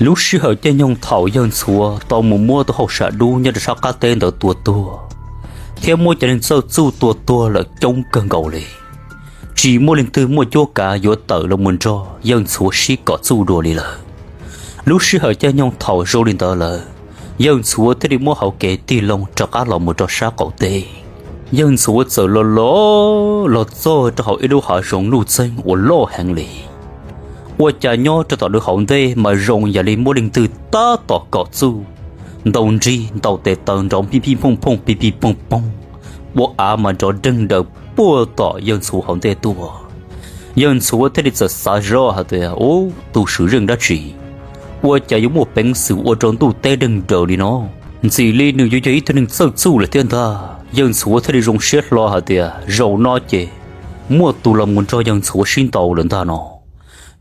Lub sij hawm caij nyoog thaum yawg Ntxhuav tau mus muab tus hauj sam dub nyob rau sab qab teb ntawd tua tuag, thiab muab cov neeg txawj txuj tua tuag lawm coob kawg nkaus li, tsis muaj leej twg muaj cuab kav yuav tawm los mus nrog yawg Ntxhuav sib kom txuj dua li lawm. Lub sij hawm caij nyoog thaum zoo li ntawd lawm, yawg Ntxhuav thiaj li muab hauv kev tig loo rov qab los mus rau sab qaum teb. Yawg Ntxhuav txawm los los los txog rau hauv ib lub hav zoov luj txeeg uas loj heev li. Ua cas nyob rau tom nws hauv ntej mas zoo yam li muaj leej twg tab tom kom txuj, ntaus nrig ntaus tes taw nrov pij pij phooj phooj pij pij phooj phooj, ua av mas nrov deeg daws puag tom yawg Ntxhuav hauv ntej tuaj. Yawg Ntxhuav thiaj li txawm xav zoj hais tias, Ub, tus swm zeej dab tsi ua cas yuav muaj peev xwm ua rau ntuj teb deeg daws li no? Ntxim li nws yuav yog ib tug neeg txawj txuj lawm thiab ntag. Yawg Ntxhuav thiaj li zoo siab hlo hais tias zaum no ces muaj tus los mus nrog yawg Ntxhuav sib ntaus lawm ntag no.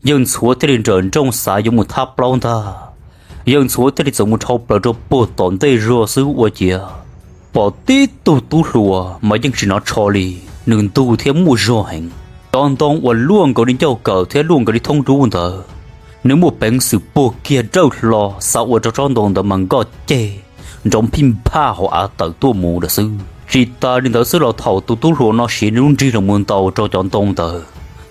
Yawg Ntxhuav thiaj li nrawm nrooj xav yuav mus thab plaub ntag. Yawg Ntxhuav thiaj li txawm mus dhau plaws rau puag tom ntej zog xwb ua ciav pom tib tug tub hluas mas yeej tsis hnov tsho li, nws ntug thiab muaj zog heev. Cov ntoo uas luaj nkaus li ncauj kawm thiab luaj nkaus li thoob dub ntawd, nws muaj peev xwm puag kiag dawj hlo xav ua rau tsob ntoo ntawd mas nkoj ceg nrov phij nphaj hauv av tawm tuaj mus lawm xwb. Tsis tas li ntawd xwb los thaum tus tub hluas no siv nws lub nrig los mus ntaus rau cov ntoo ntawd,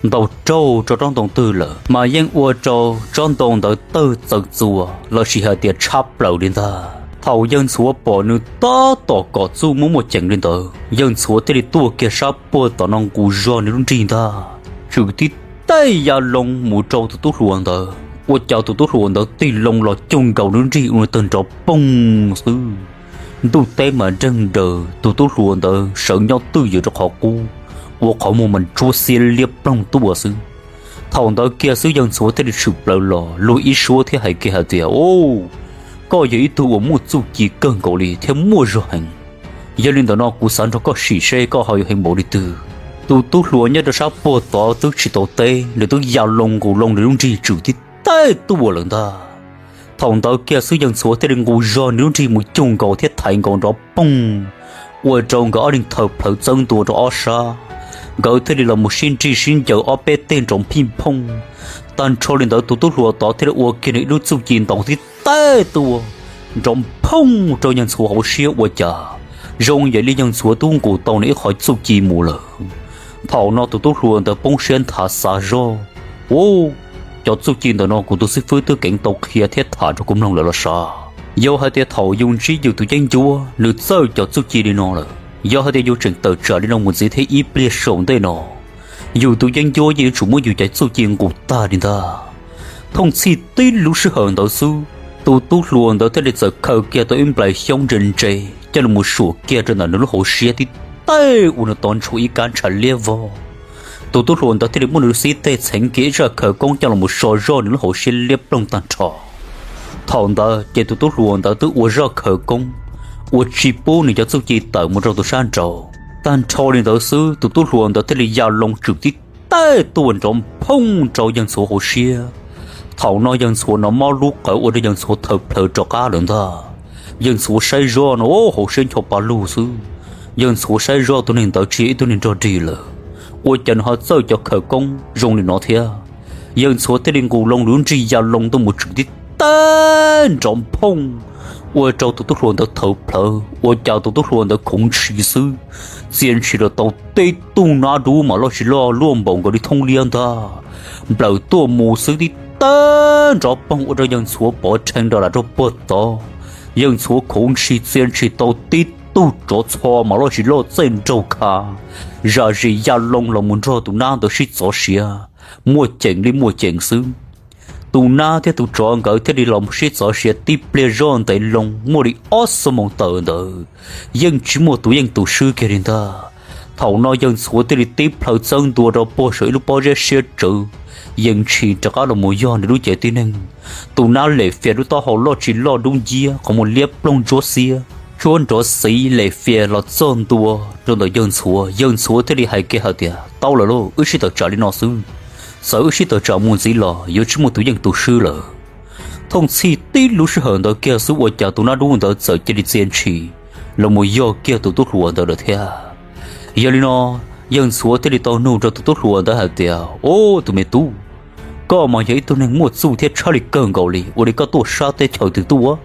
ntaus raug rau tsob ntoo twg lawm mas yeej ua rau tsob ntoo ntawd tawg txaws txuas lossis hais tias tshab plaws li ntag. Thaum yawg Ntxhuav pom nws tab tom kom txuj muaj muaj ceem li ntawd, yawg Ntxhuav thiaj li tuaj kiag sab puag tom no nqus zog nws lub nrig ntag, tswm tib teg ya loo mus rau tus tub hluas ntawd. Ua cas tus tub hluas ntawd tig loo los cuag nkaus nws lub nrig ua nws tawg nrov poog xwb. Ntuj teb mas deeg daws, tus tub hluas ntawd sawv nyob twj ywm rau qhov qub, ua qhov muag mas ntsuab xiab liab ploog tuaj xwb. Thaum ntawd kiag xwb yawg Ntxhuav thiaj li tshwm plaws los luag ib suab thiab hais kiag hais tias, Ub, koj yog ib tug uas muaj txuj ci kawg nkaus li thiab muaj zog heev. Yog li ntawm no kuv xav nrog koj sim seb koj ho yuav heev npaum li twg. Tus tub hluas nyob rau sab puag tod twb tsis tau teb, nws twb ya loo nqus loo nws lub nrig tswm tib teg tuaj lawm ntag. Thaum ntawd kiag xwb yawg Ntxhuav thiaj li nqus zog nws lub nrig mus cuag nkaus thiab thaiv nkaus nrov poog, ua rau nkawd ob leeg thaw plhawv txawb ntua rau ob sab. Nkawd thiaj li los mus sib nrig sib ncaws ob peb teg nrov phij phooj. Tag nrho li ntawd tus tub hluas tod thiaj li ua kiag nws ib lub txuj ci ntaus tib teg tuaj, nrov phooj rau yawg Ntxhuav hauv siab ua cas zoo yam li yawg Ntxhuav twb nqus tau nws ib qho txuj ci mus lawm. Thaum no tus tub hluas ntawd poob siab nthav xav zoj, Ub, cov txuj ci ntawm no kuv tus xib fwb twb keev tau qhia thiab tham rau kuv mloog lawm los sav. Yog hais tias thaum yus ntsib yus tus yeeb ncuab nws txawj cov txuj ci li no lawm, yog hais tias yus tseem tawm tsam li no mus ntxiv thiab ib pliag saum ntej no, yus tus yeeb ncuab yeej yuav tsum muab yus cov txuj ci nqus tag li ntag. Thooj txhij tib lub sij hawm ntawd xwb, tus tub hluas ntawd thiaj li txawm khaws kiag tau ib nplais xyoob ntse ntse coj los mus suam kiag rau ntawm nws lub hauv siab tib teg ua nws tov ntshuav ib kab ntshav liab vog. Tus tub hluas ntawd thiaj li muab nws lub xib teg txheev kiag ib zaj khawv koob coj los mus so zog nws lub hauv siab liab ploog tag nrho. Thaum ntawd ces tus tub hluas ntawd twb ua zaj khawv koob uas tsis pub nws cov txuj ci tawm mus rau tus sab nraud. Tag nrho li ntawd xwb tus tub hluas ntawd thiaj li ya loo tswm tib teg tuaj nrov phooj rau yawg Ntxhuav hauv siab. Thaum no yawg Ntxhuav nov mob lub qawv ua rau yawg Ntxhuav thaw plhawv rov qab lawm ntag. Yawg Ntxhuav saib zoj no hauv siab ncho pa lug xwb. Yawg Ntxhuav saib zoj tus neeg ntawd tsis yog ib tug neeg nrog dig lawm, ua cas nws ho txawj cov khawv koob zoo li no thiab. Yawg Ntxhuav thiaj li nqus loo nws lub nrig ya loo tuaj mus tswm tib teg nrov phooj, ua rau tus tub hluas ntawd thaw plhawv, ua cas tus tub hluas ntawd khoov ntshis xwb, txia ntshis los tau tib tug nab dub mas loj tsis loj luaj npaum nkaus li thoob liab ntag, nplawm tuaj mus xwb tib teg nrov poog ua rau yawg Ntxhuav pov rhees rau lam rau puag tod. Yawg Ntxhuav khoov ntshis txia ntshis tau tib tug tsov txho mas loj tsis loj txaij nraug kha, zam zis ya loo los mus nrog tus nab ntawd sib txov siav, muaj ceem li muaj ceem xwb. Tus nab thiab tus tsov nkawd thiaj li los sib txov siav tib pliag zoj ntev loo muaj li ob xuab moos tawm ntawd, yeej tsis muaj tus yeej tus swb kiag li ntag. Thaum no yawg Ntxhuav thiaj li tib plhaw txawb ntua rau puag saum ib lub pob zeb siab tsawv, yeej tshis rov qab los mus yog nws lub cev tib neeg. Tus nab lem fias lub taub hau loj tsis loj dub nciab qhov muag liab ploog ntsuab xiab, tshuab nrov xiv lem fias los txog ntua rau ntawm yawg Ntxhuav. Yawg Ntxhuav thiaj li hais kiag hais tias, Tau lawm lauj, wb sib tawm tsam li no xwb. Txawm wb sib tawm tsam mus ntxiv los yuav tsis muaj tus yeej tus swb lawm. Thooj txhij tib lub sij hawm ntawd kiag xwb ua cas tus nab dub ntawd txawm cia li txia ntshis los mus yog kiag tus tub hluas ntawd lawm thiab. Yog li no, yawg Ntxhuav thiaj li tau nug rau tus tub hluas ntawd hais tias, Au, tus me tub, Koj mas yog ib tug neeg muaj txuj thiab tshaj li kawg nkaus li, ua li koj tuaj sab teb chaws twg tuaj?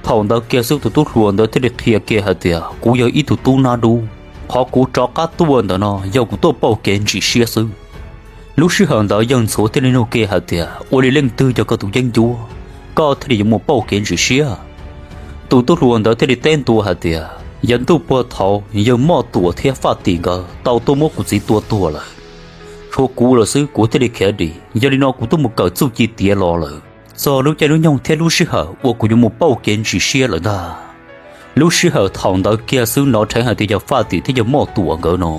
Thaum ntawd kiag xwb tus tub hluas ntawd thiaj li qhia kiag hais tias, Kuv yog ib tug tub nab dub. Qhov kuv rov qab tuaj ntawm no yog kuv tuaj pauj kev ntsim siab xwb. Lub sij hawm ntawd yawg Ntxhuav thiaj li nug kiag hais tias, Ua li leej twg yog koj tus yeeb ncuab, koj thiaj li yuav mus pauj kev ntsim siab? Tus tub hluas ntawd thiaj li teb ntua hais tias, Yav ntuj puag thaud yawg Moj Tuam thiab Faj Tim nkawd tau tuaj muab kuv txiv tua tuag lawm. Tshuav kuv lawm xwb kuv thiaj li khiav dim. Yog li no kuv twb mus kawm txuj ci tiav los lawm. Txog lub caij lub nyoog thiab lub sij hawm uas kuv yuav mus pauj kev ntsim siab lawm ntag. Lub sij hawm thaum ntawd kiag xwb hnov dheev hais tias yog Faj Tim thiab yawg Moj Tuam nkawd no.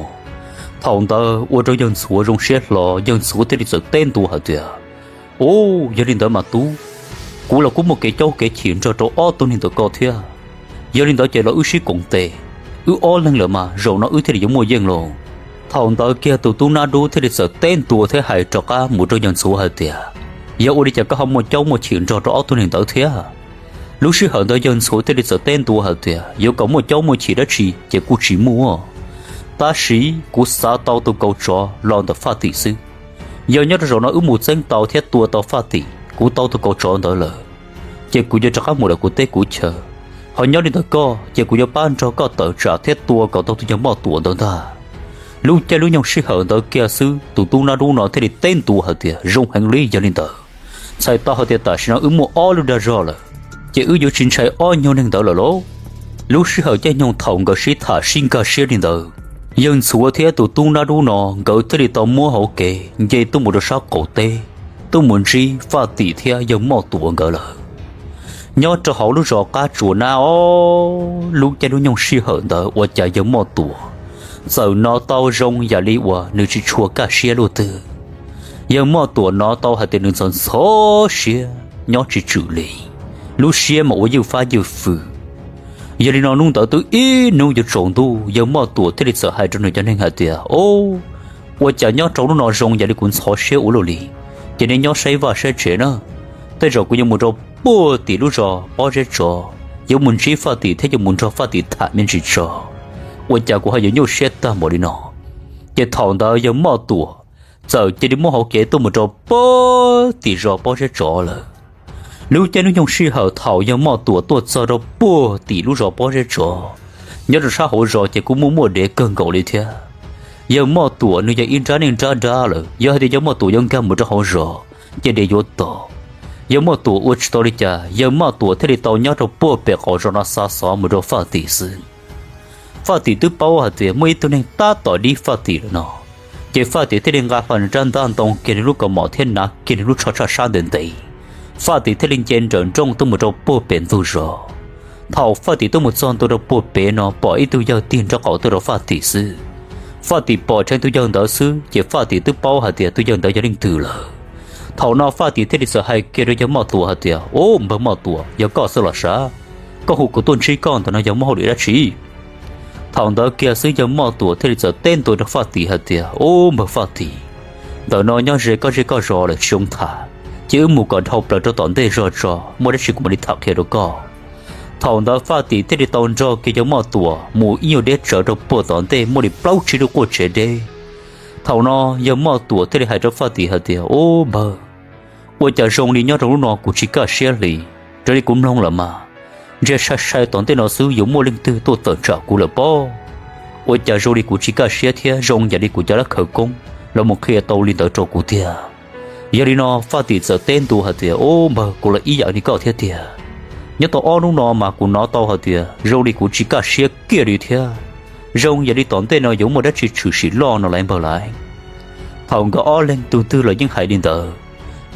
Thaum ntawd ua rau yawg Ntxhuav zoo siab hlo, yawg Ntxhuav thiaj li txawm teb ntua hais tias, Ub, yog li ntawd mas tub, kuv los kuj muaj kev caub kev chim nrog rau ob tug neeg ntawm koj thiab. Yog li ntawd ces los wb sib koom tes, wb ob leeg lawm mas zaum no wb thiaj li yuav muaj yeej lauj. Thaum ntawd kiag tus tub nab dub thiaj li txawm teb ntua thiab hais rov qab mus rau yawg Ntxhuav hais tias, Yog ua li cas koj ho muaj caub muaj chim nrog rau ob tug neeg ntawd thiab? Lub sij hawm ntawd yawg Ntxhuav thiaj li txawm teb ntua hais tias, Yuav kom muaj caub muaj chim dab tsi ces kuj tsis muaj, tab sis kuv xav tau tus kaus tsov los ntawm Faj Tim xwb. Yog nyob rau zaum no wb mus txeeb tau thiab tua tau Faj Tim, kuv tau tus kaus tsov ntawd lawm, ces kuv yuav rov qab mus lawm kuv teb kuv chaw. Ho nyob li ntawm koj ces kuv yuav pab nrog koj tawm tsam thiab tua kom tau tus yawg Moj Tuam ntawd ntag. Lub caij lub nyoog sij hawm ntawd kiag xwb tus tub nab dub no thiaj li teb ntua hais tias, Zoo heev li, yog li ntawd txhais tau hais tias tam sim no wb muaj ob lub dag zog lawm, ces wb yuav tsis ntshai ob nyuag neeg ntawd lawm lauj. Lub sij hawm caij nyoog thaum nkawd sib tham sib nkag siab li ntawd, yawg Ntxhuav thiab tus tub nab dub no nkawd thiaj li tau muab hauv kev nce tuaj mus rau sab qaum teb, tuaj mus ntsib Faj Tim thiab yawg Moj Tuam nkawd lawm. Nyob rau hauv lub zos qab tsuas nab os, lub caij lub nyoog sij hawm ntawd ua cas yawg Moj Tuam txawm hnov tau zoo yam li uas nws tsis tshua kaj siab luaj twg. Yawg Moj Tuam hnov tau hais tias nws ntxhov ntxhov siab nyob tsis tswm li, lub siab mas ua ywj fab ywj fwm. Yog li no hnub ntawd twb ib hnub yuav tsaus ntuj, yawg Moj Tuam thiaj li txawm hais rau nws cov neeg hais tias, Ub, ua cas nyob rau hnub no zoo yam li kuv ntxhov siab ua luaj li? Ces nej nyob saib vaj saib tsev na, tej zaum kuv yuav mus rau puag tim lub zos Pob Zeb Tsov, yuav mus ntsib Faj Tim thiab yuav mus nrog Faj Tim tham me ntsis tso. Ua cas kuv ho yuav nyuaj siab tag npaum li no? Ces thaum ntawd yawg Moj Tuam txawm cia li muab hauv kev tuaj mus rau puag tim zos Pob Zeb Tsov lawm. Lub caij lub nyoog sij hawm thaum yawg Moj Tuam tuaj txog rau puag tim lub zos Pob Zeb Tsov, nyob rau sab hauv zos ces kuj muaj muaj dev kawg nkaus li thiab. Yawg Moj Tuam nws yog ib nrab neej nrab nrab lawm, yog hais tias yawg Moj Tuam yuav nkag mus rau hauv zos ces dev yuav tom. Yawg Moj Tuam ua tsis tau li cas, yawg Moj Tuam thiaj li tau nyob rau puag pem qaum zos no xa xov mus rau Faj Tim xwb. Faj Tim twb paub hais tias muaj ib tug neeg tab tom dib Faj Tim lawm no, ces Faj Tim thiaj li nqa hlo nws rab ntaj ntoo kiag nws lub kaus mom thiab hnav kiag nws lub tsho tshaj sab ntev ntev. Faj Tim thiaj li nce nrawm nrooj tuaj mus rau puag pem ntug zos. Thaum Faj Tim tuaj mus txog ntua rau puag pem no pom ib tug yawg tig nraub qaum tuaj rau Faj Tim xwb. Faj Tim pom dheev tus yawg ntawd xwb ces Faj Tim twb paub hais tias tus yawg ntawd yog leej twg lawm. Thaum no Faj Tim thiaj li txawm hais kiag rau yawg Moj Tuam hais tias, Ub, npawg Moj Tuam, yog koj xwb los sav? Koj hu kuv tuaj ntsib koj ntawm no yog muaj hauj lwm dab tsi? Thaum ntawd kiag xwb yawg Moj Tuam thiaj li txawm teb ntua rau Faj Tim hais tias, Ub, npawg Faj Tim, ntawm no nyob ze koj zej koj zos lawm tsis zoo tham, ces wb mus kom dhau plaws rau tom ntej zog tso, muaj dab tsi kuv mam li tham qhia rau koj. Thaum ntawd Faj Tim thiaj li tau nrog kiag yawg Moj Tuam mus ib nyuag deb tsawv rau puag tom ntej muaj li plaub tsib lub quaj tsev deb. Thaum no yawg Moj Tuam thiaj li hais rau Faj Tim hais tias, Ub, npawg, ua cas zoo li nyob rau lub no kuv tsis kaj siab li. Raws li kuv mloog lawm mas, ntshe sai sai tom ntej no xwb yuav muaj leej twg tuaj tawm tsam kuv lawm pob. Ua cas zoo li kuv tsis kaj siab thiab zoo yam li kuv cov lab khawv koob los mus qhia tau li ntawd rau kuv tiag. Yog li no Faj Tim txawm teb ntua hais tias, Ub, npawg, kuv los ib yam li koj thiab tiag. Nyob tau ob hnub no mas kuv hnov tau hais tias zoo li kuv tsis kaj siab kiag li thiab, zoo yam li tom ntej no yuav muaj dab tsi tshwm sim loj no lawm npawg lawm. Thaum nkawd ob leeg tus twg los yeej hais li ntawd,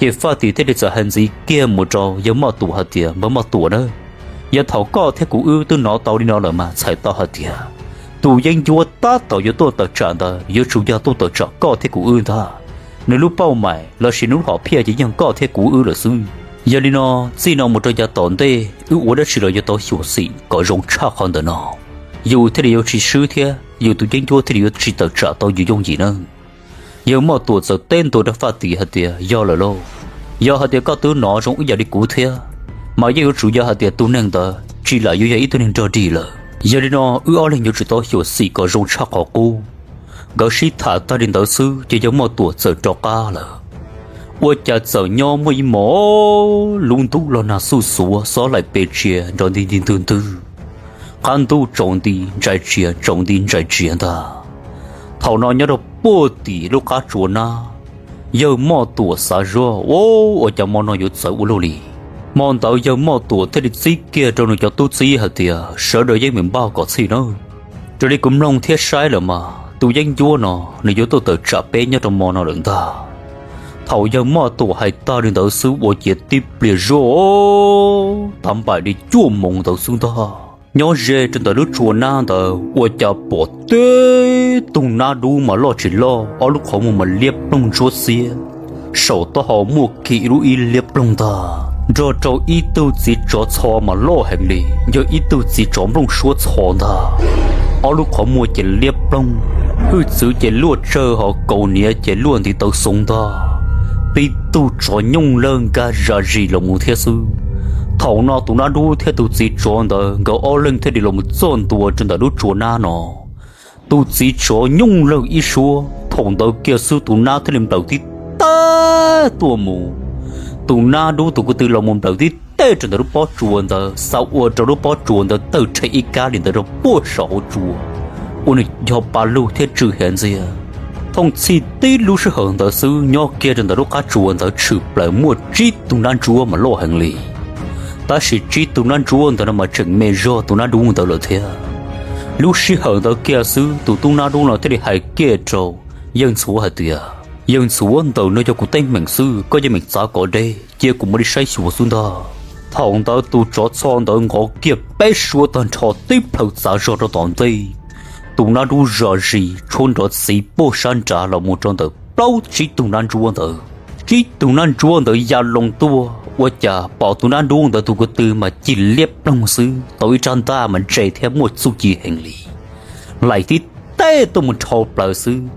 ces Faj Tim thiaj li txawm hais ntxiv kiag mus rau yawg Moj Tuam hais tias, Npawg Moj Tuam na, yog thaum koj thiab kuv wb twb hnov tau li no lawm mas txhais tau hais tias tus yeeb ncuab tab tom yuav tuaj tawm tsam ntawd yuav tsum yog tuaj tawm tsam koj thiab kuv wb ntag. Nws lub pauj maim lossis nws lub hom phiaj ces yeej koj thiab kuv wb lawm xwb. Yog li no, txij no mus rau yav tom ntej wb ua dab tsi los yuav tau xyuam xim kom zoo tshaj qhov ntawm no, yus thiaj li yuav tsis swb thiab yus tus yeeb ncuab thiaj li yuav tsis tawm tsam tau yus yooj yim na. Yawg Moj Tuam txawm teb ntua rau Faj Tim hais tias, Yog lawm lauj, yog hais tias koj twb hnov zoo ib yam li kuv thiab, mas yeej yuav tsum yog hais tias tus neeg ntawd tsis lam yuav yog ib tug neeg nrog dig lawm. Yog li no wb ob leeg yuav tsum tau xyuam xim kom zoo tshaj qhov qub. Nkawd sib tham tag li ntawd xwb ces yawg Moj Tuam txawm rov qab lawm. Ua cas txawm nyob muaj ib hmos, lub ntuj los nag xuj xuav, xob laim pes tsia nrov nti nti ntwg ntwg, qab ntuj tsaus nti ntsais tsiav tsaus nti ntsais tsiav ntag. Thaum no nyob rau puag tim lub qab tsua nab, yawg Moj Tuam xav zoj, Ua cas hmo no yuav txawv ua luaj li? Hmo ntawd yawg Moj Tuam thiaj li txib kiag rau nws cov tub txib hais tias, Sawv daws yeej meem npaj kom txhij nawb. Raws li kuv mloog thiab saib lawm mas tus yeeb ncuab no nws yuav tuaj tawm tsam peb nyob rau hmo no lawm ntag. Thaum yawg Moj Tuam hais tag li ntawd xwb ua ciav tib pliag zoj, tav npaim li cuaj moos ntawd xwb ntag, nyob ze rau ntawm lub tsua nab ntawd ua cas pom tib tug nab dub mas loj tsis loj, ob lub qhov muag mas liab ploog ntsuab xiab, saum taub hau muaj kiag ib lub ib liab ploog ntag, nrog rau ib tug txiv tsov txho mas loj heev li, yog ib tug txiv tsov nplooj suab txho ntag. Ob lub qhov muag ces liab ploog, hwj txwv ces luaj tsawg ho kaus hniav ces luaj ntiv taw xoov ntag, tib tug tsov nyooj lawg nkag zam zis los mus thiab xwb. Thaum no tus nab dub thiab tus txiv tsov ntawd nkawd ob leeg thiaj li los mus txog ntua rau ntawm lub tsua nab no. Tus txiv tsov nyooj lawg ib suab, thaum ntawd kiag xwb tus nab thiaj li nplawm tib teg tuaj mus. Tus nab dub tus ko tw los mus nplawm tib teg rau ntawm lub pob tsuas ntawd, xav ua rau lub pob tsuas ntawd tawg rhe ib kab li ntawd rau puag saum hauv tsua, ua nws yog pa lug thiab tsw hev ntxiag. Thooj txhij tib lub sij hawm ntawd xwb nyob kiag rau ntawm lub qab tsuas ntawd tshwm plaws muaj tsib tug nab ntsuab mas loj heev li. Tab sis tsib tug nab ntsuab ntawd no mas tseem me zog tus nab dub ntawd lawm thiab. Lub sij hawm ntawd kiag xwb tus tub nab dub no thiaj li hais kiag rau yawg ntxhuav hais tias, Yawg ntxhuav, ntawm no yog kuv teeb meem xwb, koj yeej meem txav kom deb, cia kuv mam li saib xyuas xwb ntag. Thaum ntawd tus tsov txho ntawd nqov kiag peb suab tag nrho tib plhaw txav zog rau tom ntej. Tus nab dub zam zis tshuab nrov txiv puag sab nrad los mus rau ntawm plaub tsib tug nab ntsuab ntawd. Tsib tug nab ntsuab ntawd ya loo tuaj ua cas pom tus nab dub ntawd tus ko tw mas cig liab ploog xwb, tau ib rab ntaj mas ntse thiab muaj txuj ci heev li, laim tib teg tuaj mus rho plaws xwb,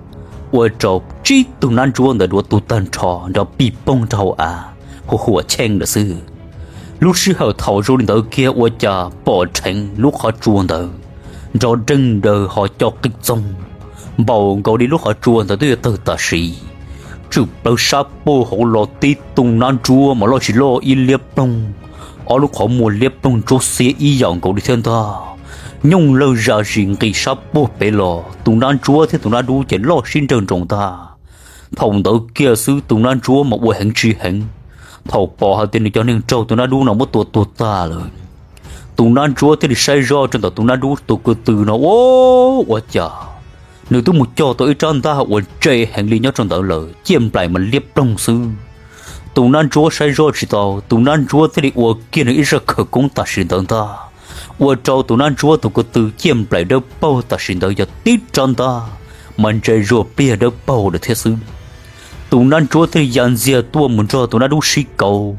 ua rau tsib tug nab ntsuab ntawd duav tu tag nrho nrov pig poog rau hauv av, hu huam cheej lawm xwb. Lub sij hawm thaum zoo li ntawd kiag ua cas pom dheev lub qhov tsua ntawd nrov deeg daws ho co qig txoog, npaum nkaus li lub qhov tsua ntawd twb yuav tawg tam sim. Tshwm plaws sab puag hauv los tib tug nab ntsuab mas loj tsis loj ib liab ploog, ob lub qhov muag liab ploog ntsuab xiab ib yam nkaus li thiab ntag. Nyooj lawg zam zis nqis sab puag pem los, tus nab ntsuab thiab tus nab dub ces loj sib nrawg nroos ntag. Thaum ntawd kiag xwb tus nab ntsuab mas ua heev tsis heev, thaum pom hais tias nws cov neeg raug tus nab dub no muab tua tuag tag lawm. Tus nab ntsuab thiaj li saib zoj rau ntawm tus nab dub tus ko tw no, Ua, ua cas nws twb mus cog tau ib rab ntaj uas ntse heev li nyob rau ntawd lawm, ciaj nplaim mas liab ploog xwb. Tus nab ntsuab saib zoj tsis tau, tus nab ntsuab thiaj li ua kiag nws ib zaj khawv koob tam sim ntawd ntag, ua rau tus nab ntsuab tus ko tw ciaj nplaim dawb paug tam sim ntawd yog tib rab ntaj mas ntse zuag pliag dawb paug lawm thiab xwb. Tus nab ntsuab thiaj li ya ntxiag tuaj mus nrog tus nab dub sib kauv.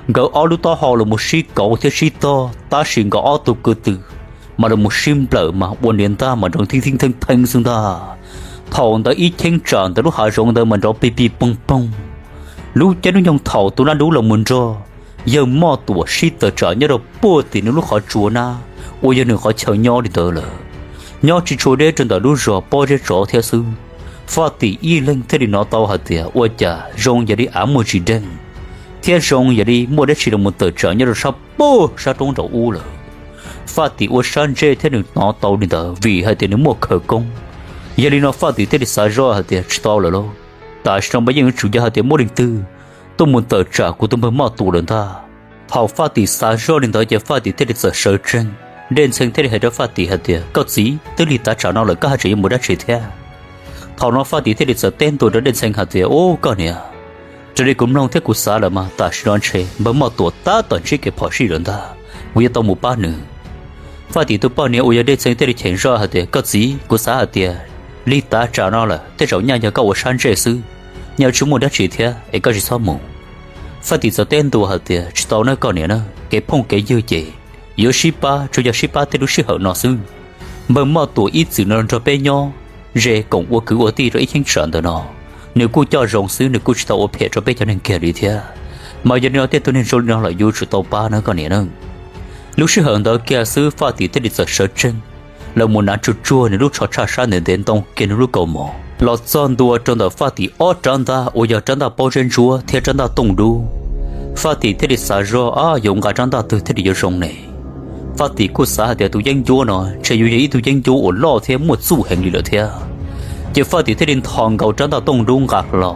Nkawd ob lub taub hau los mus sib kauv thiab sib tog, tab sis nkawd ob tug ko tw mas los mus sib nplawm mas ua niam ntaj mas nrov thib thib theeb theeb xwb ntag. Thaum ntawd ib cheeb tsam ntawm lub hav zoov ntawd mas nrov pig pig poog poog. Lub caij lub nyoog thaum tus nab dub los mus nrog yawg Moj Tuam sib tawm tsam nyob rau puag tim nws lub qhov tsua nab uas yog nws qhov chaw nyob li ntawd lawm, nyob tsis tshua deb rau ntawm lub zos pob zeb tsov thiab xwb. Faj Tim ib leeg thiaj li hnov tau hais tias ua cas zoo yam li av muaj tsis deeg, thiab zoo yam li muaj dab tsi los mus tawm tsam nyob rau sab puag sab roob nraum ub lawm. Faj Tim ua sab ntsej thiab nws hnov tau li ntawd vim hais tias nws muaj khawv koob. Yog li no Faj Tim thiaj li xav zoj hais tias tsis tau lawm lauj, tam sim no mas yeej yuav tsum yog hais tias muaj leej twg tuaj mus tawm tsam kuv tus npawg Moj Tuam lawm ntag. Thaum Faj Tim xav zoj li ntawd ces Faj Tim thiaj li txawm sawv tsees. Dej Ntxhee thiaj li hais rau Faj Tim hais tias, Koj txiv, twb lig tav tsam no lawm koj haj tseem yuav mus dab tsi thiab? Thaum no Faj Tim thiaj li txawm teb ntua rau Dej Ntxhee hais tias, Ub, koj niam, raws li kuv mloog thiab kuv xav lawm mas tam sim no ntshe npawg Moj Tuam tab tom ntsib kev phom sij lawm ntag, kuv yuav tau mus pab nws. Faj Tim tus poj niam uas yog Dej Ntxhee thiaj li cheem zoj hais tias, Koj txiv, kuv xav hais tias lig tav tsam no lawm tej zaum nyaj yog koj ua sab ntsej xwb, nyaj tsis muaj dab tsi thiab es koj tsis txhob mus. Faj Tim txawm teb ntua hais tias, Tsis tau na koj niam na, kev phooj kev ywg ces yuav sib pab tsuas yog sib pab tej lub sij hawm no xwb. Npawg Moj Tuam ib txwm no nrog peb nyob ze koom ua kwv ua tij rau ib cheeb tsam ntawm no, nws kuj coj zoo xwb, nws kuj tsis tau ua phem rau peb cov neeg kiag li thiab. Mas yog li no tej tug neeg zoo li no lawm yuav tsum tau pab na koj niam na. Lub sij hawm ntawd kiag xwb Faj Tim thiaj li txawm sawv tsees, los mus hnav tsuag tsuag nws lub tsho tshaj sab ntev ntev ntoo kiag nws lub kaus mom, los txog ntua rau ntawm Faj Tim ob rab ntaj uas yog rab ntaj Paub Zeb Ntsuab thiab rab ntaj Tooj Dub. Faj Tim thiaj li xav zog, Ab, yuav nqa rab ntaj twg thiaj li yuav zoo ne? Faj Tim kuj xav hais tias tus yeeb ncuab no ntshe yuav yog ib tug yeeb ncuab uas loj thiab muaj txuj heev li lawm thiab. Ces Faj Tim thiaj li nthos nkaus rab ntaj Tooj Dub nqa hlo.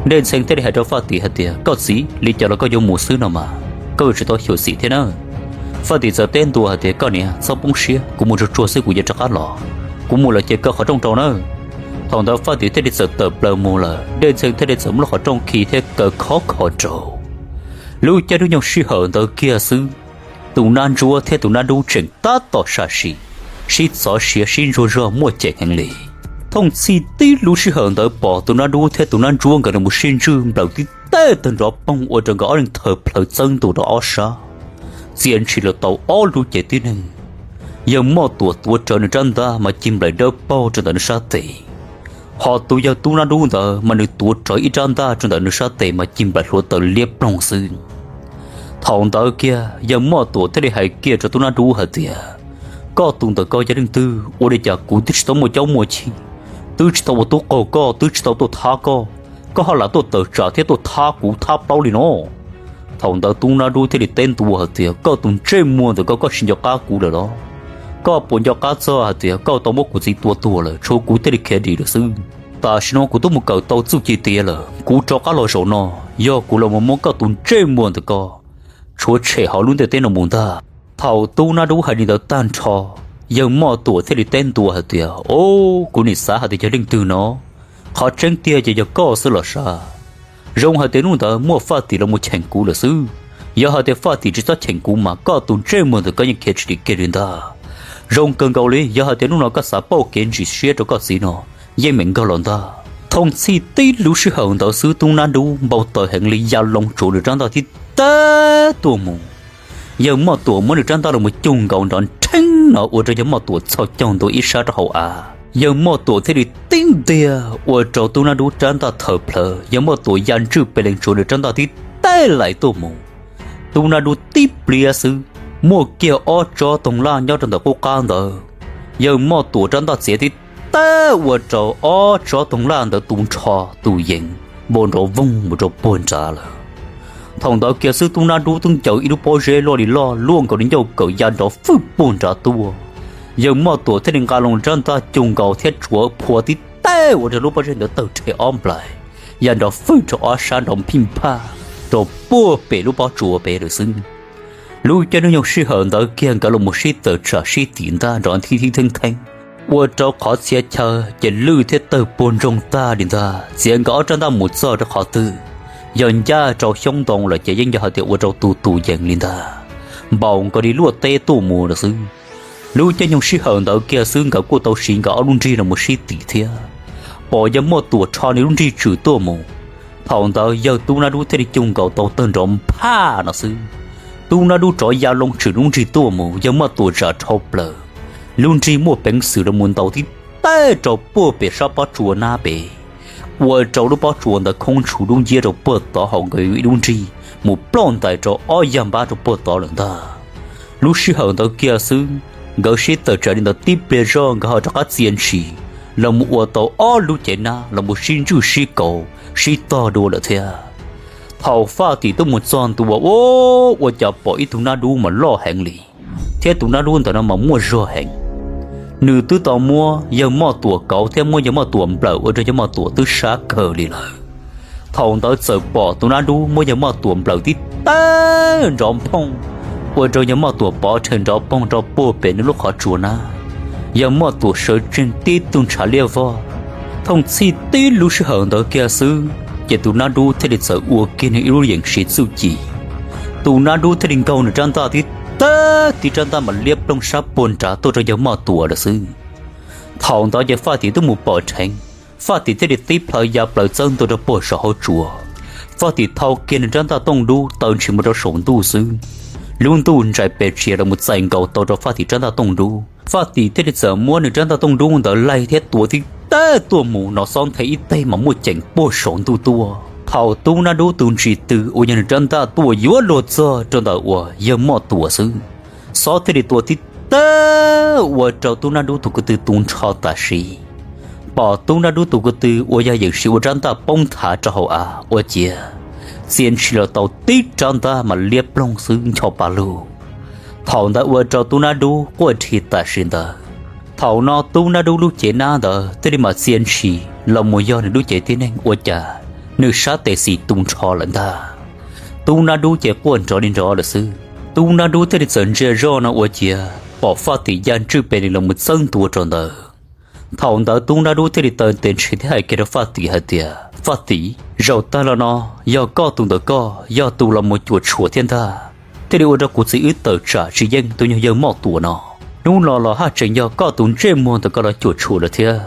Dej Ntxhee thiaj li hais rau Faj Tim hais tias, Koj txiv, li cas los koj yuav mus xwb no mas, koj yuav tsum tau xyuam xim thiab na. Faj Tim txawm teb ntua hais tias, Koj niam, txhob poob siab, kuv mus tsuag tsuag xwb kuv yuav rov qab los. Kuv mus lawm ces kaw qhov rooj rau nawb. Thaum ntawd Faj Tim thiaj li txawm tawm plaws mus lawm, Dej Ntxhee thiaj li txawm muab lub qhov rooj khi thiab kaw khov kho rau. Lub caij lub nyoog sij hawm ntawd kiag xwb, tus nab ntsuab thiab tus nab dub tseem tab tom sam sim, sib txov siav sib ntsuag zog muaj ceem heev li. Thooj txhij tib lub sij hawm ntawd pom tus nab dub thiab tus nab ntsuab nkawd los sib ntswj nplawm tib teg tawg nrov poog ua rau nkawd ob leeg thawm plhawv txawb ntua rau ob sab. Txia ntshis los tau ob lub cev tib neeg. Yawg Moj Tuam tuav rawv nws rab ntaj mas cig nplaim dawb paug rau ntawm nws sab tes, ho tus yawg tub nab dub ntawd mas nws tuav rawv ib rab ntaj rau ntawm nws sab tes mas cig nplaim hluav taws liab ploog xwb. Thaum ntawd kiag yawg Moj Tuam thiaj li hais kiag rau tub nab dub hais tias, Koj tus ntawm koj yog leej twg? Ua li cas kuv twb tsis tau muaj caub muaj chij, twb tsis tau ua tub qaug koj, twb tsis tau tuaj thab koj, koj ho lam tuaj tawm tsam thiab tuaj thab kuv thab plaub li no? Thaum ntawd tub nab dub thiaj li teb ntua hais tias, Koj tus ntsej muag ntawm koj, koj tsis nco qab kuv lawm los? Koj puas nco qab txog hais tias koj tau muab kuv txiv tua tuag lawm, tshuav kuv thiaj li khiav dim lawm xwb. Tam sim no kuv twb mus kawm tau txuj ci tiav lawm, kuv rov qab los zaum no, yog kuv los mus muab koj tus ntsej muag ntawm koj tshuav tshem hauv lub ntiaj teb no mus ntag. Thaum tub nab dub hais li ntawd tag nrho, yawg Moj Tuam thiaj li teb ntua hais tias, O, kuv nim xav hais tias yog leej twg no, qhov tseeb tiag ces yog koj xwb los sav. Zoo hais tias hnub ntawd muaj Faj Tim los mus cheem kuv lawm xwb. Yog hais tias Faj Tim tsis txhob cheem kuv mas koj tus ntsej muag ntawm koj yeej khiav tsis dim kiag li ntag. Zoo kawg nkaus li, yog hais tias hnub no koj xav pauj kev ntsim siab rau koj txiv no, yeej meem nkag los ntag. Thooj txhij tib lub sij hawm ntawd xwb tub nab dub npau taws heev li ya loo tsuav nws rab ntaj tib teg tuaj mus. Yawg Moj Tuam muab nws rab ntaj los mus cug nkaus nrov nrheeb no ua rau yawg Moj Tuam txhos caug ntua ib sab rau hauv av. Yawg Moj Tuam thiaj li tib ntiag ua rau tub nab dub rab ntaj thawm plhawv, yawg Moj Tuam ya ntswj pes lees tsuav nws rab ntaj tib teg laim tuaj mus. Tub nab dub tib pliav xwb, muaj kiag ob tsob toog laj nyob rau ntawm qub qab ntawd. Yawg Moj Tuam rab ntaj txiav tib teg ua rau ob tsob toog laj ntawd tu nrho tu yees npau nrov voog mus rau puag nrad lawm. Thaum ntawd kiag xwb tub nab dub twb ncaws ib lub pob zeb loj li loj luaj nkaus li ncauj kawm ya nrov fwj puag nrad tuaj. Yawg Moj Tuam thiaj li nqa loo rab ntaj cug nkaus thiab tsuav phua tib teg ua rau lub pob zeb ntawd tawg rhe ob nplais, ya nrov fwj rau ob sab nrov phij phaj rau puag pem lub pob tsuas pem lawm xwb. Lub caij nyoog sij hawm ntawd kiag nkawd los mus sib tawm tsam sib tim ntaj nrov thib thib theeb theeb, ua rau qhov txhia chaw ces lwj thiab tawg puag ntsoog tag li ntag. Txiav nkawd ob rab ntaj mus txog rau qhov twg, yog ncaj rau xyoob ntoo lawm ces yeej yog hais tias ua rau tus tus yees li ntag, npaum nkaus li luaj teb tuaj mus lawm xwb. Lub caij nyoog sij hawm ntawd kiag xwb nkawd kuj tau siv nkawd ob lub nrig los mus sib tim thiab. Pom yawg Moj Tuam rho nws lub nrig tswm tuaj mus, thaum ntawd yawg tub nab dub thiaj li cug nkaus tau tawg nrov phaj no xwb. Tub nab dub rov ya loo tswm lub nrig tuaj mus, yawg Moj Tuam zam dhau plaws, lub nrig muaj peev xwm los mus ntaus tib teg rau puag pem sab pob tsuas nab pem, ua rau lub pob tsuas ntawd khoob tshuv dub nciab rau puag tod hauv nkawd ib lub nrig mus ploj ntais rau ob yag npab rau puag tod lawm ntag. Lub sij hawm ntawd kiag xwb, nkawd sib tawm tsam li ntawd tib pliag zog nkawd ho rov qab txia ntshis los mus ua tau ob lub cev nab los mus sib ntswj sib kaus sib tog dua lawm thiab. Thaum Faj Tim twb mus txog ntua, ua cas pom ib tug nab dub mas loj heev li, thiab tus nab dub ntawm no mas muaj zog heev. Nws twb tau muab yawg Moj Tuam kauv thiab muab yawg Moj Tuam nplawm ua rau yawg Moj Tuam twb sab kawg li lawm. Thaum ntawd txawm pom tus nab dub muab yawg Moj Tuam nplawm tib tawg nrov nphooj, ua rau yawg Moj Tuam pov rhe nrov poog rau puag pem nws lub qhov tsua nab. Yawg Moj Tuam sawv tsees tib tug ntshav liab vog. Thooj txhij tib lub sij hawm ntawd kiag xwb ces tus nab dub thiaj li txawm ua kiag nws ib lub yeem siv txuj ci. Tus nab dub thiaj li nkaug nws rab ntaj tib tawg, tib rab ntaj mas liab ploog sab puag nrad tuaj rau yawg Moj Tuam lawm xwb. Thaum ntawd ces Faj Tim twb mus pom dheev, Faj Tim thiaj li tib plhaw ya plaws txawb ntua rau puag saum hauv tsua. Faj Tim thau kiag nws rab ntaj tooj dub taw ntshis mus rau saum ntuj xwb, lub ntuj ntsais pes tsias los mus txais nkaus tau rau Faj Tim rab ntaj tooj dub. Faj Tim thiaj li txawm muab nws rab ntaj tooj dub ntawd laig thiab tua tib tawg tuaj mus no xob nthe ib teg mas muaj ceem puag saum ntuj tuaj. Thaum tub nab dub tus ntsis tw uas yog nws rab ntaj tuaj yuav luag txog rau ntawm uas yawg Moj Tuam xwb, xob thiaj li tua tib tawg ua rau tub nab dub tus kwv tw tu nrho tam sim. pom tub nrab dub tus ko tw uas yog yeem siv ua rab ntaj poob nthav rau hauv av ua ciav txia ntshis los tau tib rab ntaj mas liab ploog xwb ncho pa lug. Thaum ntawd ua rau tub nrab dub quaj rhi tam sim ntawd. Thaum no tub nrab dub lub cev nab ntawd thiaj li mam txia ntshis los mus yog nws lub cev tib neeg ua cas nws sab tes xis tu nrho lawm ntag. Tub nrab dub ces quaj nrov li nrov lawm xwb. Tub nrab dub thiaj li txawm ntsia zoj no ua ciav pom Faj Tim ya ntswj pes nws los mus txawb ntua rau ntawd. Thaum ntawd tub nrab dub thiaj li taw tes ntshe thiab hais kiag rau Faj Tim hais tias, Faj Tim, zaum tag los no yog koj tus ntawm koj yog tus los mus cuam tshuam thiab ntag, thiaj li ua rau kuv txiv wb tawm tsam tsis yeej tus nyuag yawg Moj Tuam no. Hnub no los haj tseem yog koj tus ntsej muag ntawm koj los cuam tshuam lawm thiab.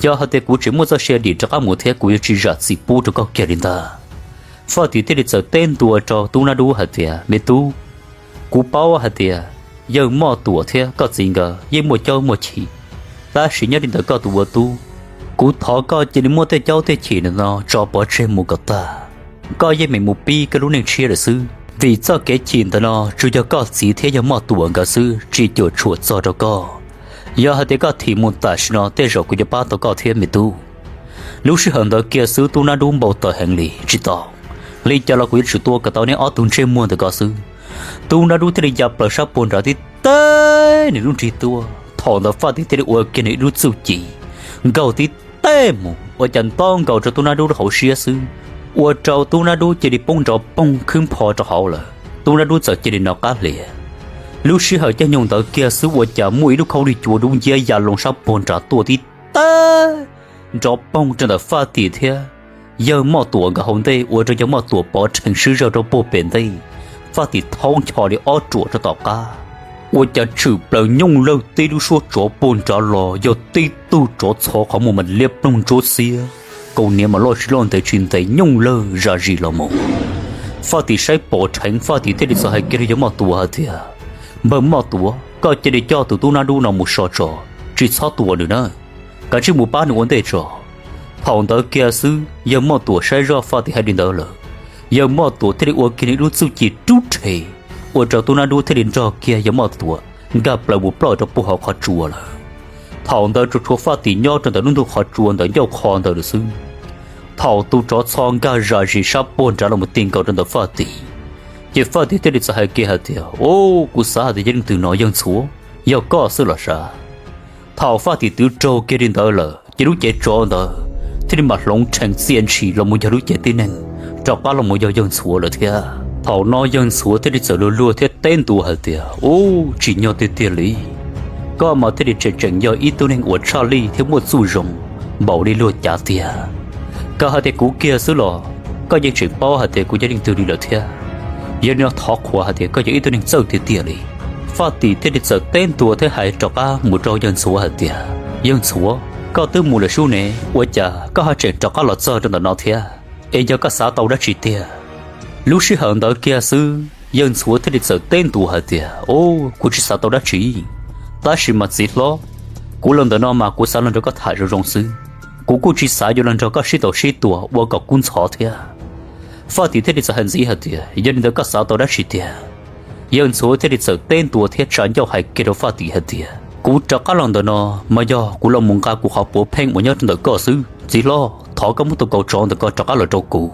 Yog hais tias kuv tseem muaj txoj sia dim rov qab mus thiab kuv yuav tsis zam txim pub rau koj kiag li ntag. Faj Tim thiaj li txawm teb ntua rau tub nrab dub hais tias, Me tub, kuv paub hais tias yawg Moj Tuam thiab koj txiv nkawd yeej muaj caub muaj chim, tab sis nyob li ntawm koj tus ua tub, kuv thov koj cia li muab tej caub tej chim ntawm no tso pov tseg mus kom tag. Koj yeej meem mus pib koj lub neej tshiab lawm xwb, vim txoj kev chim ntawm no tsuas yog koj txiv thiab yawg Moj Tuam nkawd xwb tsis cuam tshuam txog rau koj. Yog hais tias koj thim mus tam sim no tej zaum kuv yuav pab tau koj thiab me tub. Lub sij hawm ntawd kiag xwb tub nrab dub npau taws heev li tsis tau li cas los kuv yuav tsum tua kom tau neb ob tug ntsej muag ntawm koj xwb. Tub nrab dub thiaj li ya plaws sab puag nrad tib teb nws lub nrig tuaj. Thaum ntawd Faj Tim thiaj li ua kiag nws ib lub txuj ci nkaug tib teb mus ua cas nto nkaus rau tub nrab dub lub hauv siab xwb, ua rau tub nrab dub cia li poob nrov poog khwb npho rau hauv lawm. Tub nrab dub txawm cia li nov qab hlias. Lub sij hawm caij nyoog ntawd kiag xwb ua cas muaj ib lub khaub lig cua dub nciab ya loo sab puag nrad tuaj tib teb nrov poog rau ntawm Faj Tim thiab yawg Moj Tuam nkawd hauv ntej ua rau yawg Moj Tuam pov rhees swb zawg rau puag pem ntej. Faj Tim thaub ncho li ob ruam rau tom qab, ua cas tshwm plaws nyooj lawg tib lub suab tsov puag nrad los yog tib tug tsov txho qhov muag mas liab ploog ntsuab xiab, kaus hniav mas loj tsis loj ntev tsis ntev nyooj lawg zam zis los mus. Faj Tim saib pom rheev Faj Tim thiaj li txawm hais kiag rau yawg Moj Tuam hais tias, Npawg Moj Tuam, koj cia li coj tus tub nrab dub no mus so tso, tsis txhob tua nws na, kav tsij mus pab nws ua ntej tso. Thaum ntawd kiag xwb yawg Moj Tuam saib zoj Faj Tim hais li ntawd lawm, yawg Moj Tuam thiaj li ua kiag nws lub txuj ci rub rhe, ua rau tub nrab dub thiaj li nrog kiag yawg Moj Tuam nkag plaws mus ploj rau puag hauv qhov tsua lawm. Thaum ntawd tsuas tshuav Faj Tim nyob rau ntawm lub ntug qhov tsua ntawm ncauj qho ntawd lawm xwb. Thaum tus tsov txho nkag zam zis sab puag nrad los mus ti nkaus rau ntawm Faj Tim, ces Faj Tim thiaj li txawm hais kiag hais tias, Au, kuv xav hais tias yog leej twg no yawg Ntxhuav, yog koj xwb los sav. Thaum Faj Tim twv raug kiag li ntawd lawm ces lub cev tsov ntawd thiaj li mam hloov rhees txia ntshis los mus yog lub cev tib neeg, rov qab los mus yog yawg Ntxhuav lawm thiab. Thaum no yawg Ntxhuav thiaj li txawm luag luag thiab teb ntua hais tias, Ub, tsim nyog tiag tiag li, koj mas thiaj li tseem tseem yog ib tug neeg uas tshaj lij thiab muaj txuj zoo npaum li luag cav tiag. Koj hais tias kuv kiag xwb los koj yeej tseem paub hais tias kuv yog leej twg li lawm thiab. Yog li no thov qhuas hais tias koj yog ib tug neeg txawj tiag tiag li. Faj Tim thiaj li txawm teb ntua thiab hais rov qab mus rau yawg Ntxhuav hais tias, Yawg Ntxhuav, koj twb mus lawm sub ne, ua cas koj ho tseem rov qab los txog rau ntawm no thiab? Es yog koj xav tau dab tsi tiag? Lub sij hawm ntawd kiag xwb yawg Ntxhuav thiaj li txawm teb ntua hais tias, Ub, kuv tsis xav tau dab tsi, tab sis mas txiv hlob, kuv los ntawm no mas kuv xav los nrog koj tham zoo zoo xwb. Kuv kuj tsis xav yuav los nrog koj sib tau sib tua ua kom kub ntxhov thiab. Faj Tim thiaj li txawm hais ntxiv hais tias, Yog li ntawd koj xav tau dab tsi tiag? Yawg Ntxhuav thiaj li txawm teb ntua thiab tsa ncauj hais kiag rau Faj Tim hais tias, Kuv rov qab los ntawm no mas yog kuv los mus nqa kuv qhov puav pheej uas nyob rau ntawm koj xwb. Txiv hlob, thov koj muab tus kaus tsov ntawm koj rov qab los rau kuv.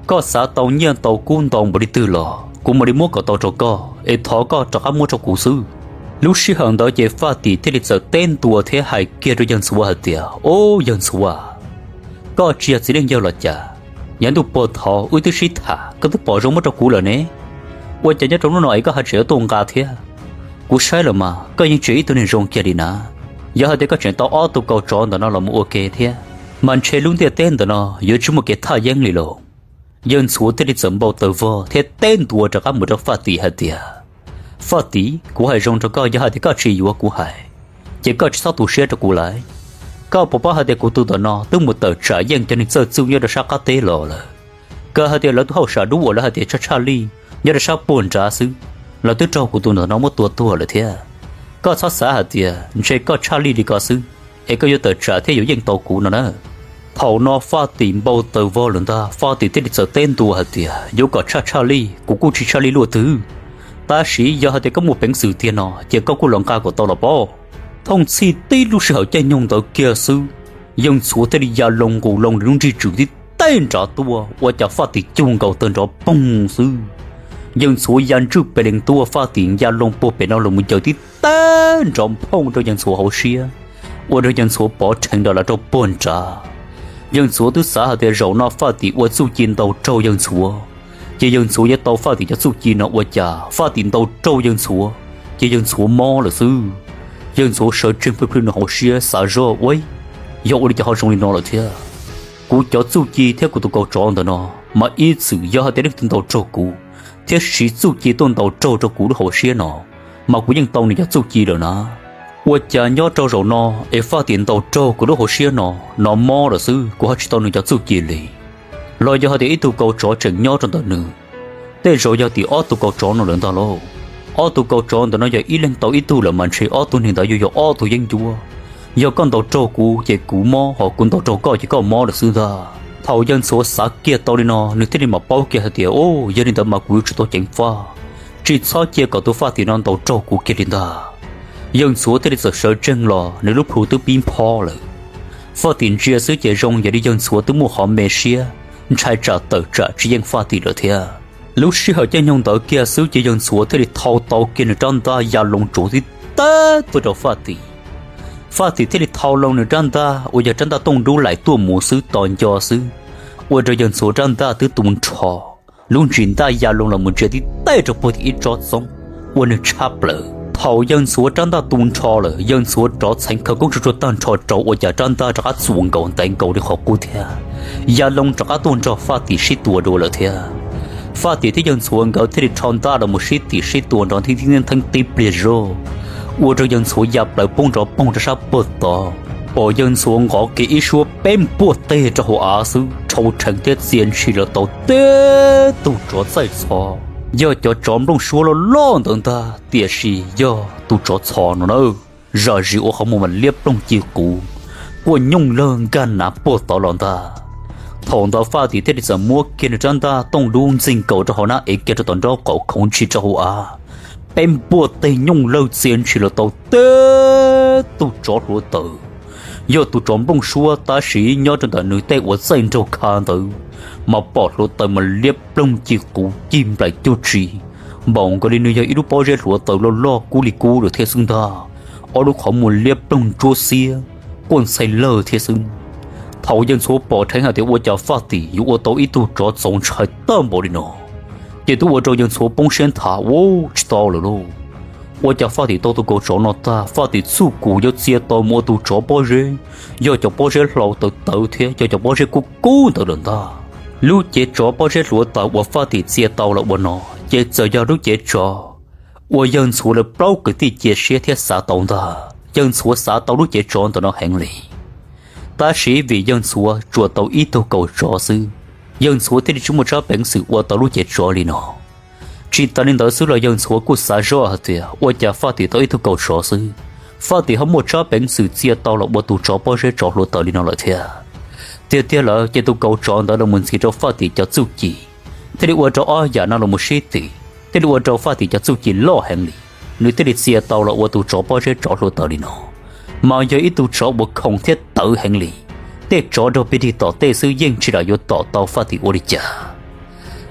Koj xav tau nyiaj tau kub ntau npaum li twg los kuv mam li muab kom tau rau koj, es thov koj rov qab muab rau kuv xwb. Lub sij hawm ntawd ces Faj Tim thiaj li txawm teb ntua thiab hais kiag rau yawg Ntxhuav hais tias, Ub, yawg Ntxhuav, koj tsis yog txiv neej yawg los cas? Yav ntuj puag thaud wb twb sib tham koj twb pom zoo muab rau kuv lawm ne, ua cas nyob rau hnub no es koj ho tseem yuav tuaj nqa thiab? Kuv saib los mas koj yeej tsis yog ib tug neeg zoo kiag li na. Yog hais tias koj tseem tau ob tug kaus tsov ntawm no los mus ua ke thiab mas ntshe lub ntiaj teb ntawm no yuav tsis muaj kev thaj yeeb li lauj. Yawg Ntxhuav thiaj li txawm npau taws vog thiab teb ntua rov qab mus rau Faj Tim hais tias, Faj Tim, kuv hais zoo rau koj, yog hais tias koj tsis yuav kuv hais, ces koj tsis txhob tu siab rau kuv lawm. Koj puas paub hais tias kuv tus ntawm no twb mus tawm tsam yeej cov neeg txawj txuj nyob rau sab qab teb los lawm? Koj hais tias lawv tus hauj sam dub uas lawv hais tias tshaj tshaj lij nyob rau sab puag nrad xwb, lawv twb raug kuv tus ntawm no muab tua tuag lawm thiab. Koj txhob xav hais tias ntshe koj tshaj lij li ko xwb es koj yuav tawm tsam thiab yuav yeej tau kuv no na. Thaum no Faj Tim npau taws vog lawm ntag, Faj Tim thiaj li txawm teb ntua hais tias, Yuav kom tshaj tshaj lij kuv kuj tsis tshaj lij luaj twg, tab sis yog hais tias koj muaj peev xwm tiag no ces koj kuj los nqa kom tau los pob. Thooj txhij tib lub sij hawm caij nyoog ntawd kiag xwb, Yawg Ntxhuav thiaj li ya loo nqus loo nws lub nrig tswm tib teb nrad tuaj, ua cas Faj Tim cuag nkaus tawg nrov poog xwb. Yawg Ntxhuav ya ntswj pes lees tuaj, Faj Tim ya loo puag pem no los mus ncaws tib teb nrov nphooj rau Yawg Ntxhuav hauv siab, ua rau Yawg Ntxhuav pov rheev nram lawv rau puag nrad. Yawg Ntxhuav twb xav hais tias zaum no Faj Tim ua txuj ci ntaus raug Yawg Ntxhuav, ces Yawg Ntxhuav yuav tau Faj Tim cov txuj ci no, ua cas Faj Tim ntaus raug Yawg Ntxhuav ces Yawg Ntxhuav mob lawm xwb. Yawg Ntxhuav sawv tsees plhws plhws nws hauv siab xav zoj ua, yog ua li cas ho zoo li no lawm thiab? Kuv cov txuj ci thiab kuv tus kaus tsov ntawm no mas ib txwm yog hais tias leej twg ntaus raug kuv thiab siv txuj ci tuaj ntaus raug rau kuv lub hauv siab no mas kuv yeej tau nws cov txuj ci lawm na. Ua cas nyob rau zaum no es Faj Tim ntaus raug kuv lub hauv siab no, no mob lawm xwb kuv ho tsis tau nws cov txuj ci li? Los yog hais tias ib tug kaus tsov tseem nyob rau ntawm nws, tej zaum yog tim ob tug kaus tsov no lawm ntag lauj. Ob tug kaus tsov ntawm no yog ib leeg tau ib tug lawm mas ntshe ob tug neeg ntawd yuav yog ob tug yeeb ncuab. Yog koj ntaus raug kuv ces kuv mob, ho kuv ntaus raug koj ces koj mob lawm xwb ntag. Thaum Yawg Ntxhuav xav kiag tau li no nws thiaj li mam paub kiag hais tias, u, yog li ntawd mas kuv yuav tsum tau ceev faj, tsis txhob cia kom tus Faj Tim no ntaus raug kuv kiag li ntag. Yawg Ntxhuav thiaj li txawm sawv tsees los nws lub plhu twb pib npho lawm. Faj Tim ntsia xwb ces zoo yog li Yawg Ntxhuav twb muaj qhov me siab, ntshai tsam tawm tsam tsis yeej Faj Tim lawm thiab. Lub sij hawm caij nyoog ntawd kiag xwb ces Yawg Ntxhuav thiaj li thau tau kiag nws rab ntaj ya loo tsuav tib teb tuaj rau Faj Tim. Faj Tim thiaj li thau loo nws rab ntaj uas yog rab ntaj tooj dub laim tuaj mus xwb tos nco xwb, ua rau Yawg Ntxhuav rab ntaj twb tu nrho, lub ntsis ntaj ya loo los mus ntsia tib teb rau puag tim ib tsob txoob, ua nws tshab plaws. Thaum Yawg Ntxhuav rab ntaj tu nrho lawm, Yawg Ntxhuav rov txheev khawv koob tsuj tsuag tag nrho rau ua cas rab ntaj rov qab txuas nkaus ntev nkaus li qhov qub thiab, ya loo rov qab tuaj nrog Faj Tim sib tua dua lawm thiab. Faj Tim thiab Yawg Ntxhuav nkawd thiaj li rho ntaj los mus sib tim sib tua nrov nthib nthib ntheeb tib pliag zog, ua rau Yawg Ntxhuav ya plaws poob nrov poog rau sab puag tod. Pom Yawg Ntxhuav nqov kiag ib suab peb npuaj teg rau hauv av xwb, rhau rheev thiab txia ntshis los tau tib tug tsov txaij txho, yog cov tsov nplooj suab loj loj ntawd ntag, tiam sis yog tus tsov txho no na, zam zis ua qhov muag mas liab ploog ci quv, quaj nyooj lawg nkag nav puag tod los ntag. Thaum ntawd Faj Tim thiaj li txawm muab kiag nws rab ntaj tooj dub ntxig nkaus rau hauv hnab ev kiag rau tom nraub qaum khoov ntshis rau hauv av, peb npuaj teg nyooj lawg txia ntshis los tau tib tug tsov hluav taws, yog tus tsov nplooj suab tab sis nyob rau ntawm nws tej uas txaij nraug kha ntawd mas pom hluav taws mas liab ploog ci quv cig nplaim cuj tsi, npaum nkaus li nws yog ib lub pob zeb hluav taws loj loj kub li kub lawm thiab xwb ntag. Ob lub qhov muag liab ploog ntsuab xiab, quaj ntxhee lawg thiab xwb. Thaum Yawg Ntxhuav pom dheev hais tias ua cas Faj Tim yuav ua tau ib tug tsov txaus ntshai tag npaum li no, ces twb ua rau Yawg Ntxhuav poob siab nthav ua tsis tau lawm lauj. Ua cas Faj Tim tau tus kaus tsov no tag, Faj Tim txuj kum yuav txia tau mus ua tus tsov pob zeb, yog cov pob zeb hlau tawv tawv thiab yog cov pob zeb kub kub ntawd lawm ntag. Lub cev tsov pob zeb hluav taws uas Faj Tim txia tau los ua no, ces txawm yog lub cev tsov uas Yawg Ntxhuav lawv plaub kwv tij cia siab thiab xav tau ntag. Yawg Ntxhuav xav tau lub cev tsov ntawm no heev li, tab sis vim Yawg Ntxhuav tsuas tau ib tug kaus tsov xwb, Yawg Ntxhuav thiaj li tsis muaj tsab peev xwm ua tau lub cev tsov li no. Tsis tas li ntawd xwb los Yawg Ntxhuav kuj xav zoj hais tias ua cas Faj Tim tau ib tug kaus tsov xwb, Faj Tim ho muaj tsab peev xwm txia tau los ua tus tsov pob zeb tsov hluav taws li no lawm thiab. Tiag tiag lawm ces tus kaus tsov ntawd los mus ntxiv rau Faj Tim cov txuj ci, thiaj li ua rau ob yam no los mus sib tim, thiaj li ua rau Faj Tim cov txuj ci loj heev li, nws thiaj li txia tau los ua tus tsov pob zeb tsov hluav taws li no. Mas yog ib tug tsov uas khoom thiab tawv heev li, tej tsov nrog pig dig tom tej xwb yeej tsis lam yuav tom tau Faj Tim ua li cas.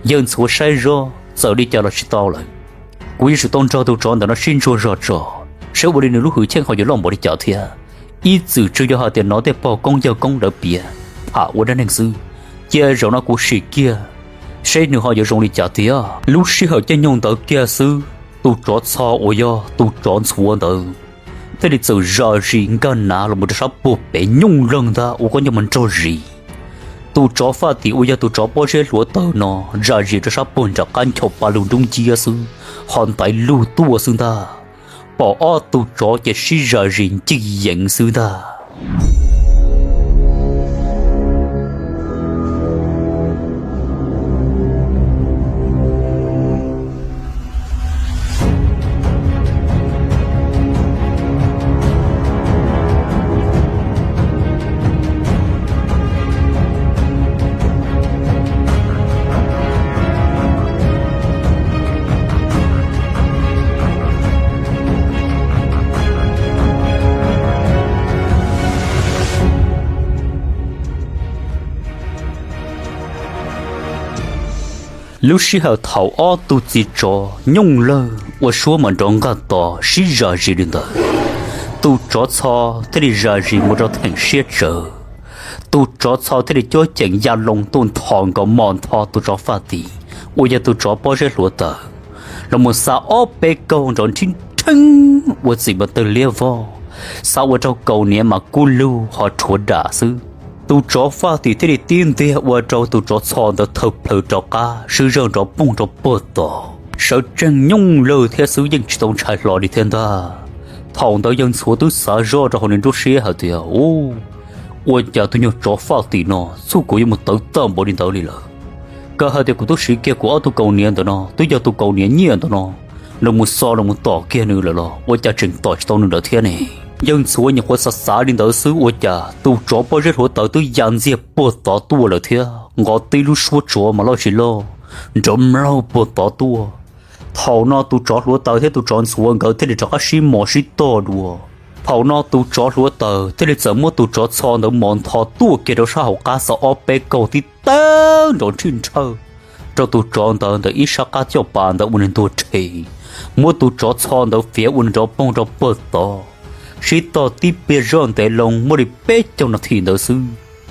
Yawg Ntxhuav saib zoj txawm li cas los tsis tau lawm, kuv yuav tsum tau nrog tus tsov ntawm no sib ntsuas zog tso, saib ua li nws lub hwj chim ho yuav loj npaum li cas thiab. Ib txwm tsuas yog hais tias hnov tej pog koob yawg koob lawv piav tham ua dab neeg xwb, cia zaum no kuv sim kiag saib nws ho yuav zoo li cas tiag. Lub sij hawm caij nyoog ntawd kiag xwb, tus tsov txho uas yog tus tsov Ntxhuav ntawd thiaj li txawm zam zis nkag nav los mus rau sab puag pem nyooj lawg ntag ua koj nyob mus nrog zis. Tus tsov Faj Tim uas yog tus tsov pob zeb hluav taws no zam zis rau sab puag nram qab ncaug pa lug nrub nciab xwb, ho ntaiv lug tuaj xwb ntag. Pom ob tug tsov ces sib zam zis ncig yeev xwb ntag. Lub sij hawm thaum ob tug txiv tsov nyooj lawg ua suab mas nrov nqaj tos sib zam zis li ntawd, tus tsov txho thiaj li zam zis mus rau theem siab tsawv. Tus tsov txho thiaj li cuab ceem ya loo tuaj nthos nkaus mos ntho tus tsov faj tim uas yog tus tsov pob zeb hluav taws los mus xa ob peb kaug nrov nrhib nrheeb ua txim mas tawg liab vog, xa ua rau kaus hniav mas kub lug ho rhuav dam xwb. Tus tsov faj tim thiaj li tib ntiag ua rau tus tsov txho ntawd thawj plhawv rov qab swb zawj nrov poog rau puag tod. Sawv tsees nyooj lawg thiab xwb yeej tsis tau ntshai hlo li thiab ntag. Thaum ntawd yawg ntxhuav twb xav zoj rau hauv nws nruab siab hais tias, u, ua cas tus nyuag tsov faj tim no txuj kuv yuav mus tawv tag npaum li ntawd li lawm. Koj hais tias kuv twb siv kiag kuv ob tug kaus hniav ntawm no, twb yog tus kaus hniav nyiaj ntawm no, los mus xo los mus tom kiag nws lawm los ua cas tseem tom tsis tau nws lawm thiab ne? Yawg ntxhuav nyuam qhuav xav xav li ntawd xwb ua cas tus tsov pob zeb hluav taws twb ya ntxiag puag tod tuaj lawm thiab nqov tib lub suab tsov mas loj tsis loj nrov mlaug puag tod tuaj. Thaum no tus tsov hluav taws thiab tus tsov ntxhuav nkawd thiaj li rov qab sib mos sib tog dua. Thaum no tus tsov hluav taws thiaj li txawm muab tus tsov txho ntawd mos ntho tuaj kiag rau sab hauv qab xa ob peb kaug tib tawg nrov nrhij nrhawj rau tus tsov ntawd ntawm ib sab qab caj pas ntawd ua nws ntuag rhe, muab tus tsov txho ntawd fiav ua nws nrov poog rau puag tod. Sib tog tib pliag zoj ntev loo muaj li peb caug nas this ntawd xwb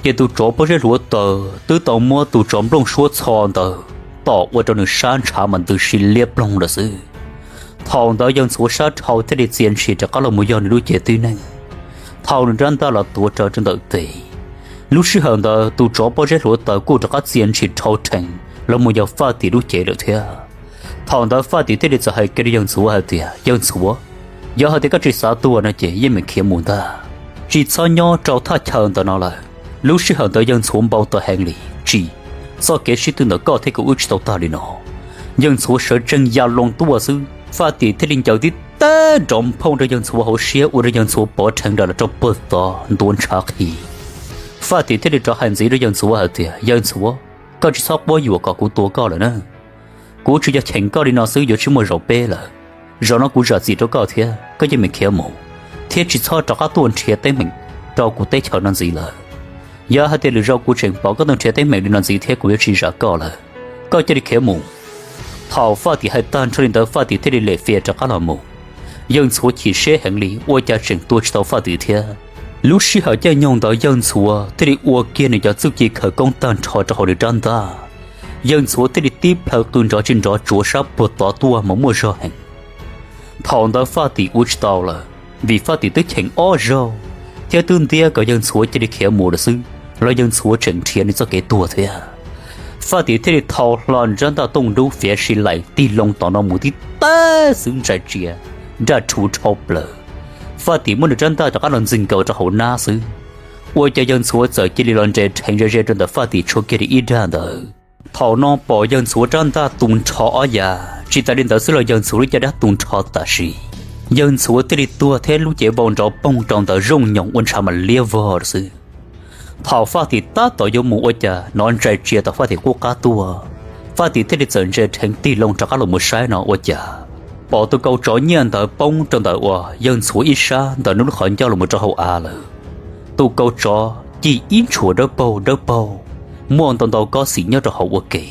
ces tus tsov pob zeb hluav taws twb tau muab tus tsov nplooj suab txho ntawd tom ua rau nws sab ntshav mas ntws si liab ploog lawm xwb. Thaum ntawd yawg ntxhuav sab dhau thiaj li txia ntshis rov qab los mus yog nws lub cev tib neeg. Thau nws rab ntaj los tuav rawv rau ntawm tes. Lub sij hawm ntawd tus tsov pob zeb hluav taws kuj rov qab txia ntshis dhau rhees los mus yog faj tim lub cev lawm thiab. Thaum ntawd faj tim thiaj li txawm hais kiag rau yawg ntxhuav hais tias, yawg ntxhuav, yog hais tias koj tsis xav tuag no ces yeej meem khiav mus ntag, tsis txhob nyob rau thaj chaw ntawm no lawm. Lub sij hawm ntawd yawg ntxhuav npau taws heev li, tsis, txoj kev sib tw ntawm koj thiab kuv wb tsis tau tag li no. Yawg ntxhuav sawv tsees ya loo tuaj xwb faj tim thiaj li ncaws tib teg nrov nphoo rau yawg ntxhuav hauv siab ua rau yawg ntxhuav pov rheev nram los rau puag tod ntuav ntshav qhi. Faj tim thiaj li rov hais ntxiv rau yawg ntxhuav hais tias, yawg ntxhuav, koj tsis txhob quab yuam kom kuv tua koj lawm na. Kuv tsuas yog cheem koj li no xwb yuav tsis muaj zaum peb lawm. Zaum no kuv zam txim rau koj thiab koj yeej meem khiav mus, thiab tsis txhob rov qab tuaj nrhiav teeb meem rau kuv teb chaws no ntxiv lawm. Yog hais tias lwm zaus kuv tseem pom koj tuaj nrhiav teeb meem li no ntxiv thiab kuv yuav tsis zam koj lawm. Koj cia li khiav mus. Thaum faj tim hais tag nrho li ntawd faj tim thiaj li lem fias rov qab los mus. Yawg ntxhuav chim siab heev li ua cas tseem tua tsis tau faj tim thiab. Lub sij hawm caij nyoog ntawd yawg ntxhuav thiaj li ua kiag nws cov txuj ci khawv koob tag nrho rau hauv nws rab ntaj. Yawg ntxhuav thiaj li tib plhaw qw nrov tsis nrov tsuav sab puag tod tuaj mas muaj zog heev. Thaum ntawd faj tim ua tsis tau lawm, vim faj tim twb cheem ob zaug thiab twb ntiab kom yawg ntxhuav cia li khiav mus lawm xwb los yawg ntxhuav tseem nrhiav nws txoj kev tuag thiab. Faj tim thiaj li thau hlo nws rab ntaj tooj dub fiav si laim tig loo tom no mus tib teg xwb ntsais tsia, nraj rhuv dhau plaws. Faj tim muab nws rab ntaj rov qab los ntxig nkaus rau hauv nab xwb, ua cas yawg ntxhuav txawm cia li los nres rheev ze ze rau ntawm faj tim tshuav kiag li ib dag ntawd. Thaum no pom yawg ntxhuav rab ntaj tu nrho ob yav, tsis tas li ntawd xwb los yawg ntxhuav lub caj dab tu nrho tam sim. Yawg ntxhuav thiaj li tuag thiab lub cev vau nrov poog rau ntawd zooj nyoos ua ntshav mas liab vog lawm xwb. Thaum faj tim tab tom yuav mus ua cas hnov ntsais tsia tom faj tim qub qab tuaj, faj tim thiaj li txawm nres rheev tig loo rov qab los mus saib no ua cas pom tus kaus tsov nyiaj ntawd poob rau ntawm uas yawg ntxhuav ib sab ntawm nws lub qhov ncauj los mus rau hauv av lawm. Tus kaus tsov ci ib ntshuas dawb paug dawb paug, muaj ntau ntau kob xim nyob rau hauv ua ke.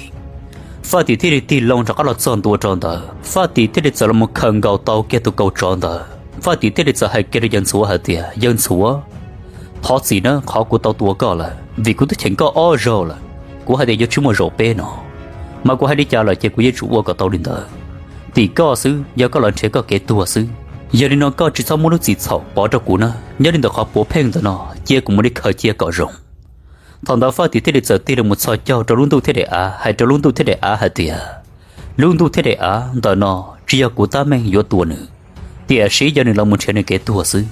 Faj tim thiaj li tig loo rov qab los txog ntua rau ntawd, faj tim thiaj li txawm los mus khaws nkaus tau kiag tus kaus tsov ntawd. Faj tim thiaj li txawm hais kiag rau yawg ntxhuav hais tias, yawg ntxhuav, thov txim na qhov kuv tau tua koj lawm, vim kuv twb cheem koj ob zaug lawm. Kuv hais tias yuav tsis muaj zaum peb no, mas kuv hais li cas lawm ces kuv yeej tsum ua kom tau li ntawd. Tim koj xwb, yog koj los nrhiav koj kev tuag xwb. Yog li no koj tsis txhob muab lub txim txhaum pov rau kuv na, nyob li ntawm qhov puav pheej ntawm no cia kuv mus li khaws cia kom zoo. Thaum ntawd faj tim thiaj li txawm tig los mus txhos caug rau lub ntuj thiab daim av hais rau lub ntuj thiab daim av hais tias, lub ntuj thiab daim av, ntawm no tsis yog kuv tab meeg yuav tua nws, tiam sis yog nws los mus nrhiav nws kev tuag xwb.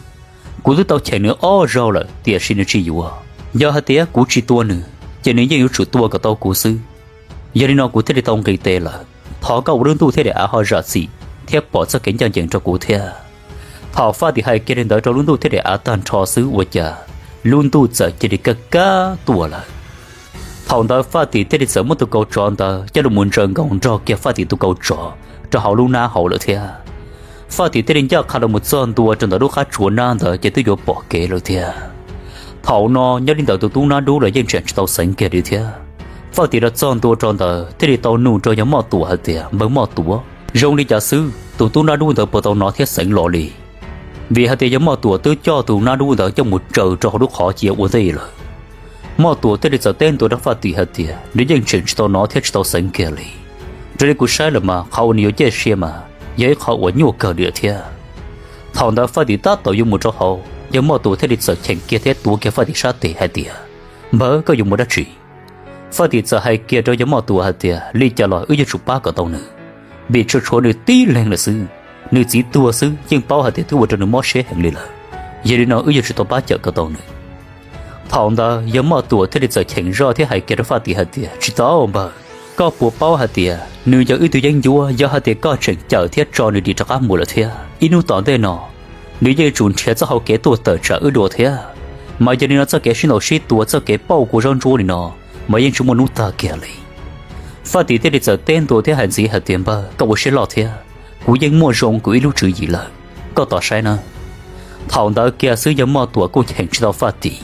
Kuv twb tau cheem nws ob zaug lawm tiam sis nws tsis yuav. Yog hais tias kuv tsis tua nws, ces nws yeej yuav tsum tua kom tau kuv xwb. Yog li no kuv thiaj li tau nqis tes lawm. Thov koj ua lub ntuj thiab daim av ho zam txim thiab pom txoj kev ncaj ncees rau kuv thiab. Thaum faj tim hais kiag li ntawd rau lub ntuj thiab daim av tag nrho xwb ua cas lub ntuj txawm cia li kaj kab tuaj lawm. Thaum ntawd faj tim thiaj li txawm muab tus kaus tsov ntawd coj los mus ntsaws nkaus nrog kiag faj tim tus kaus tsov rau hauv lub nab hauv lawm thiab. Faj tim thiaj li ncaj qha los mus txog ntua rau ntawm lub qab tsuas nab ntawd ces twb yuav pom kev lawm thiab. Thaum no nyob li ntawm tus tub nab dub los yeej tseem tsis tau xeev kiag li thiab. Faj Tim los txog ntua rau ntawd thiaj li tau nug rau yawg Moj Tuam hais tias, Npawg Moj Tuam, zoo li cas xwb, tus tub nab dub ntawd puas tau nov thiab xeev los li? Vim hais tias yawg Moj Tuam twb coj tus nab dub ntawd coj mus tsaws rau hauv lub qhov cia ua ntej lawm. Moj Tuam thiaj li txawm teb ntua rau Faj Tim hais tias, Nws yeej tseem tsis tau nov thiab tsis tau xeev kiag li. Raws li kuv saib lawm mas qhov uas nws yuav ciaj sia mas yog ib qho uas nyuaj kawg li lawm thiab. Thaum ntawd Faj Tim tab tom yuav mus rau hauv, yawg Moj Tuam thiaj li txawm cheem kiag thiab tuav kiag Faj Tim sab tes hais tias, Npawg, koj yuav mus dab tsi? Faj Tim txawm hais kiag rau yawg Moj Tuam hais tias, Li cas los wb yuav tsum pab kom tau nws, vim tsuas tshuav nws tib leeg lawm xwb. Nws txiv tuag xwb yeej paub hais tias twb ua rau nws mob siab heev li lawm. Yog li no wb yuav tsum tau pab cawm kom tau nws. Thaum ntawd yawg Moj Tuam thiaj li txawm cheem zoj thiab hais kiag rau Faj Tim hais tias, Tsis tau npawg, koj puas paub hais tias nws yog wb tus yeeb ncuab, yog hais tias koj tseem cawm thiab tso nws dim rov qab mus lawm thiab, ib hnub tom ntej no nws yeej yuav tsum nrhiav txoj hau kev tuaj tawm tsam wb dua thiab. Mas yog li no txoj kev sib ntaus sib tua, txoj kev pauj kua zaub ntsuab li no mas yeej tsis muaj hnub tag kiag li. Faj Tim thiaj li txawm teb ntua thiab hais ntxiv hais tias, Npawg, koj ua siab loj thiab, kuv yeej muaj zoo kuv ib lub tswv yim lawm, koj tos saib na. Thaum ntawd kiag xwb yawg Moj Tuam kuj cheem tsis tau Faj Tim.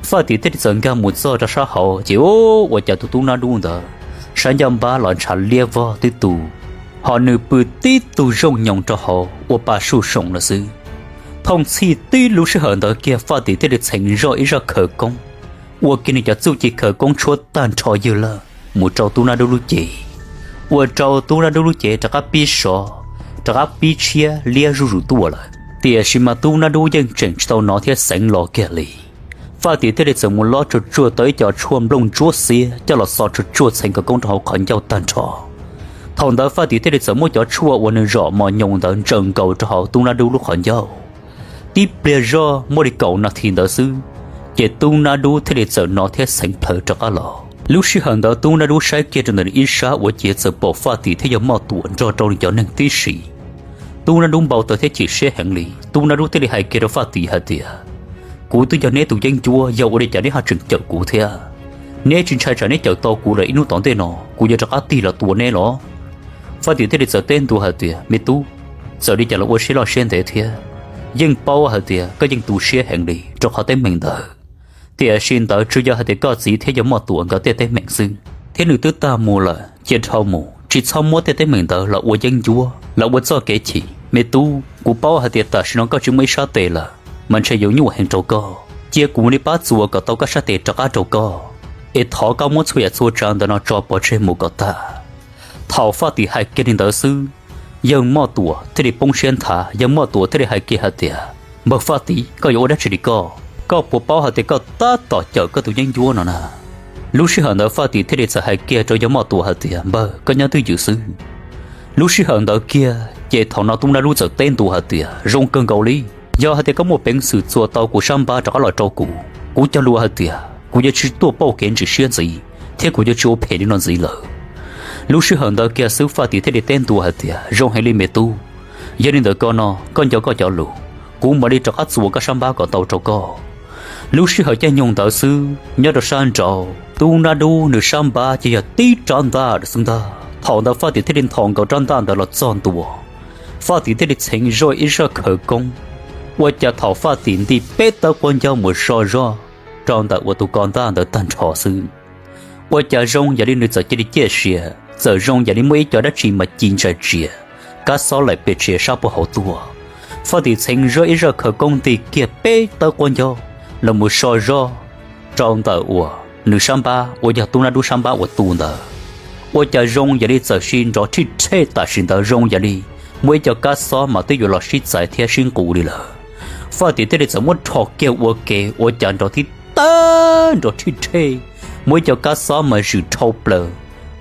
Faj Tim thiaj li txawm nkag mus txog rau sab hauv ces ua cas tus tub nab dub ntawd sab ncaj npab los ntshav liab vog twb tu, ho nws pw tib tug zooj nyoos rau hauv ua pa suj soom lawm xwb. Thooj txhij tib lub sij hawm ntawd kiag Faj Tim thiaj li txheev zoj ib zaj khawv koob, ua kiag nws cov txuj ci khawv koob tshuab tag nrho ywg lawj mus rau tub nab dub lub cev, ua rau tub nab dub lub cev rov qab pib sov, rov qab pib tshiab liab zuj zus tuaj lawm. Tiam sis mas tub nab dub yeej tseem tsis tau nov thiab xeev los kiag li. Faj Tim thiaj li txawm mus lob tsuag tsuag tau ib co tshuaj nplooj ntsuab xiab coj los xo tsuag tsuag txheev khawv koob rau hauv qhov ncauj tag nrho. Thaum ntawd Faj Tim thiaj li txawm muab cov tshuaj uas nws zom mos nyoos ntawd ntsaws nkaus rau hauv tub nab dub lub qhov ncauj. Tib pliag zoj muaj li kaum nas this ntawd xwb, ces tub nab dub thiaj li txawm nov thiab xeev plhawv rov qab los. Lub sij hawm ntawd tub nab dub saib kiag rau ntawm nws ib sab ua ciav txawm pom Faj Tim thiab yawg Moj Tuam nrog rau nws cov neeg tib si. Tub nab dub npau taws thiab chim siab heev li, tub nab dub thiaj li hais kiag rau Faj Tim hais tias, Kuv twb yog neb tus yeeb ncuab, yog ua li cas neb ho tseem cawm kuv thiab? Neb tsis ntshai tsam neb cawm tau kuv lawm ib hnub tom ntej no kuv yuav rov qab tig los tua neb los? Faj Tim thiaj li txawm teb ntua hais tias, Me tub, txawm li cas los ua siab loj siab ntev thiab. Yeej paub hais tias koj yeej tu siab heev li rau qhov teeb meem ntawd, tiam sis ntawd tsuas yog hais tias koj txiv thiab yawg Moj Tuam nkawd tej teeb meem xwb, thiab nws twb tag mus lawm, cia dhau mus, tsis txhob muab tej teeb meem ntawd los ua yeeb ncuab los ua txoj kev chim. Me tub, kuv paub hais tias tam sim no koj tsis muaj ib sab tes lawm, mas ntshe yuav nyuaj heev rau koj. Cia kuv mus li pab txuas kom tau koj sab tes rov qab rau koj, es thov koj muab txhua yam txhua tsav ntawd no tso pov tseg mus kom tag. Thaum Faj Tim hais kiag li ntawd xwb, yawg Moj Tuam thiaj li poob siab nthav. Yawg Moj Tuam thiaj li hais kiag hais tias, Npawg Faj Tim, koj yuav ua dab tsi li koj? Koj puas paub hais tias koj tab tom cawm koj tus yeeb ncuab no na? Lub sij hawm ntawd Faj Tim thiaj li txawm hais kiag rau yawg Moj Tuam hais tias, Npawg, koj nyob twj ywm xwb. Lub sij hawm ntawd kiag ces thaum no tub nab dub txawm teb ntua hais tias, Zoo kawg nkaus li. Yog hais tias koj muaj peev xwm txuas tau kuv sab npab rov qab los rau kuv, kuv cog lus hais tias kuv yuav tsis tuaj pauj kev ntsis siab ntxiv, thiab kuv yuav tsis ua phem li no ntxiv lawm. Lub sij hawm ntawd kiag xwb Faj Tim thiaj li teb ntua hais tias, Zoo heev li me tub. Yog li ntawd koj no koj nco koj cov lus, kuv mam li rov qab txuas koj sab npab kom tau rau koj. Lub sij hawm caij nyoog ntawd xwb nyob rau sab nraud tub nab dub nws sab npab ces yog tib rab ntaj xwb ntag. Thaum ntawd Faj Tim thiaj li nthos nkaus rab ntaj ntawd los txog ntua, Faj Tim thiaj li txheev zoj ib zaj khawv koob. Ua cas thaum Faj Tim nti peb tawb quab ncaug mus so zoj rau ntawm uas tus ko ntaj ntawd tag nrho xwb, ua cas zoo yam li nws txawm cia li ciaj sia, txawm zoo yam li muaj ib co dab tsi mas ci ntsa tsias, kab xob laim pes tsev sab puag hauv tuaj. Faj Tim txheev zoj ib zaj khawv koob nti kiag peb tawb quab ncaug los mus so zoj rau ntawm uas nws sab npab uas yog tub nab dub sab npab uas tu ntawd, ua cas zoo yam li txawm sis nrov thij thej tam sim ntawd zoo yam li muaj ib co kab xob mas twb yuav los sib txais thiab sib nqus li lawm. Faj Tim thiaj li txawm muab rho kiag ua ke ua cas nrov tib tawb nrov thij thej, muaj ib co kab xob mas zwm dhau plaws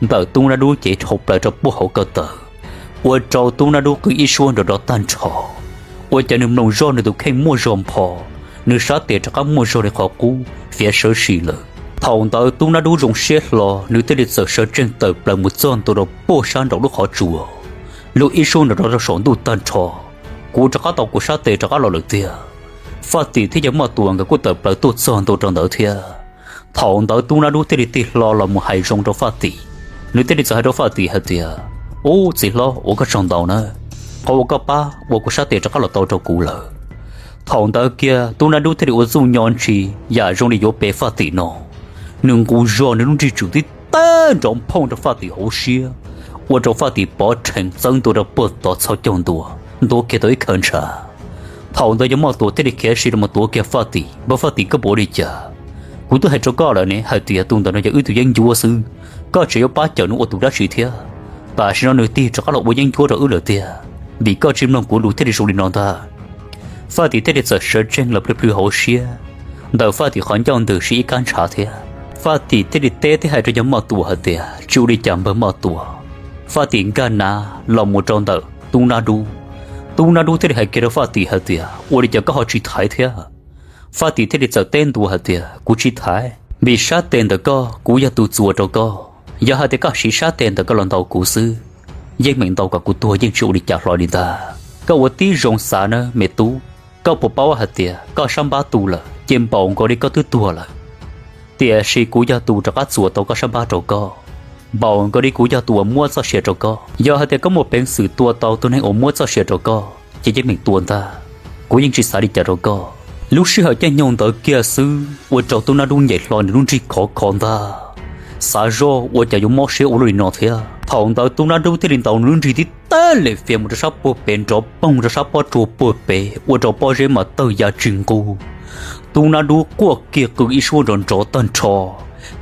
ntawm tub nab dub cev dhau plaws rau puag hauv ko taw, ua rau tub nab dub qw ib suab nrov nrov tag nrho. Ua cas nws mloog zoj nws tus kheej muaj zog npho, nws sab tes rov qab muaj zog li qhov qub fiav sawv si lawm. Thaum ntawd tub nab dub zoo siab hlo, nws thiaj li txawm sawv tsees tawm plaws mus txog ntua rau puag sab nraum lub qhov tsua, lug ib suab nrov nrov rau saum ntuj tag nrho. Kuv rov qab tau kuv sab tes rov qab los lawm tiag. Faj Tim thiab yawg Moj Tuam nkawd kuj tawm plaws tuaj txog ntua rau ntawd thiab. Thaum ntawd tub nab dub thiaj li tig hlo los mus hais zoo rau Faj Tim. Nws thiaj li txawm hais rau Faj Tim hais tias, Ub, txiv hlob, ua koj tsaug ntau na, qhov uas koj pab ua kuv sab tes rov qab los tau rau kuv lawm. Thaum ntawd kiag tub nab dub thiaj li ua txuj nyo ntsis yam zoo li yuav pe Faj Tim no. Nws nqus zog nws lub nrig tsum tib tawg nrov phooj rau Faj Tim hauv siab, ua rau Faj Tim pov rhees txawb ntua rau puag tod txhos caug ntua, ntua kiag tau ib khawv ntshav. Thaum ntawd yawg Moj Tuam thiaj li khiav si los mus tuav kiag Faj Tim, npawg Faj Tim, koj puas ua li cas? Kuv twb hais rau koj lawm ne hais tias tus ntawm no yog wb tus yeeb ncuab xwb, koj tseem yuav pab cawm nws ua tus dab tsi thiab? Tam sim no nws tig rov qab los ua yeeb ncuab rau wb lawm tiag, vim koj tsis mloog kuv lus thiaj li zoo li no ntag. Faj Tim thiaj li txawm sawv tsees los plhws plhws hauv siab, ntawm Faj Tim qhov ncauj ntws si ib kab ntshav thiab. Faj Tim thiaj li teb thiab hais rau yawg Moj Tuam hais tias, tsis ua li cas npawg Moj Tuam. Faj Tim nkag nav los mus rau ntawm Tub Nab Dub. Tub Nab Dub thiaj li hais kiag rau Faj Tim hais tias, ua li cas koj ho tsis thaiv thiab? Faj Tim thiaj li txawm teb ntua hais tias, kuv tsis thaiv, vim sab tes ntawm koj kuv yog tus txuas rau koj. Yog hais tias koj siv sab tes ntawm koj los ntaus kuv xwb, yeej meem ntaus kom kuv tuag yeej tsis ua li cas hlo li ntag. Koj ua tib zoo xav nawb me tub, koj puas paub hais tias koj sab npab tu lawm ces npaum nkaus li koj twb tuag lawm. Tiam sis kuv yog tus rov qab txuas tau koj sab npab rau koj, npaum nkaus li kuv yog tus uas muab txoj sia rau koj. Yog hais tias koj muaj peev xwm tua tau tus neeg uas muab txoj sia rau koj ces yeej meem tua ntag, kuv yeej tsis xav li cas rau koj. Lub sij hawm caij nyoog ntawd kiag xwb ua rau Tub Nab Dub nyem hlo nws lub nrig khov kho ntag, xav zoj ua cas yuav mob siab ua luaj li no thiab. Thaum ntawd Tub Nab Dub thiaj li ntaus nws lub nrig tib teg lem fias mus rau sab puag pem nrov poog rau sab pob tsuas puag pem ua rau pob zeb mas tawg ya tsis nqug. Tub Nab Dub quaj kiag qw ib suab nrov nrov tag nrho,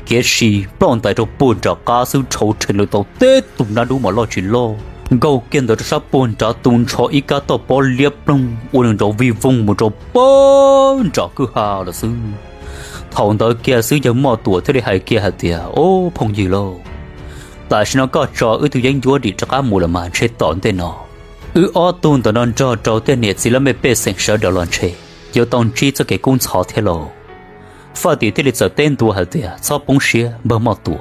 khiav si ploj ntais rau puag nram qab xwb, rhau rhees lawm tau teb tus Nab Dub mas loj tsis loj, nkaug kiag ntawd rau sab puag nrad tu nrho ib kab toj pob liab ploog ua nws nrov vij voog mus rau puag nram kwj ha lawm xwb. Thaum ntawd kiag xwb yawg Moj Tuam thiaj li hais kiag hais tias, ob phooj ywg lauj, tam sim no koj tso wb tug yeeb ncuab dim rov qab mus lawm mas ntshe tom ntej no wb ob tug ntawm no nrog rau tej niam txiv laj mej pej xeem sawv daws los ntshe yuav tau ntsib txoj kev kub ntxhov thiab lauj. Faj Tim thiaj li txawm teb ntua hais tias, txhob poob siab npawg Moj Tuam,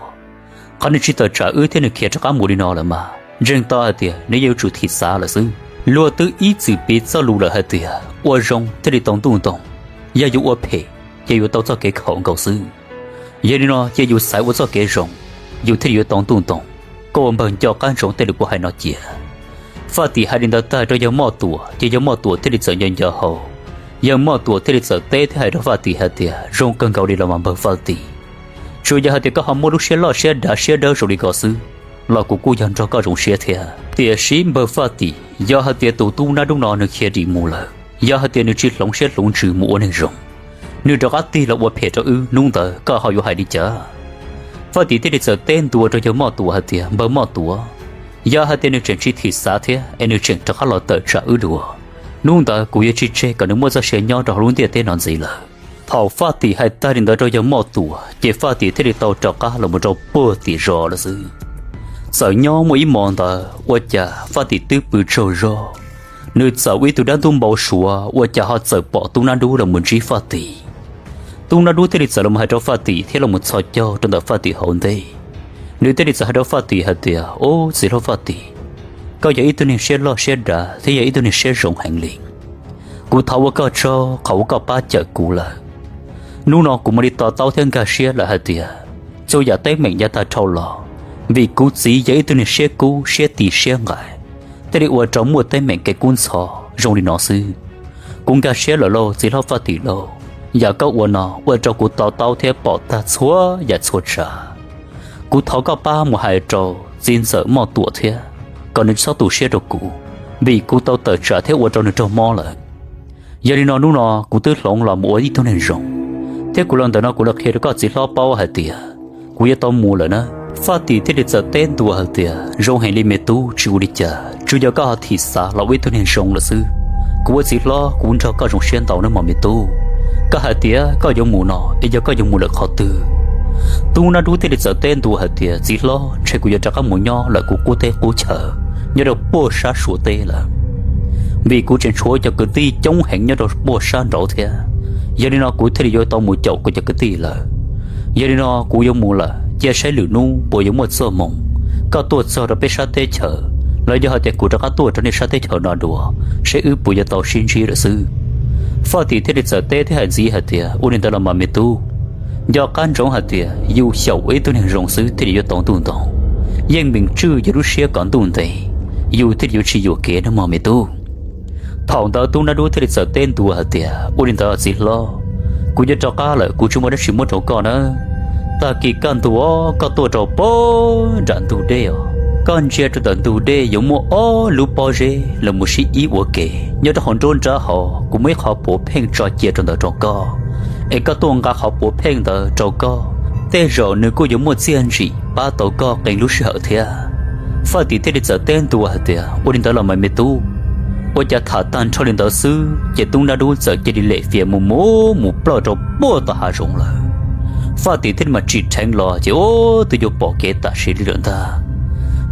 qhov nws tsis tawm tsam wb thiab nws khiav rov qab mus li no lawm mas ntseeg tau hais tias nws yeej yuav tsum thim xav lawm xwb. Luag twb ib txwm piv txoj lus lawm hais tias ua zoo thiaj li tau ntuj ntoos, yog yus ua phem ces yuav tau txoj kev khaum nkaus xwb. Yog li no ces yus xaiv ua txoj kev zoo, yus thiaj li yuav tau ntuj ntoos. Koj ua npawg nco qab ntsoov tej lus kuv hais no cia. Faj Tim hais li ntawd tag rau yawg Moj Tuam ces yawg Moj Tuam thiaj li txawm nco nco hau. Yawg Moj Tuam thiaj li txawm teb thiab hais rau Faj Tim hais tias, zoo kawg nkaus li los mas npawg Faj Tim, tsuas yog hais tias koj ho muaj lub siab loj siab dav siab dawb zoo li ko xwb los kuv kuj yog nrog koj zoo siab thiab. Tiam sis npawg Faj Tim, yog hais tias tus Tub Nab Dub no nws khiav dim mus lawm, yog hais tias nws tsis hloov siab hloov ntsws mus ua neeg zoo, nws rov qab tig los ua phem rau wb, hnub ntawd koj ho yuav hais li cas? Faj Tim thiaj li txawm teb ntua rau yawg Moj Tuam hais tias, npawg Moj Tuam, yog hais tias nws tseem tsis thim xav thiab es nws tseem rov qab los tawm tsam wb dua, hnub ntawd kuv yuav tsis tseg kom nws muaj txoj sia nyob rau hauv lub ntiaj teb no ntxiv lawm. Thaum Faj Tim hais tag li ntawd rau yawg Moj Tuam ces Faj Tim thiaj li tau rov qab los mus rau puag tim zos lawm xwb. Txawm nyob muaj ib hmos ntawd ua cas Faj Tim twb pw tsaug zog, nws txawm ua ib tug dab ntub npau suav ua cas ho txawm pom Tub Nab Dub los mus ntsib Faj Tim. Tub Nab Dub thiaj li txawm los hais rau Faj Tim thiab los mus txhos caug rau ntawm Faj Tim hauv ntej. Nws thiaj li txawm hais rau Faj Tim hais tias, ob txiv hlob Faj Tim, koj yog ib tug neeg siab loj siab dav thiab yog ib tug neeg siab zoo heev li. Kuv thov ua koj tsaug qhov uas koj pab cawm kuv lawm. Hnub no kuv mam li to taub thiab nkag siab lawm hais tias txhua yam teeb meem yav tag dhau los vim kuv txiv yog ib tug neeg siab kub siab ti siab nqaim, thiaj li ua rau muaj teeb meem kev kub ntxhov zoo li no xwb. Kuv nkag siab lawm lauj txiv hlob Faj Tim lauj, yam koj ua no ua rau kuv to taub thiab pom tag txhua yam txhua tsav. Kuv thov koj pab mus hais rau txiv ntxawm Moj Tuam thiab, kom nws txhob tu siab rau kuv, vim kuv tau tawm tsam thiab ua rau nws raug mob lawm. Yog li no hnub no kuv twb hloov los mus ua ib tug neeg zoo, thiab kuv los ntawm no kuv los qhia rau koj txiv hlob paub hais tias kuv yuav tau mus lawm na. Faj Tim thiaj li txawm teb ntua hais tias, zoo heev li me tub, tsis ua li cas, tsuas yog koj ho thim xav los ua ib tug neeg zoo lawm xwb. Kuv ua txiv hlob kuv nrog koj zoo siab ntau nawb mog me tub. Koj hais tias koj yuav mus no es yog koj yuav mus lawm qhov twg? Tub Nab Dub thiaj li txawm teb ntua hais tias, txiv hlob, ntshe kuv yuav rov qab mus nyob lawm kuv qub teb qub chaw, nyob rau puag sab Suav teb lawm, vim kuv tseem tshuav cov kwv tij coob heev nyob rau puag sab nraud thiab. Yog li no kuv thiaj li yuav tau mus caum kuv cov kwv tij lawm. Yog li no kuv yuav mus lawm, cia saib lwm hnub puas yuav muaj txoj hmoo koj tuaj txog rau peb sab teb chaws, los yog hais tias kuv rov qab tuaj rau nej sab teb chaws no dua, saib wb puas yuav tau sib ntsib lawm xwb. Faj Tim thiaj li txawm teb thiab hais ntxiv hais tias, ua li ntawd los mas me tub, nco qab ntsoov hais tias yus xyaum ua ib tug neeg zoo xwb thiaj li yuav tau ntuj ntoo, yeej meem tswj yus lub siab kom ntuj ntev, yus thiaj li yuav tsis yuam kev nawb mog me tub. Thaum ntawd Tub Nab Dub thiaj li txawm teb ntua hais tias, ua li ntawd txiv hlob, kuv yuav rov qab lawm, kuv tsis muaj dab tsi muab rau koj nawb. Tag kis kaj ntug os, koj tuaj rau pog nram ntug dej os, koj ntsia rau ntawm ntug dej yuav muaj ob lub pob zeb los mus sib ib ua ke. Nyob rau hauv nruab nrab hov kuv muaj ib qhov puav pheej tso cia rau ntawd rau koj, es koj tuaj nqa qhov puav pheej ntawd rau koj, tej zaum nws kuj yuav muaj txiaj ntsim pab tau koj qee lub sij hawm thiab. Faj Tim thiaj li txawm teb ntua hais tias, Ua li ntawd los mas me tub. Ua cas tham tag nrho li ntawd xwb ces tub nrab dub txawm cia li lem fias mus mus mus ploj rau puag tom hav zoov lawm. Faj Tim thiaj li mas tsim dheev los ces ub twb yuav pom kev tam sim li lawm ntag.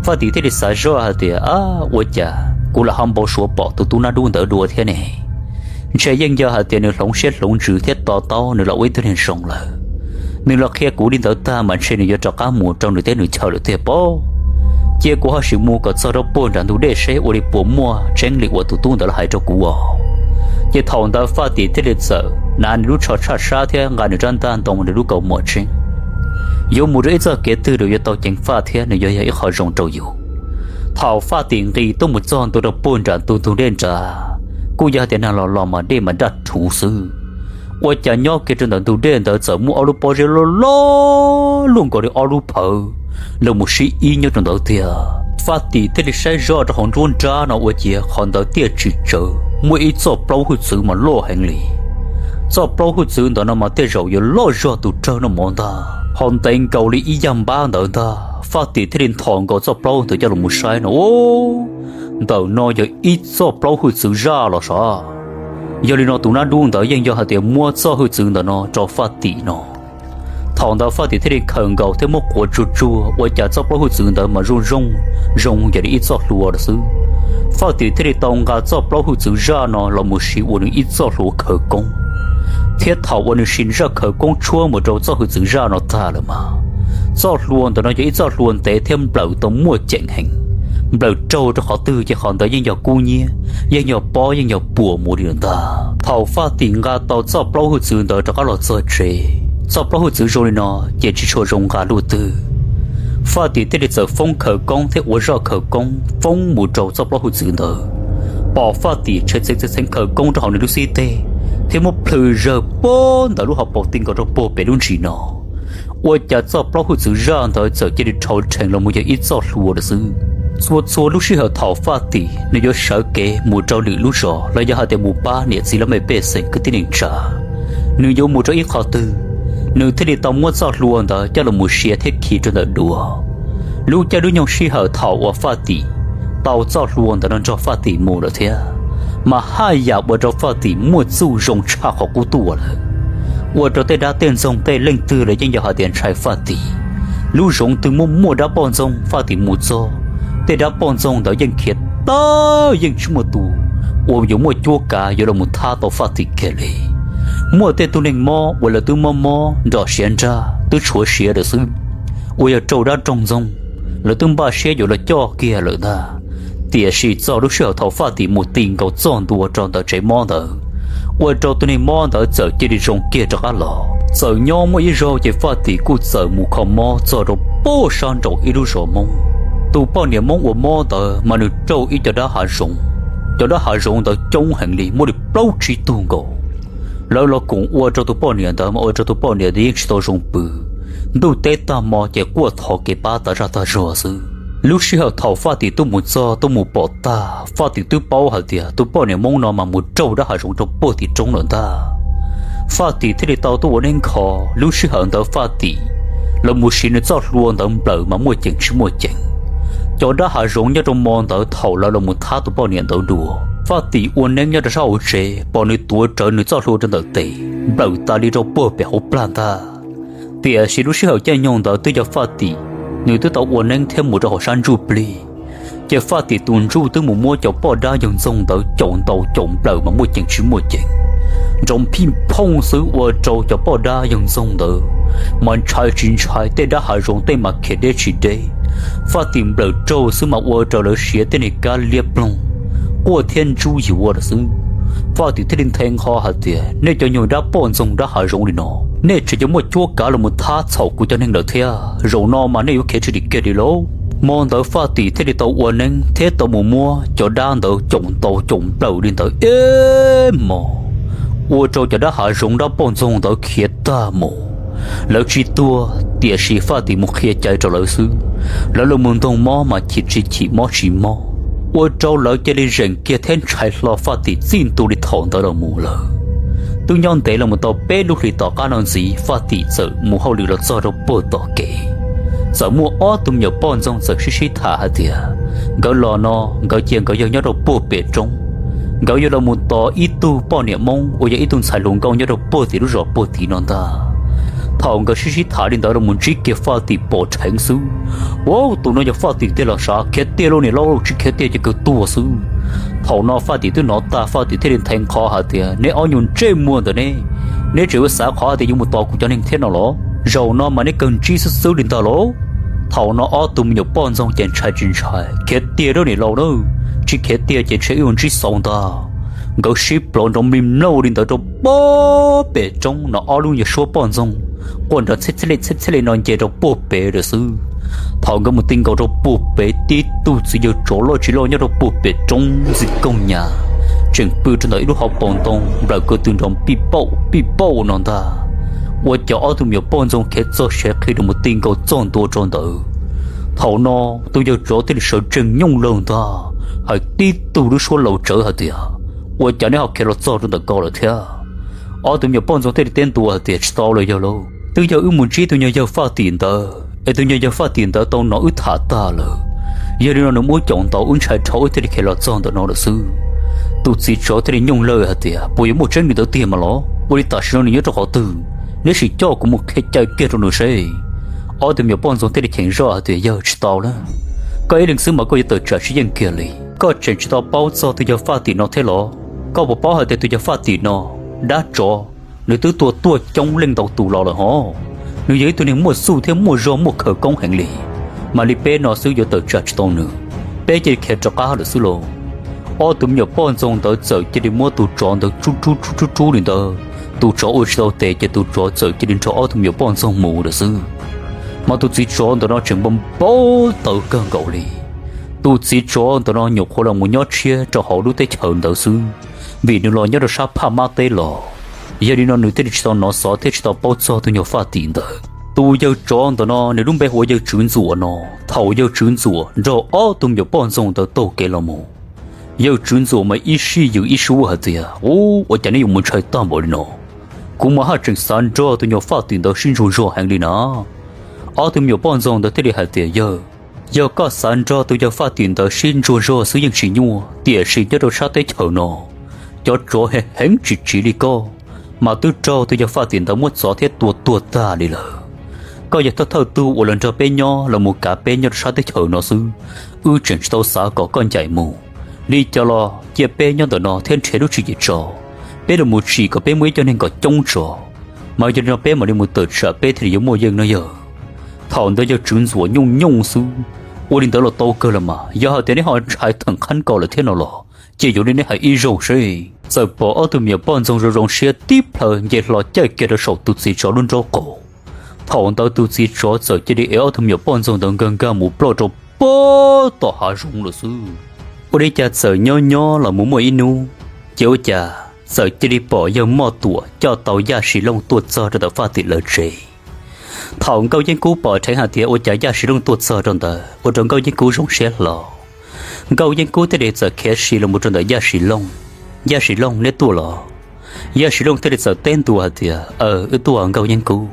Faj Tim thiaj li xav zoj hais tias, Ab, ua cas kuv lam ho npau suav pom tus tub nrab dub ntawd dua thiab ne? Ntshe yeej yog hais tias nws hloov siab hloov ntsws thiab to taub nws los ua ib tug neeg zoo lawm. Nws los qhia kuv li ntawd tag mas ntshe nws yuav rov qab mus rau nws teb nws chaw lawm tiag pob. Cia kuv ho sim mus kom txog rau puag nram ntug dej seb ua li puas muaj tseeb li uas tus tub ntawd los hais rau kuv os. Ces thaum ntawd Faj Tim thiaj li txawm hnav nws lub tsho tshaj sab thiab nqa nws rab ntaj ntoo nws lub kaus mom tseeb, yuav mus rau ib txoj kev twg los yuav tau ceev faj thiab nws yuav yog ib qho zoo rau yus. Thaum Faj Tim nqis tuaj mus txog ntua rau puag nram tus ntug dej nrad, kuj yog hais tias nag los los mas dej mas daj rhuv xwb. Ua cas nyob kiag rau ntawm ntug dej ntawd txawm muaj ob lub pob zeb loj loj luaj nkaus li ob lub phawv los mus sib ib nyob rau ntawd tiag. Faj Tim thiaj li saib zoj rau hauv nruab nrab no ua ciav qhov ntawd tiaj tsis tsawv muaj ib txoj plaub hwj txwv mas loj heev li. Txoj plaub hwj txwv ntawd no mas tej zaum yuav loj zog tus rawg noj mov ntag, ho ntev nkaus li ib yag npab ntawd ntag. Faj Tim thiaj li nthos nkaus txoj plaub ntawd coj los mus saib no, ub, ntawm no yog ib txoj plaub hwj txwv zaj los sav. Yog li no tus nrab dub ntawd yeej yog hais tias muab txoj hwj txwv ntawm no rau Faj Tim no. Thaum ntawd Faj Tim thiaj li khaws nkaus thiab muab quav tsuag tsuag ua cas txoj plaub hwj txwv ntawd mas zoo zoo, zoo yog li ib txoj hlua lawm xwb. Faj Tim thiaj li tau nqa txoj plaub hwj txwv zaj no los mus siv ua nws ib txoj hlua khawv koob. Thiab thaum uas nws siv zaj khawv koob tshuab mus rau txoj hwj txwv zaj no tag lawm mas, txoj hlua ntawm no yog ib txoj hlua ntev thiab nplawm tau muaj ceem heev. Nplawm raug rau qhov twg ces qhov ntawd yeej yog kub nyiab, yeej yog pob, yeej yog puas mus li lawm ntag. Thaum Faj Tim nqa tau txoj plaub hwj txwv ntawd rov qab los txog tsev, txoj plaub hwj txwv zoo li no ces tsis tshua zoo nqa luaj twg. Faj Tim thiaj li txawm foob khawv koob thiab ua zaj khawv koob foob mus rau txoj plaub hwj txwv ntawd. Pom Faj Tim txheev txheev khawv koob rau hauv nws lub xib teg thiab muab plhws zawg puag ntawm lub hauv paus ti nkaus rau puag pem lub ntsis no, ua cas txoj plaub hwj txwv zaj ntawd txawm cia li rhau rhees los mus yog ib txoj hlua lawm xwb. Txhua txhua lub sij hawm thaum Faj Tim nws yuav sawv kev mus rau lwm lub zos los yog hais tias mus pab niam txiv laj mej pej xeem kwv tij neej tsa, nws yuav mus rau ib qho twg, nws thiaj li tau muab txoj hlua ntawd coj los mus siav thiab khi rau ntawm duav. Lub caij lub nyoog sij hawm thaum uas Faj Tim tau txoj hlua ntawd no nrog Faj Tim mus lawm thiab, mas haj yam ua rau Faj Tim muaj txuj zoo tshaj qhov qub tuaj lawm. Ua rau tej dab tej ntxoog tej leej twg los yeej yog hais tias ntshai Faj Tim. Lub zoov twg muaj muaj dab poj ntxoog Faj Tim mus txog, tej dab poj ntxoog ntawd yeej khiav tawg yeej tsis muaj tus uas yuav muaj cuab kav yuav los mus thab tau Faj Tim kiag li. Muaj tej tug neeg mob uas lawv twb mob mob nrom siav nrag twb tshuav siav lawm xwb, uas yog raug dab roog ntxoog, lawv twb npaj siab yuav los coj kiag lawm ntag. Tiam sis txog lub sij hawm thaum Faj Tim mus ti nkaus txog ntua rau ntawm tsev mob ntawd, ua rau tus neeg mob ntawd txawm cia li zoo kiag rov qab los. Txawm nyob muaj ib zaug ces Faj Tim kuj txawm mus kho mob txog rau puag sab nraum ib lub zos Hmoob. Tus poj niam Hmoob uas mob ntawd mas nws raug ib co dab hav zoov. Cov dab hav zoov ntawd coob heev li, muaj li plaub tsib tug nkaus. Lawv los koom ua rau tus poj niam ntawd mas ua rau tus poj niam ntawd yeej tsis tau zoo pw. Ntuj teb tag hmo ces quaj thov kev pab tas zaj tag zog xwb. Lub sij hawm thaum Faj Tim tuaj mus txog tuaj mus pom tag, Faj Tim twb paub hais tias tus poj niam Hmoob no mas mus raug dab hav zoov rau puag tim roob lawm ntag. Faj Tim thiaj li tau tuaj ua neeb kho. Lub sij hawm ntawd Faj Tim los mus siv nws txoj hlua ntawd nplawm mas muaj ceem tsis muaj ceem. Cov dab hav zoov nyob rau hmo ntawd thaum lawv los mus thab tus poj niam ntawd dua, Faj Tim ua neeb nyob rau sab hauv tsev pom nws tuav rawv nws txoj hlua rau ntawm tes, nplawm tas li rau puag pem hauv plag ntag. Tiam sis lub sij hawm caij nyoog ntawd twb yog Faj Tim, nws twb tau ua neeb thiab mus rau hauv sab ntsuj plig. Ces Faj Tim tus ntsuj twb mus muab cov poj dab yawg ntxoog ntawd caum ntaus caum nplawm mas muaj ceem tsis muaj ceem, nrov phij phooj xwb ua rau cov poj dab yawg ntxoog ntawd mas ntshai tsis ntshai, tej dab hav zoov tej mas khiav deb tsis deb. Faj Tim nplawm raug xwb mas ua rau lawv siav tej niag kab liab ploog, quaj thiab ntsub yuav lawm xwb. Faj Tim thiaj li nthe nqho hais tias, Nej cov nyuag dab poj ntxoog dab hav zoov li no, nej tseem yuav muaj cuab kav los mus thab txhaum kuv cov neeg lawm thiab, zaum no mas nej yuav khiav tsis dim kiag li lauj. Hmo ntawd Faj Tim thiaj li tau ua neeb thiab tau mus muab cov dab ntawd caum ntaus caum nplawm li ntawd ib hmos, ua rau cov dab hav zoov dab poj ntxoog ntawd khiav tag mus. Lawv tsis tuag, Tiam sis Faj Tim mus qhia cai rau lawv xwb, lawv los mus ntoog mob mas chim tsis chim mob tsis mob, ua rau lawv cia li zeem kiag thiab ntshai hlo Faj Tim txij ntua li thaum ntawd los mus lawm. Twb nyob ntev los mus tau peb lub hlis tom qab no ntxiv, Faj Tim txawm mus hauj lwm los txog rau puag tom kev, txawm muaj ob tug me nyuam poj ntxoog txawm sib sib tham hais tias nkawd los no, nkawd cia nkawd yawg nyob rau puag pem roob, nkawd yuav los mus tos ib tug poj niam Hmoob uas yog ib tug ntxhais hluas nkauj nyob rau puag tim lub zos puag tim no ntag. Thaum nkawd sib sib tham li ntawd los mus ntsib kiag Faj Tim pom dheev xwb, Ua, tus no yog Faj Tim tiag los sav, khiav tiag lauj niam lauj, tsis khiav tiag ces kawg tuag xwb. Thaum no Faj Tim twb hnov tag, Faj Tim thiaj li nthe nqho hais tias, Neb ob nyuag ntsej muag ntawm neb, neb tseem yuav xav qhov hais tias yuav mus tos kuv cov neeg thiab no los? Zaum no mas neb kawg ntsib xwb xwb li ntag lauj. Thaum no ob tug me nyuam poj ntxoog ces ntshai tsis ntshai, Khiav tiag lauj niam lauj, tsis khiav tiag ces ntshe wb yuav ntsib xauv ntag. Nkawd sib plov nrov mlig mlauj li ntawd rau puag pem roob no, ob lub nyuag suab poj ntxoog quaj nrov txheb txheb li txheb txheb li no nce rau puag pem lawm xwb. Thaum nkawd mus ti nkaus rau puag pem, tib tug txiv yawg tsov loj tsis loj nyob rau puag pem roob ntxim kooj nyas, tseem pw rau ntawm ib lub hauv paus ntoo nplawm ko tw nrov pij pauj pij pauj no ntag. Ua cas ob tug me nyuam poj ntxoog khiav txog siav qhi los mus ti nkaus txog ntua rau ntawd. Thaum no tus yawg tsov thiaj li sawv tsees nyooj laug ntag, hais tib tug lub suab laus tsawv hais tias, Ua cas neb ho khiav los txog rau ntawm ko lawm thiab? Ob tug me nyuam poj ntxoog thiaj li teb ntua hais tias, Tsis tau lawm yawg lauj, twb yog wb mus ntsib tus nyuag yawg Faj Tim ntawd es tus nyuag yawg Faj Tim ntawd tau hnov wb tham tag lawm. Yog li no nws muab caum ntaus wb ntshai dhau wb thiaj li khiav los txog ntawm no lawm xwb. Tus txiv tsov thiaj li nyooj laug hais tias, Puas yuav muaj tseeb li ntawd tiag mas los? Ua li tam sim no nws nyob rau qhov twg? Neb sim coj kuv mus qhia cai kiag rau nws seb. Ob tug me nyuam poj ntxoog thiaj li cheem zoj hais tias, Yawg, tsis tau lawm. Koj ib leeg xwb mas koj yuav tawm tsam tsis yeej kiag li. Koj tseem tsis tau paub txog tus yawg Faj Tim no thiab los? Koj puas paub hais tias tus yawg Faj Tim no, dab tsov, nws twb tua tuaj coob leej ntau tus los lawm hos. Nws yog ib tug neeg muaj xuj thiab muaj zog muaj khawv koob heev li, mas li peb no xwb yuav tawm tsam tsis tau nws. Peb cia li khiav rov qab lawm xwb lauj. Ob tug me nyuam poj ntxoog ntawd txawm cia li muab tus tsov ntawd rub rub rub rub rub li ntawd, tus tsov ua tsis tau tes ces tus tsov txawm cia li nrog ob tug me nyuam poj ntxoog mus lawm xwb. Mas tus txiv tsov ntawm no tseem npau npau taws kawg nkaus li. Tus txiv tsov ntawm no nyuam qhuav los mus nyob tshiab rau hauv lub teb chaws ntawd xwb, vim nws los nyob rau sab Phaj Mab teb los. Yog li no nws thiaj li tsis tau hnov xov thiab tsis tau paub txog tus nyuag Faj Tim ntawd. Tus yawg tsov ntawm no nws lub npe hu ua yawg Tswv Ntxuam no. Thaum yawg Tswv Ntxuam nrog ob tug me nyuam poj ntxoog ntawd taug kev los mus, yawg Tswv Ntxuam mas ib sij yws ib suab hais tias, Ub, ua cas neb yuav mus ntshai tag npaum li no? Kuv mas haj tseem xav nrog tus nyuag Faj Tim ntawd sib ntsuas zog heev li na. Ob tug me nyuam poj ntxoog ntawd thiaj li hais tias, Yawg, yog koj xav nrog tus yawg Faj Tim ntawd sib ntsuas zog xwb yeej tsis nyuaj, tiam sis nyob rau sab teb chaws no, cov tsov heev heev tsis tsiv li koj, mas twb raug tus yawg Faj Tim ntawd muab txov thiab tua tuag tag li lawm. Koj yog thawj thawj tug uas los nrog peb nyob los mus kav peb nyob rau sab teb chaws no xwb, wb tseem tsis tau xav kom koj ncaim mus. Li cas los cia peb nyob ntawm no thiab nrhiav lub tswv yim tso, peb los mus tsim kom peb muaj ib co neeg kom coob tso, mas yog li no peb mam li mus tawm tsam peb thiaj li yuav muaj yeej no yawg. Thaum ntawd yawg Tswv Ntxuam nyooj nyooj xwb, ua li ntawd los tau kawg los mas, yog hais tias neb ho ntshai theem qhab ko lawm thiab no los ces yuav li neb hais ib zaug seb. Txawm pom ob tug me nyuam poj ntxoog zoo zoo siab tib plhaw nce hlo caij kiag rau saum tus txiv tsov lub nraub qaum. Thaum ntawd tus txiv tsov txawm cia li ev ob tug me nyuam poj ntxoog ntawd nkag nkag mus ploj rau puag tom hav zoov lawm xwb. Ua li cas txawm nyob nyob los mus muaj ib hnub, ces ua cas txawm cia li pom yawg Moj Tuam coj tau Yaj Sis Looj tuaj txog rau ntawm Faj Tim lawv tsev. Thaum Nkauj Yeeb Kub pom dheev hais tias ua cas Yaj Sis Looj tuaj txog rau ntawd ua rau Nkauj Yeeb Kub zoo siab hlo. Nkauj Yeeb Kub thiaj li txawm khiav si los mus rau ntawm Yaj Sis Looj. Yaj Sis Looj, neb tuaj los? Yaj Sis Looj thiaj li txawm teb ntua hais tias, Aw, wb tuaj Nkauj Yeeb Kub.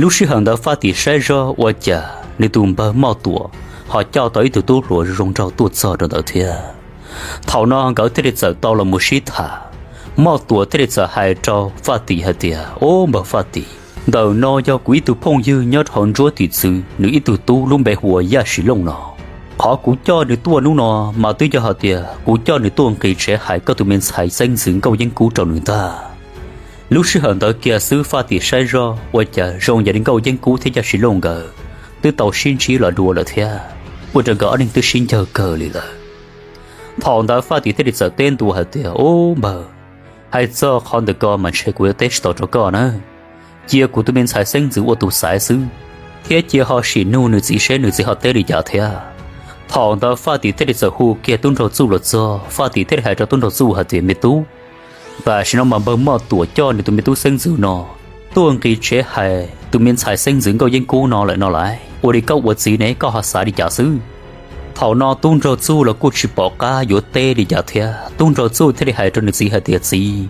Lub sij hawm ntawd Faj Tim saib zoj ua cas nws tus npawg Moj Tuam ho coj tau ib tug tub hluas zoo nraug tuaj txog rau ntawd thiab. Thaum no nkawd thiaj li txawm tau los mus sib tham. Moj Tuam thiaj li txawm hais rau Faj Tim hais tias, Ub, npawg Faj Tim, ntawm no yog kuv ib tug phooj ywg nyob rau hauv nruab tim txwv, nws ib tug tub lub npe hu ua Yaj Sis Looj no. Qhov kuv coj nws tuaj hnub no mas twb yog hais tias kuv coj nws tuaj nqis tsev hais koj tus me ntxhais xeeb ntxwv Nkauj Yeeb Kub rau nws ntag. Lub sij hawm ntawd kiag xwb Faj Tim saib zoj ua cas zoo yam li Nkauj Yeeb Kub thiab Yaj Sis Looj nkawd twb tau sib ntsib los dua lawm thiab, ua rau nkawd ob leeg twb sib ncawg kawg li lawm. Thaum ntawd Faj Tim thiaj li txawm teb ntua hais tias, Ub, npawg, hais txog qhov ntawm ko mas ntshe kuv yuav teb tsis tau rau koj na. Cia kuv tus me ntxhais xeeb ntxwv ua tus xaiv xwb, thiab cia ho sim nug nws txiv seb nws txiv ho teb li cas thiab. Thaum ntawd Faj Tim thiaj li txawm hu kiag tub nraug Txuj los txog. Faj Tim thiaj li hais rau tub nraug Txuj hais tias, Me tub, tam sim no mas npawg Moj Tuam coj nws tus me tub xeeb ntxwv no tuaj nqis tsev hais tus me ntxhais xeeb ntxwv Nkauj Yeeb Kub no lawm no lauj? Ua li koj ua txiv ne koj ho xav li cas xwb? Thaum no tub nraug Txuj los kuj tsis pom qab yuav teb li cas thiab. Tub nraug Txuj thiaj li hais rau nws txiv hais tias, Txiv,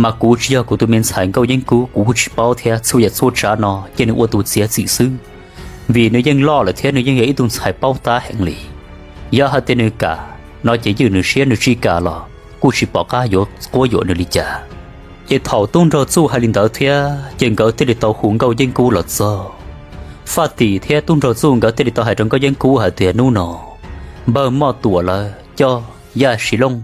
mas kuv tsis yog kuv tus me ntxhais Nkauj Yeeb Kub, kuv kuj tsis paub thiab. Txhua yam txhua tsav no cia nws ua tus txiav txim xwb, vim nws yeej loj lawm thiab nws yeej yog ib tug ntxhais paub tab heev li. Yog hais tias nws kam no ces ywj nws siab, nws tsis kam los kuj tsis pom qab yuav quab yuam nws li cas. Ces thaum tub nraug Txuj hais li ntawd thiab ces nkawd thiaj li tau hu Nkauj Yeeb Kub los txog. Faj Tim thiab tub nraug Txuj nkawd thiaj li tau hais rau Nkauj Yeeb Kub hais tias, Hnub no npawg Moj Tuam lawv coj Yaj Siv Looj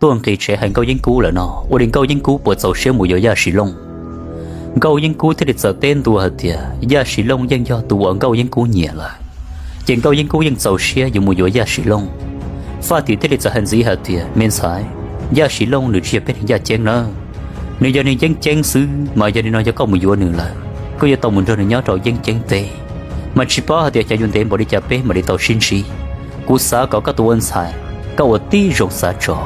tuaj nqis tsev hais Nkauj Yeeb Kub lawm no, ua li Nkauj Yeeb Kub puas txaus siab mus yuav Yaj Siv Looj? Nkauj Yeeb Kub thiaj li txawm teb ntua hais tias Yaj Siv Looj yeej yog tus uas Nkauj Yeeb Kub nyiam lawm, ces Nkauj Yeeb Kub yeej txaus siab yuav mus yuav Yaj Siv Looj. Faj Tim thiaj li txawm hais ntxiv hais tias, Me ntxhais, Yaj Siv Looj nws tsis yog peb neeg yaj ceeb nawb, nws yog neeg yeeb ceeb xwb. Mas yog li no yog koj mus yuav nws lawm, koj yuav tau mus nrog nws nyob rau yeeb ceeb teb, mas tsis paub hais tias xyov yuav ntev npaum li cas peb mam li tau sib ntsib. Kuv xav kom koj tus ua ntxhais, koj ua tib zoo xav tso.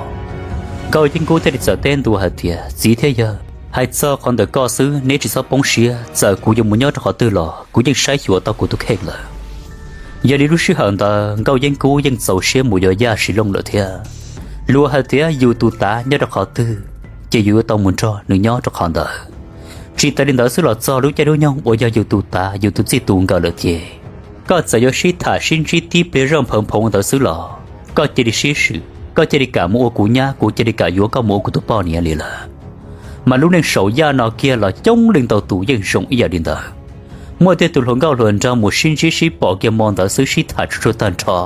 Nkauj Yeeb Kub thiaj li txawm teb ntua hais tias, Txiv thiab yawg, hais txog qhov ntawm koj xwb neb tsis txhob poob siab, txawm kuv yuav mus nyob rau qhov twg los kuv yeej saib xyuas tau kuv tus kheej lawm. Yog li lub sij hawm ntawd Nkauj Yeeb Kub yeej txaus siab mus yuav Yaj Siv Looj lawm thiab. Luag hais tias yus tus tav nyob rau qhov twg, ces yus yuav tau mus nrog nws nyob rau qhov ntawd. Tsis tas li ntawd xwb los txog lub caij lub nyoog uas yog yus tus tav yus tus txij tus nkawm lawm ces, koj txawm yuav sib tham sib ntsib tib pliag zoj nphawv nphoov ntawd xwb los koj cia li sib swm, koj cia li kam mus ua kuv nyab, kuv cia li kam yuav koj mus ua kuv tus poj niam li lawm. Mas lub neej saum yaj no kiag los coob leej ntau tus yeej zoo ib yam li ntawd. Muaj tej tus hluas nkauj hluas nraug mus sib ntsib sib pom kiag hmo ntawd xwb sib tham tsuj tsuag tag nrho,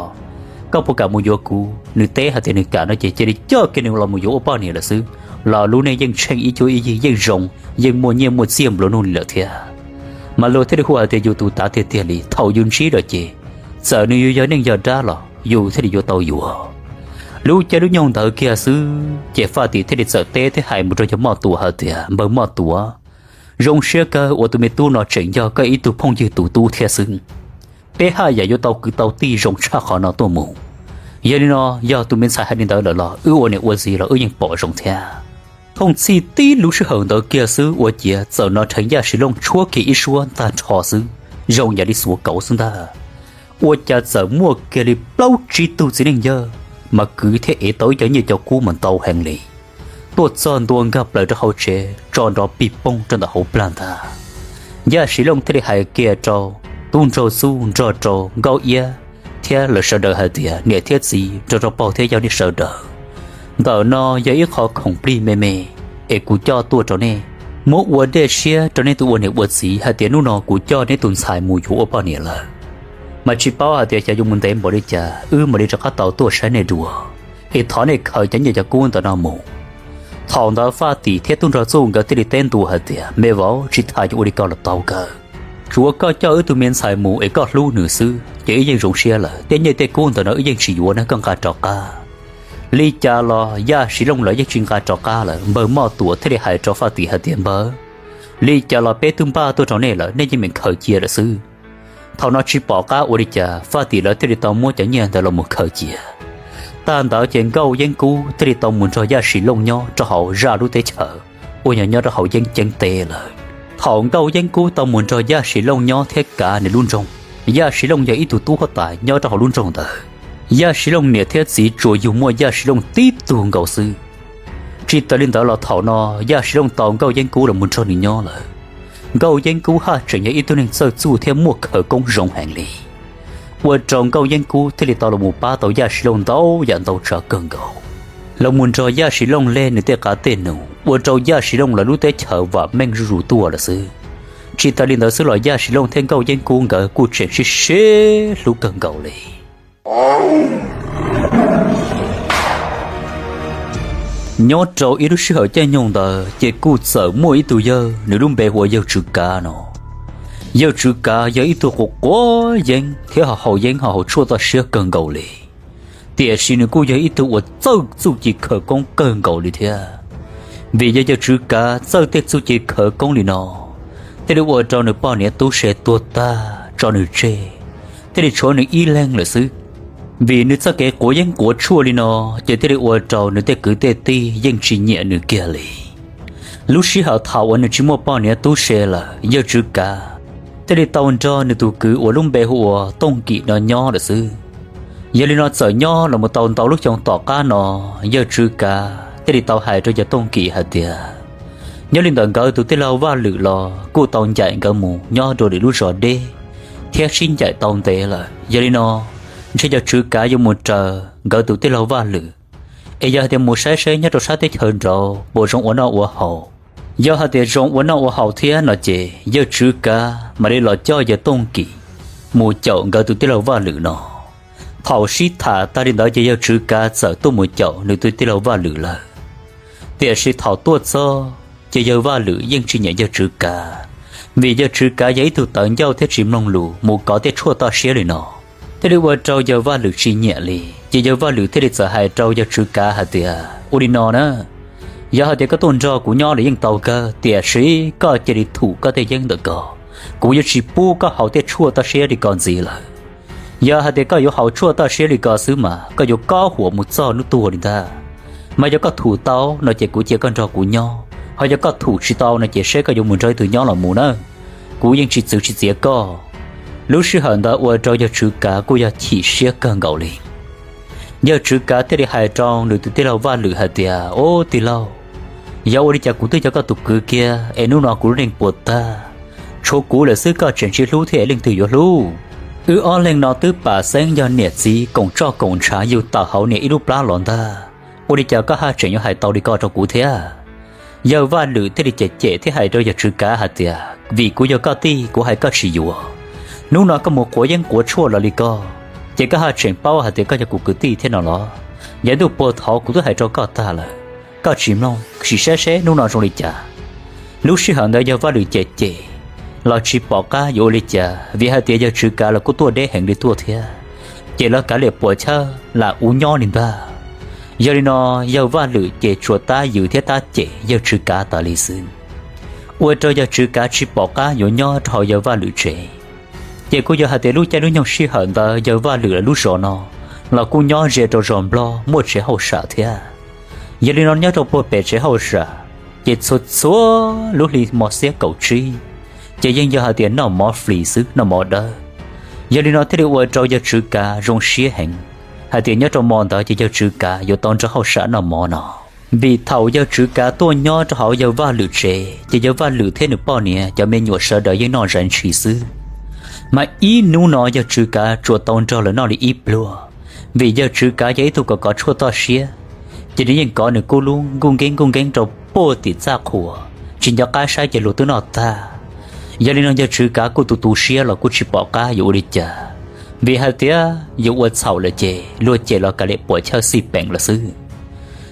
Koj puas kam mus yuav kuv? Nws teb hais tias nws kam no ces cia li coj kiag nws los mus yuav ua poj niam lawm xwb, los lub neej yeej tsheej ib cuab ib yig, yeej zoo, yeej muaj nyiaj muaj txiaj nplua nuj li lawm thiab. Mas luag thiaj li hu hais tias yus tus tav tiag tiag li. Thaum yus ntsib lawm ces, txawm nws yuav yog neej yog dab los yus thiaj li yuav tau yuav. Lub caij lub nyoog ntawd kiag xwb ces Faj Tim thiaj li txawm teb thiab hais mus rau yawg Moj Tuam hais tias, Npawg Moj Tuam, zoo siab kawg uas tus me tub no tseem yog koj ib tug phooj ywg tus tub thiab xwb. Peb haj yam yuav tau kwv tau tij zoo tshaj qhov no tuaj mus. Yog li no, yog tus me ntxhais hais li ntawd lawm los wb ua niam ua txiv los wb yeej pom zoo thiab. Thooj txhij tib lub sij hawm ntawd kiag xwb ua ciav txawm hnov dheev Yaj Siv Looj tshuab kiag ib suab ntag nrho xwb, zoo yam li xuav kauv xwb ntag. Ua cas txawm muaj kiag li plaub tsib tug txiv neej yawg mas kwv thiab ev tau ib cov nyiaj cov kub mas ntau heev li, tuaj txog ntua nkag plaws rau hauv tsev tso nrov pig poog rau ntawm hauv plag ntag. Yaj Siv Looj thiaj li hais kiag rau tub nraug Txuj nrog rau Nkauj Iab thiab lawv sawv daws hais tias, Niam thiab txiv nrog rau pog thiab yawg nej sawv daws, ntawm no yog ib qho khoom plig me me es kuv coj tuaj rau nej, muab ua dej siab rau nej tus ua niam ua txiv hais tias hnub no kuv coj neb tus ntxhais mus yuav ua poj niam lawm. Mas tsis paub hais tias xyov yuav mus ntev npaum li cas wb mam li rov qab tau tuaj saib nej dua, es thov nej khaws cov nyiaj cov kub ntawm no mus. Thaum ntawd Faj Tim thiab tub nraug Txuj nkawd thiaj li teb ntua hais tias, Me vauv, tsis tas yuav ua li ko los tau kawg. Tsuav koj coj wb tus me ntxhais mus es koj hlub nws xwb ces wb yeej zoo siab lawm. Tej nyiaj tej kub ntawm no wb yeej tsis yuav na, koj nqa rov qab. Li cas los Yaj Siv Looj lawv yeej tsis nqa rov qab lawm. Npawg Moj Tuam thiaj li hais rau Faj Tim hais tias, Npawg, li cas los peb twb npaj tuaj rau nej lawm, nej yeej meem khaws cia lawm xwb. Thaum no tsis pom qab ua li cas, Faj Tim lawv thiaj li tau muab cov nyiaj ntawd los mus khaws cia. Tag ntawd ces Nkauj Yeeb Kub thiaj li tau mus nrog Yaj Siv Looj nyob rau hauv zaj lub teb chaws uas yog nyob rau hauv yeeb ceeb teb lawm. Thaum Nkauj Yeeb Kub tau mus nrog Yaj Siv Looj nyob thiab kav nws lub nroog, Yaj Siv Looj yog ib tug tub huab tais nyob rau hauv lub nroog ntawd. Yaj Siv Looj niam thiab txiv tsuas yug muaj Yaj Siv Looj tib tug nkaus xwb. Tsis tas li ntawd los thaum no Yaj Siv Looj tau Nkauj Yeeb Kub los mus nrog nws nyob lawm. Nkauj Yeeb Kub haj tseem yog ib tug neeg txawj txuj thiab muaj khawv koob zoo heev li, ua rau Nkauj Yeeb Kub thiaj li tau los mus pab tau Yaj Siv Looj ntau yam ntau tsav kawg nkaus. Los mus nrog Yaj Siv Looj leg nws tej qav tej num ua rau Yaj Siv Looj lawv lub teb chaws vam meej zuj zus tuaj lawm xwb. Tsis tas li ntawd xwb los Yaj Siv Looj thiab Nkauj Yeeb Kub nkawd kuj tseem sib sib hlub kawg nkaus li. Nyob rau ib lub sij hawm caij nyoog ntawd ces kuj txawm muaj ib tug yawg, nws lub npe hu ua yawg Tswv Kav no. Yawg Tswv Kav yog ib tug quav quav yeeb thiab ho haus yeeb ho haus tshuaj toj siab kawg nkaus li, tiam sis nws kuj yog ib tug uas txawj txuj ci khawv koob kawg nkaus li thiab. Vim yog yawg Tswv Kav txawj tej txuj ci khawv koob li no, thiaj li ua rau nws poj niam tub se tuag tag tso nws tseg, thiaj li tshuav nws ib leeg lawm xwb. Vim nws txoj kev quav yeeb quav tshuaj li no, ces thiaj li ua rau nws tej kwv tej tij yeej tsis nyiam nws kiag li. Lub sij hawm thaum uas nws tsis muaj poj niam tub se lawm, yawg Tswv Kav thiaj li tau nrog nws tus kwv uas lub npe hu ua Tooj Kim no nyob lawm xwb. Yog li no txawm nyob los mus tau ntau lub xyoo tom qab no, yawg Tswv Kav thiaj li tau hais rau yawg Tooj Kim hais tias, nyob li ntawm nkawd tus tij laug Vaj Lwm los kuj tau ncaim nkawd mus nyob rau lwm lub zos deb thiab sib ncaim tau ntev lawm. Yog li no, ntshe yawg Tswv Kav yuav mus raws nkawd tus tij laug Vaj Lwm, es yog hais tias mus saib seb nyob rau sab teb chaws nraud puas zoo ua noj ua haus. Yog hais tias zoo ua noj ua haus thiab no ces yawg Tswv Kav mam li los coj yawg Tooj Kim mus caum nkawd tus tij laug Vaj Lwm no. Thaum sib tham tag li ntawd ces yawg Tswv Kav txawm tuaj mus caum nws tus tij laug Vaj Lwm lawm. Tiam sis thaum tuaj txog ces yawg Vaj Lwm yeej tsis nyiam yawg Tswv Kav, vim yawg Tswv Kav yog ib tug tawv ncauj thiab tsis mloog lus mus kov tej tshuaj toj siab li no, thiaj li ua rau yawg Vaj Lwm tsis nyiam li. Ces yawg Vaj Lwm thiaj li txawm hais rau yawg Tswv Kav hais tias, ua li no na, yog hais tias koj tuaj nrog kuv nyob los yeej tau kawg, tiam sis koj cia li thum koj tej yeeb ntawm ko, kuv yuav tsis pub koj haus tej tshuaj toj siab li ko ntxiv lawm. Yog hais tias koj yuav haus tshuaj toj siab li ko xwb mas koj yuav kob huam mus txog hnub tuag li ntag. Mas yog koj thum tau no ces kuv cia koj nrog kuv nyob, ho yog koj thum tsis tau no ces seb koj yuav mus nrog ib tug nyob los mus na, kuv yeej tsis txwv tsis txiav koj. Lub sij hawm ntawd ua rau yawg Tswv Kav kuj yog chim siab kawg nkaus li. Yawg Tswv Kav thiaj li hais rau nws tus tij laug Vaj Lwm hais tias, ub tij laug, yog ua li cas kuv twb yog koj tus kwv kiag es hnub no kuv lub neej puas tag, tshuav kuv lawm xwb koj tseem tsis hlub thiab es leej twg yuav hlub? Wb ob leeg no twb pam xeeb yog niam txiv koom tsoj koom ntshav yug tawm hauv niam ib lub plab los ntag, ua li cas koj haj tseem yuav hais tau li ko rau kuv thiab? Yawg Vaj Lwm thiaj li cem cem thiab hais rau yawg Tswv Kav hais tias, vim kuv yog koj tij kuv hais koj tsis yuav. Hnub no koj mus quav yeeb quav tshuaj los li ko, ces koj haj tseem paub hais tias koj yog kuv kwv tij thiab no los? Yav ntuj puag thaud kuv twb hais rau koj tag lawm, koj tsis mloog, sim saib seb hnub no zoo li cas. Lub sij hawm ntawd yawg Vaj Lwm cem cem los tsis pom qab yuav ua li cas, vim hais tias yawg Tswv Kav los kuj tuaj deb heev li tuaj thiab, ces lawv kav liam puam chawj lam ua nyob li ntag. Yog li no, yawg Vaj Lwm ces tsuas tab yws thiab tab cem yawg Tswv Kav tas li xwb, ua rau yawg Tswv Kav tsis pom qab yuav nyob rau hauv yawg Vaj Lwm tsev. Ces kuj yog hais tias lub caij lub nyoog sij hawm ntawd yawg Vaj Lwm lawv lub zos no los kuj nyob ze rau zos Nplog muaj tsev hauj sam thiab. Yog li no nyob rau puag pem tsev hauj sam, ces txhua txhua lub hli hmo xiab kaum tsib ces yeej yog hais tias noj mov flis xwb, noj mov dawb. Yog li no thiaj li ua rau yawg Tswv Kav zoo siab heev hais tias nyob rau hmo ntawd ces yawg Tswv Kav yuav tau nrog hauj sam noj mov no. Vim thaum yawg Tswv Kav tuaj nyob rau hauv yawg Vaj Lwm tsev ces yawg Vaj Lwm thiab nws poj niam cov me nyuam sawv daws yeej noj zais ntshis xwb. Mas ib hnub no yawg Tswv Kav tsuas tau nrog lawv noj li ib pluag, vim yawg Tswv Kav yog ib tug kov kov tshuaj toj siab, ces nws yeej kov nws kub lub nkuj nkeeb nkuj nkeeb rau puag tim txaj qhua, tsis nco qab saib ces luag twb noj tag. Yog li no yawg Tswv Kav kuj tu tu siab los kuj tsis pom qab yuav ua li cas, vim hais tias yuav ua txhaum lawm ces luag cem los kav liam puam chawj xij peem lawm xwb.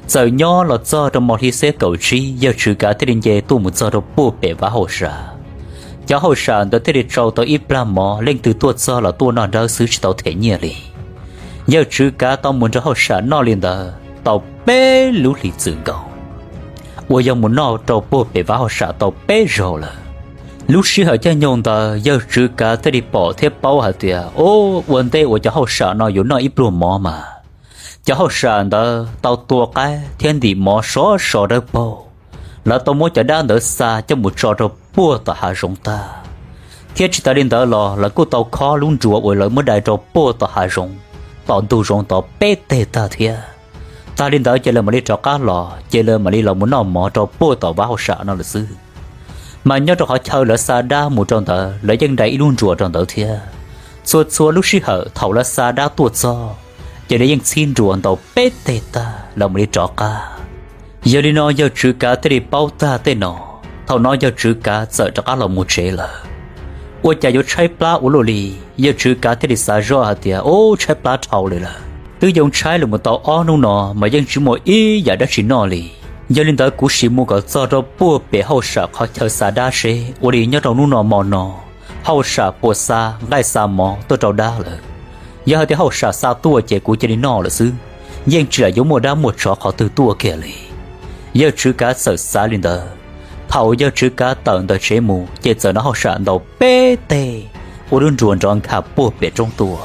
Txawm nyob los txog rau hmo hli xiab kaum tsib yawg Tswv Kav thiaj li nce tuaj mus txog rau puag pem vaj hauj sam. Cov hauj sam ntawd thiaj li tsau tau ib plag mov, leej twg tuaj txog los tuaj noj dawb xwb tsis tau them nyiaj li. Yawg Tswv Kav tau mus nrog hauj sam noj li ntawd tau peb lub hlis txwm nkaus, uas yog mus noj rau puag pem vaj hauj sam tau peb zaug lawm. Lub sij hawm caij nyoog ntawd yawg Tswv Kav thiaj li pom thiab paub hais tias, ub, ua ntej uas cov hauj sam no yuav noj ib pluag mov mas cov hauj sam ntawd tau tua qaib thiab ntim mov sov so dawb paug. Lawv tau muab cov dab ntawd xa coj mus tso rau puag tom hav zoov tag, thiab tsis tas li ntawd los lawv kuj tau khob lub nruas uas lawv muab dai rau puag tom hav zoov, tom ntug zoov tod peb teg tag thiab. Tas li ntawd ces lawv mam li rov qab los, ces lawv mam li los mus noj mov rau puag tom vaj hauj sam no lawm xwb. Mas nyob rau qhov chaw lawv xa dab mus rau ntawd lawv yeej dai ib lub nruas rau ntawd thiab. Txhua txhua lub sij hawm thaum lawv xa dab tuaj txog, ces lawv yeej txhib nruas ntaus peb teg tag lawv mam li rov qab. Yog li no yawg Tswv Kav thiaj li paub tag tej no. Thaum no yawg Tswv Kav txawm rov qab los mus tsev lawm. Ua cas yuav tshaib plab ua luaj li, yawg Tswv Kav thiaj li xav zoj hais tias, ub, tshaib plab dhau lawm lawm, twb yoo tshaib los mus tau ob hnub no mas yeej tsis muaj ib yam dab tsi noj li. Yog li ntawd kuv sim mus kom txog rau puag pem hauj sam qhov chaw xa dab seb ua li nyob rau hnub no hmo no hauj sam puas xa nqaij xa mov tuaj rau dab lawm. Yog hais tias hauj sam xa tuaj ces kuv cia li noj lawm xwb, yeej tsis lam yuav muaj dab muaj tsov qhov twg tuaj kiag li. Yawg Tswv Kav txawm xav li ntawd. Thaum yawg Tswv Kav tawm ntawm tsev mus ces txawm hnov hauj sam ntaus peb teg, ua lub nruas nrov nkhav puag pem roob tuaj.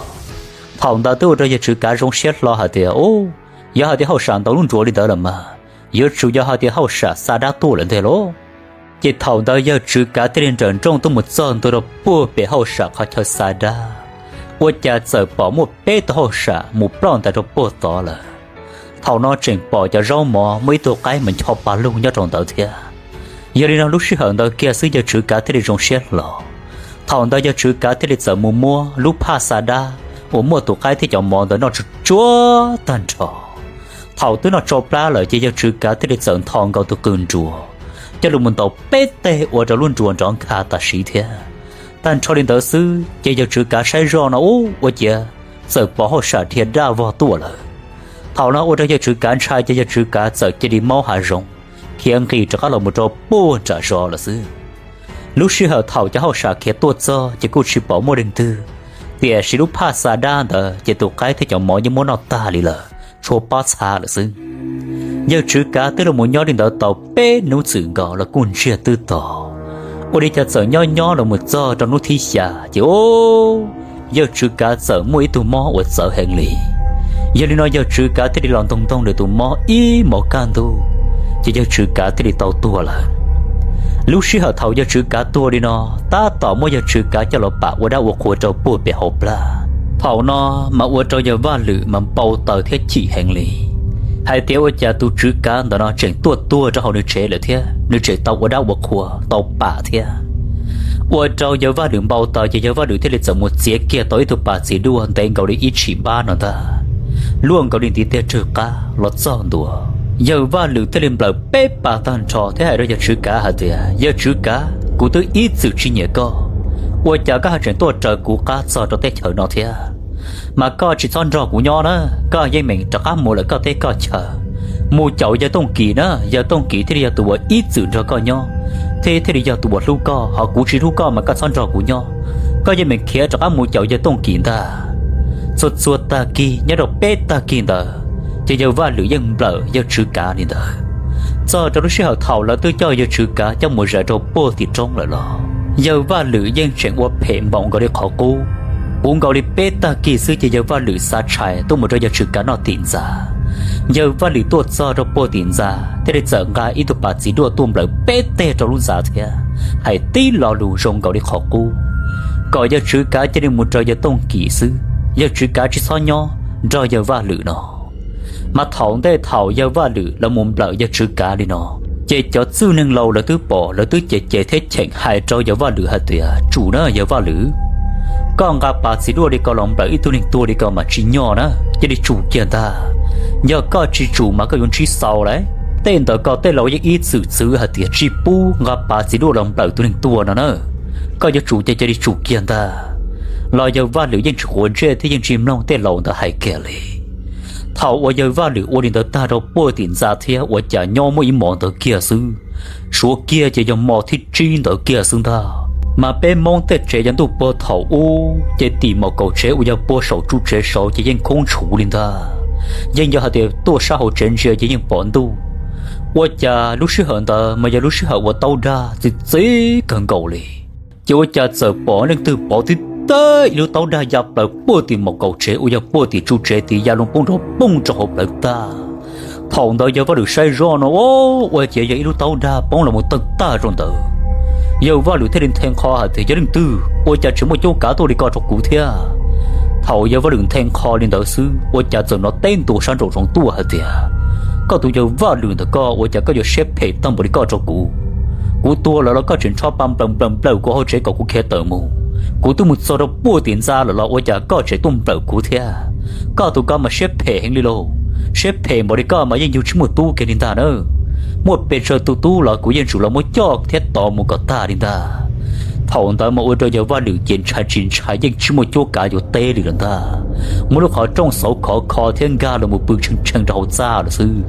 Thaum ntawd twb ua rau yawg Tswv Kav zoo siab hlo hais tias, ub, yog hais tias hauj sam ntaus lub nruas li ntawd lawm mas yuav tsum yog hais tias hauj sam xa dab tuaj lawm ntag lauj. Ces thaum ntawd yawg Tswv Kav thiaj li nrawm nrooj tuaj mus txog ntua rau puag pem hauj sam qhov chaw xa dab, ua cas txawm pom muaj peb tug hauj sam mus ploj ntais rau puag tod lawm. Thaum no tseem pom cov zaub mov muaj ib tug qaib mas ncho pa lug nyob rau ntawd thiab. Yog li no lub sij hawm ntawd kiag xwb yawg Tswv Kav thiaj li zoo siab hlo. Thaum ntawd yawg Tswv Kav thiaj li txawm mus muab lub phaj xa dab uas muaj tus qaib thiab cov mov ntawd noj tsuag tsuag tag nrho. Thaum twb noj tsau plab lawm ces yawg Tswv Kav thiaj li txawm ntho nkaus tus qws nruas coj los mus ntaus peb teg ua rau lub nruas nrov nkha tam sim thiab. Tag nrho li ntawd xwb ces yawg Tswv Kav saib zoj no ub ua ciav txawm pom hauj sam dhia daj vog tuaj lawm. Thaum no ua rau yawg Tswv Kav ntshai ces yawg Tswv Kav txawm cia li maub hav zoov khiav nqis rov qab los mus rau puag nram zos lawm xwb. Lub sij hawm thaum cov hauj sam khiav tuaj txog ces kuj tsis pom muaj leej twg, tiam sis lub phaj xa dab ntawd ces tus qaib thiab cov mov yeej muab noj tag li lawm, tshuav pob txha lawm xwb. Yawg Tswv Kav twb los mus nyob li ntawd tau peb hnub txwm nkaus los kuj ntsiag twb to. Ua li cas txawm nyob nyob los mus txog rau hnub thib xya ces ub, yawg Tswv Kav txawm muaj ib tug mob uas txawv heev li. Yog li no yawg Tswv Kav thiaj li los ntoog ntoog nws tus mob ib hmos kaj ntug, ces yawg Tswv Kav thiaj li tau tuag lawm. Lub sij hawm thaum yawg Tswv Kav tuag li no, tab tom muab yawg Tswv Kav coj los pam ua dab ua qhua rau puag pem hauv plab. Thaum no mas ua rau yawg Vaj Lwm mas npau taws thiab chim heev li, hais tias ua cas tus Tswv Kav ntawm no tseem tuaj tuag rau hauv nws tsev lawm thiab nws tseem tau ua dab ua qhua tau pam thiab. Ua rau yawg Vaj Lwm npau taws ces yawg Vaj Lwm thiaj li txawm mus txiav kiag tau ib tug pas txiv duaj ntev nkaus li ib tshim pab no ntag, luaj nkaus li ntiv tiag rwg qab los txog ntua. Yawg Vaj Lwm thiaj li nplawm peb pas tag nrho thiab hais rau yawg Tswv Kav hais tias, Yawg Tswv Kav, kuv twb ib txwm tsis nyiam koj, ua cas koj ho tseem tuaj raws kuv qab txog rau teb chaws no thiab? Mas koj tsis txhob nrog kuv nyob na, koj yeej meem rov qab mus lawm koj teb koj chaw, mus caum yawg Tooj Kim na, yawg Tooj Kim thiaj li yog tus uas ib txwm nrog koj nyob, thiab thiaj li yog tus uas hlub koj, ho kuv tsis hlub koj mas koj txhob nrog kuv nyob, koj yeej meem khiav rov qab mus caum yawg Tooj Kim ntag. Txhua txhua tag kis nyob rau peb tag kis ntawd ces yawg Vaj Lwm yeej nplawm yawg Tswv Kav li ntawd. Txog rau lub sij hawm thaum lawv twb coj yawg Tswv Kav coj mus zais rau puag tim roob lawm los yawg Vaj Lwm yeej tseem ua phem npaum nkaus li qhov qub. Puv nkaus li peb tag kis xwb ces yawg Vaj Lwm xa tshais tuaj mus rau yawg Tswv Kav noj tim ntxa. Yawg Vaj Lwm tuaj txog rau puag tim ntxa thiaj li txawm nqa ib tug pas txiv duaj tuaj nplawm peb teg rau lub ntxa thiab hais tib lo lus zoo nkaus li qhov qub, kom yawg Tswv Kav cia li mus raws yawg Tooj Kim xwb, yawg Tswv Kav tsis txhob nyob nrog yawg Vaj Lwm no. Mas thaum ntej thaum yawg Vaj Lwm los mus nplawm yawg Tswv Kav li no, ces cov txwj neeg laus lawv twb pom lawv twb cem cem thiab cheem hais rau yawg Vaj Lwm hais tias, Tsum na yawg Vaj Lwm, koj nqa pas txiv duaj li ko los nplawm ib tug neeg tuag li ko mas tsis nyog na, cia li tsum kiag ntag. Yog koj tsis tsum mas koj yuav ntsib xau lawm. Tej ntawd koj tej laus yeej ib txwm txwv hais tias tsis pub nqa pas txiv duaj los nplawm tus neeg tuag no na. Koj yuav tsum ces cia li tsum kiag ntag. Los yawg Vaj Lwm yeej tsis quav ntsej thiab yeej tsis mloog tej laus ntawd hais kiag li. Thaum uas yawg Vaj Lwm ua li ntawd tag rau puag tim ntxa thiab ua cas nyob muaj ib hmos ntawd kiag xwb, suav kiag ces yog hmo thib tsib ntawd kiag xwb ntag. Mas peb Hmoob tej tsev yog ntuj puag thaum ub ces tim maum kaum tsev uas yog puag saum tsuj tsev saud ces yeej khoob tshuv li ntag. Yeej yog hais tias tuaj sab hauv tsev ntsia ces yeej pom ntuj. Ua cas lub sij hawm ntawd mas yog lub sij hawm uas taub dag txi txiv kawg nkaus li. Ces ua cas txawm pom leej twg pov tib teg ib lub taub dag ya plaws puag tim maum kaum tsev uas yog puag tim tsuj tsev tid ya loo poob nrov poog rau hauv plawv tag. Thaum ntawd yawg Vaj Lwm saib zoj no, ua ciav yog ib lub taub dag poob los mus tawg tag rau ntawd. Yawg Vaj Lwm thiaj li nthe nqho hais tias, Yog leej twg ua cas tseem muaj cuab kav tuaj li ko rau kuv thiab? Thaum yawg Vaj Lwm nthe nqho li ntawd xwb ua cas txawm hnov teb ntua sab nraum zoov tuaj hais tias, Koj tus yawg Vaj Lwm ntawm koj ua cas koj yuav siab phem tag npaum li koj rau kuv? Kuv tuag lawm los koj tseem nrho pa nplawm nplawm nplawm kuv hauv tsev kom kuv khiav tawm mus. Kuv twb mus txog rau puag tim ntxa lawm los ua cas koj tseem tuaj nplawm kuv thiab? Koj tus ko mas siab phem heev li lauj. Siab phem npaum li koj mas yeej yug tsis muaj tub kiag li ntag na. Muaj pes tsawg tus tub los kuv yeej tsum los muab coj thiab tov mus kom tag li ntag. Thaum ntawd mas ua rau yawg Vaj Lwm ces ntshai tsis ntshai yeej tsis muaj cuab kav yuav teb li lawm ntag. Muaj lub qhov rooj xauv khov kho thiab nkag los mus pw tshee tshee rau hauv txaj lawm xwb.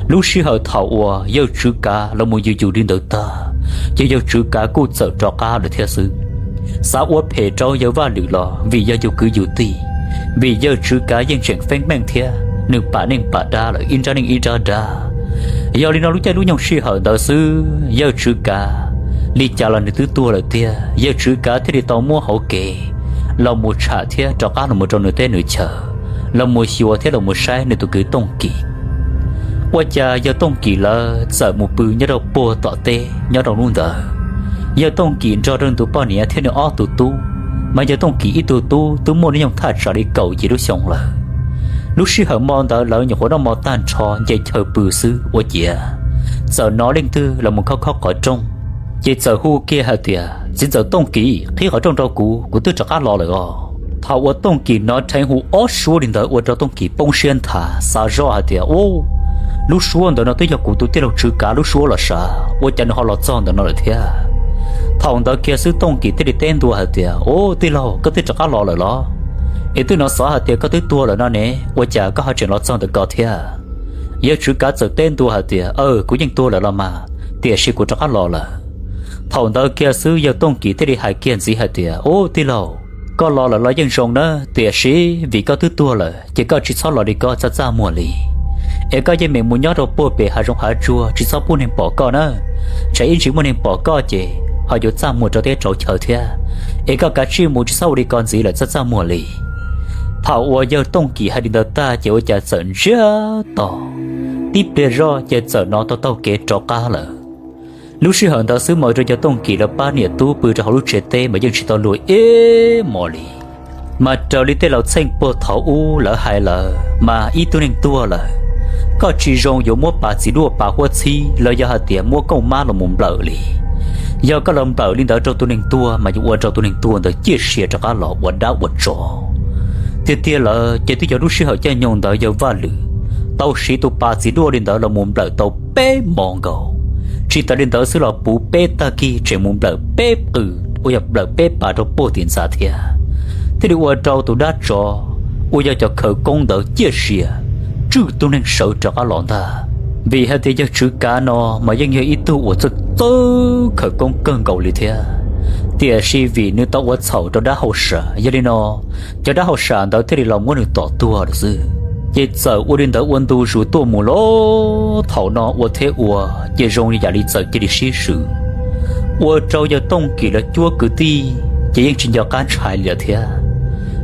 Lub sij hawm thaum uas yawg Tswv Kav los mus yws yws li ntawd tag, ces yawg Tswv Kav kuj txawm rov qab lawm thiab xwb. Xav ua phem rau yawg Vaj Lwm los vim yog yus kwv yus tij, vim yawg Tswv Kav yeej tseem feeb meej thiab nws pam neej pam dab lawm ib nrab neej ib nrab dab. Yog li no lub caij lub nyoog sij hawm ntawd xwb yawg Tswv Kav li cas los nws twb tuag lawm tiag, yawg Tswv Kav thiaj li tau muab hauv kev los mus tsham thiab rov qab los mus rau nws teb nws chaw, los mus xyuas thiab los mus saib nws tus kwv Tooj Kim. Ua cas yawg Tooj Kim lawv txawm mus pw nyob rau puag tom teb nyob rau hnub ntawd. Yawg Tooj Kim nrog rau nws tus poj niam thiab nws ob tug tub, mas yawg Tooj Kim ib tug tub twb muaj hnub nyoog thaj tsam li kaum yim lub xyoo lawm. Lub sij hawm mo ntawd lawv nyuam qhuav noj mov tag nrho nce chaw pw xwb ua ciav txawm hnov leej twg los mus khob khob qhov rooj, ces txawm hu kiag hais tias, Txiv ntxawm Tooj Kim, qhib qhov rooj rau kuv, kuv twb rov qab los lawm os. Thaum uas Tooj Kim hnov dheev hu ob suab li ntawd ua rau Tooj Kim poob siab nthav, xav zoj hais tias, Ub, lub suab ntawd no twb yog kuv tus tij laug Tswv Kav lub suab los sav, ua cas nws ho los txog ntawm no lawm thiab? Thaum ntawd kiag xwb Tooj Kim thiaj li teb ntua hais tias, Ub, tij laug, koj twb rov qab los lawm los? Es twb hnov xov hais tias koj twb tuag lawm no ne, ua cas koj ho tseem los txog ntawm ko thiab? Yawg Tswv Kav txawm teb ntua hais tias, Aw, kuv yeej tuag lawm los mas, tiam sis kuv rov qab los lawm. Thaum ntawd kiag xwb yawg Tooj Kim thiaj li hais kiag ntxiv hais tias, Ub, tij laug, koj los lawm los yeej zoo na, tiam sis vim koj twb tuag lawm ces koj tsis txhob los li ko txaj txaj muag li. Es koj yeej meem mus nyob rau puag pem hav zoov hav tsuag, tsis txhob pub neeg pom koj na, tsam ib ntsis muaj neeg pom koj ces ho yuav txaj muag rau teb rau chaw thiab. Es koj kav tsij mus, tsis txhob ua li ko ntxiv lawm, txaj txaj muag li. Thaum uas yawg Tooj Kim hais li ntawd tag ces ua cas txawm ntsiag to, tib pliag zoj ces txawm hnov taug taug kev rov qab lawm. Lub sij hawm ntawd xwb mas ua rau yawg Tooj Kim lawv pab niam tub pw rau hauv lub tsev teb mas yeej tsis tau luag ib hmos li. Mas raws li tej laus txheej puag thaum ub lawv hais lawm mas ib tug neeg tuag lawm, koj tsis zoo yuav muab pas txiv duaj pas huab txhib los yog hais tias muab kauj mab los mus nplawm li. Yog koj los nplawm li ntawd rau tus neeg tuag mas yuav ua rau tus neeg tuag ntawd ciaj sia rov qab los ua dab ua tsov. Tiag tiag lawm ces twb yog lub sij hawm caij nyoog ntawd yawg Vaj Lwm tau siv tus pas txiv duaj li ntawd los mus nplawm tau peb hmo nkaus. Tsis tas li ntawd xwb los puv peb tag kis tseem mus nplawm peb qws uas yog nplawm peb pas rau puag tim ntxa thiab, thiaj li ua rau tus dab tsov uas yog cov khawv koob ntawd ciaj sia tswj tus neeg sawv rov qab los ntag. Vim hais tias yawg Tswv Kav no mas yeej yog ib tug uas txawj txawj khawv koob kawg nkaus li thiab, tiam sis vim nws tau ua txhaum rau dab hauj sam, yog li no cov dab hauj sam ntawd thiaj li los muab nws tom tuag lawm xwb. Ces txawm ua li ntawd ua ntu zus tuaj mus los thaum no ua thiab ua ces zoo li yam li txawm cia li sib swm, ua rau yawg Tooj Kim lawv cuab kwv tij ces yeej tsis nco qab ntshai li lawm thiab.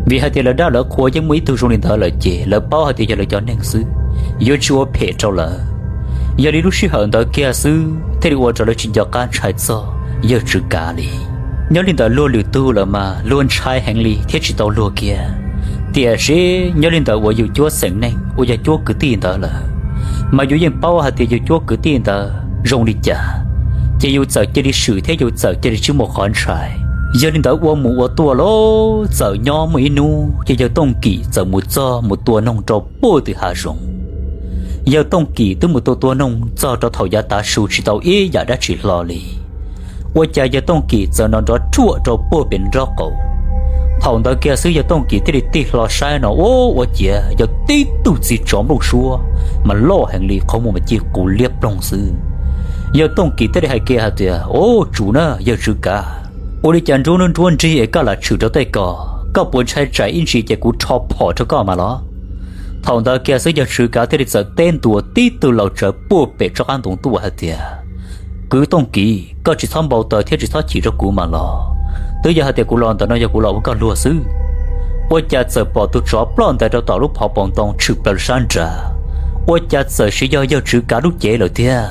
Vim hais tias lawv dab lawv qhua yeej muaj ib tug zoo li ntawd lawm ces lawv paub hais tias yog lawv cov neeg xwb, yuav tsis ua phem rau lawv. Yog li lub sij hawm ntawd kiag xwb thiaj li ua rau lawv tsis nco qab ntshai txog yawg Tswv Kav li. Nyob li ntawm luag lwm tug lawm mas luag ntshai heev li thiab tsis tau luag kiag. Tiam sis nyob li ntawm uas yus cuab xeem neeg uas yog cuab kwv tij ntawd lawm, mas yus yeej paub hais tias yus cuab kwv tij ntawd zoo li cas, ces yus txawm cia li swm thiab yus txawm cia li tsis muaj qhov ntshai. Yog li ntawd ua mus ua tuaj los txawm nyob muaj ib hnub ces yawg Tooj Kim txawm mus txog mus tua noog rau puag tim hav zoov. Yawg Tooj Kim twb mus tua tua noog txog rau thaum yav tav su tsis tau ib yam dab tsi hlo li, ua cas yawg Tooj Kim txawm nrov nrov ruaj rau puag pem nraub qaum. Thaum ntawd kiag xwb yawg Tooj Kim thiaj li tig hlo saib no, ua ua ciav yog tib tug txiv tsov nplooj suab mas loj heev li, qhov muag mas ci qus liab ploog xwb. Yawg Tooj Kim thiaj li hais kiag hais tias, Ub, tsum na yawg Tswv Kav, ua li cas nruab hnub nruab nrig es koj lam tshwm rau tej ko? Koj puas ntshai tsam ib ntsis ces kuv rho phom rau koj mas los? Thaum ntawd kiag xwb yawg Tswv Kav thiaj li txawm teb ntua tib tug laus tsawv puag pem tsob qab ntoo tuaj hais tias, Kwv Tooj Kim, koj tsis txhob npau taws thiab tsis txhob chim rau kuv mas los. Twb yog hais tias kuv los ntawm no yog kuv los ua koj luag xwb. Ua cas txawm pom tus tsov ploj ntais rau tom lub phov paus ntoo tshwm plaws sab nrad, ua cas txawm siv yog yawg Tswv Kav lub cev lawm tiag.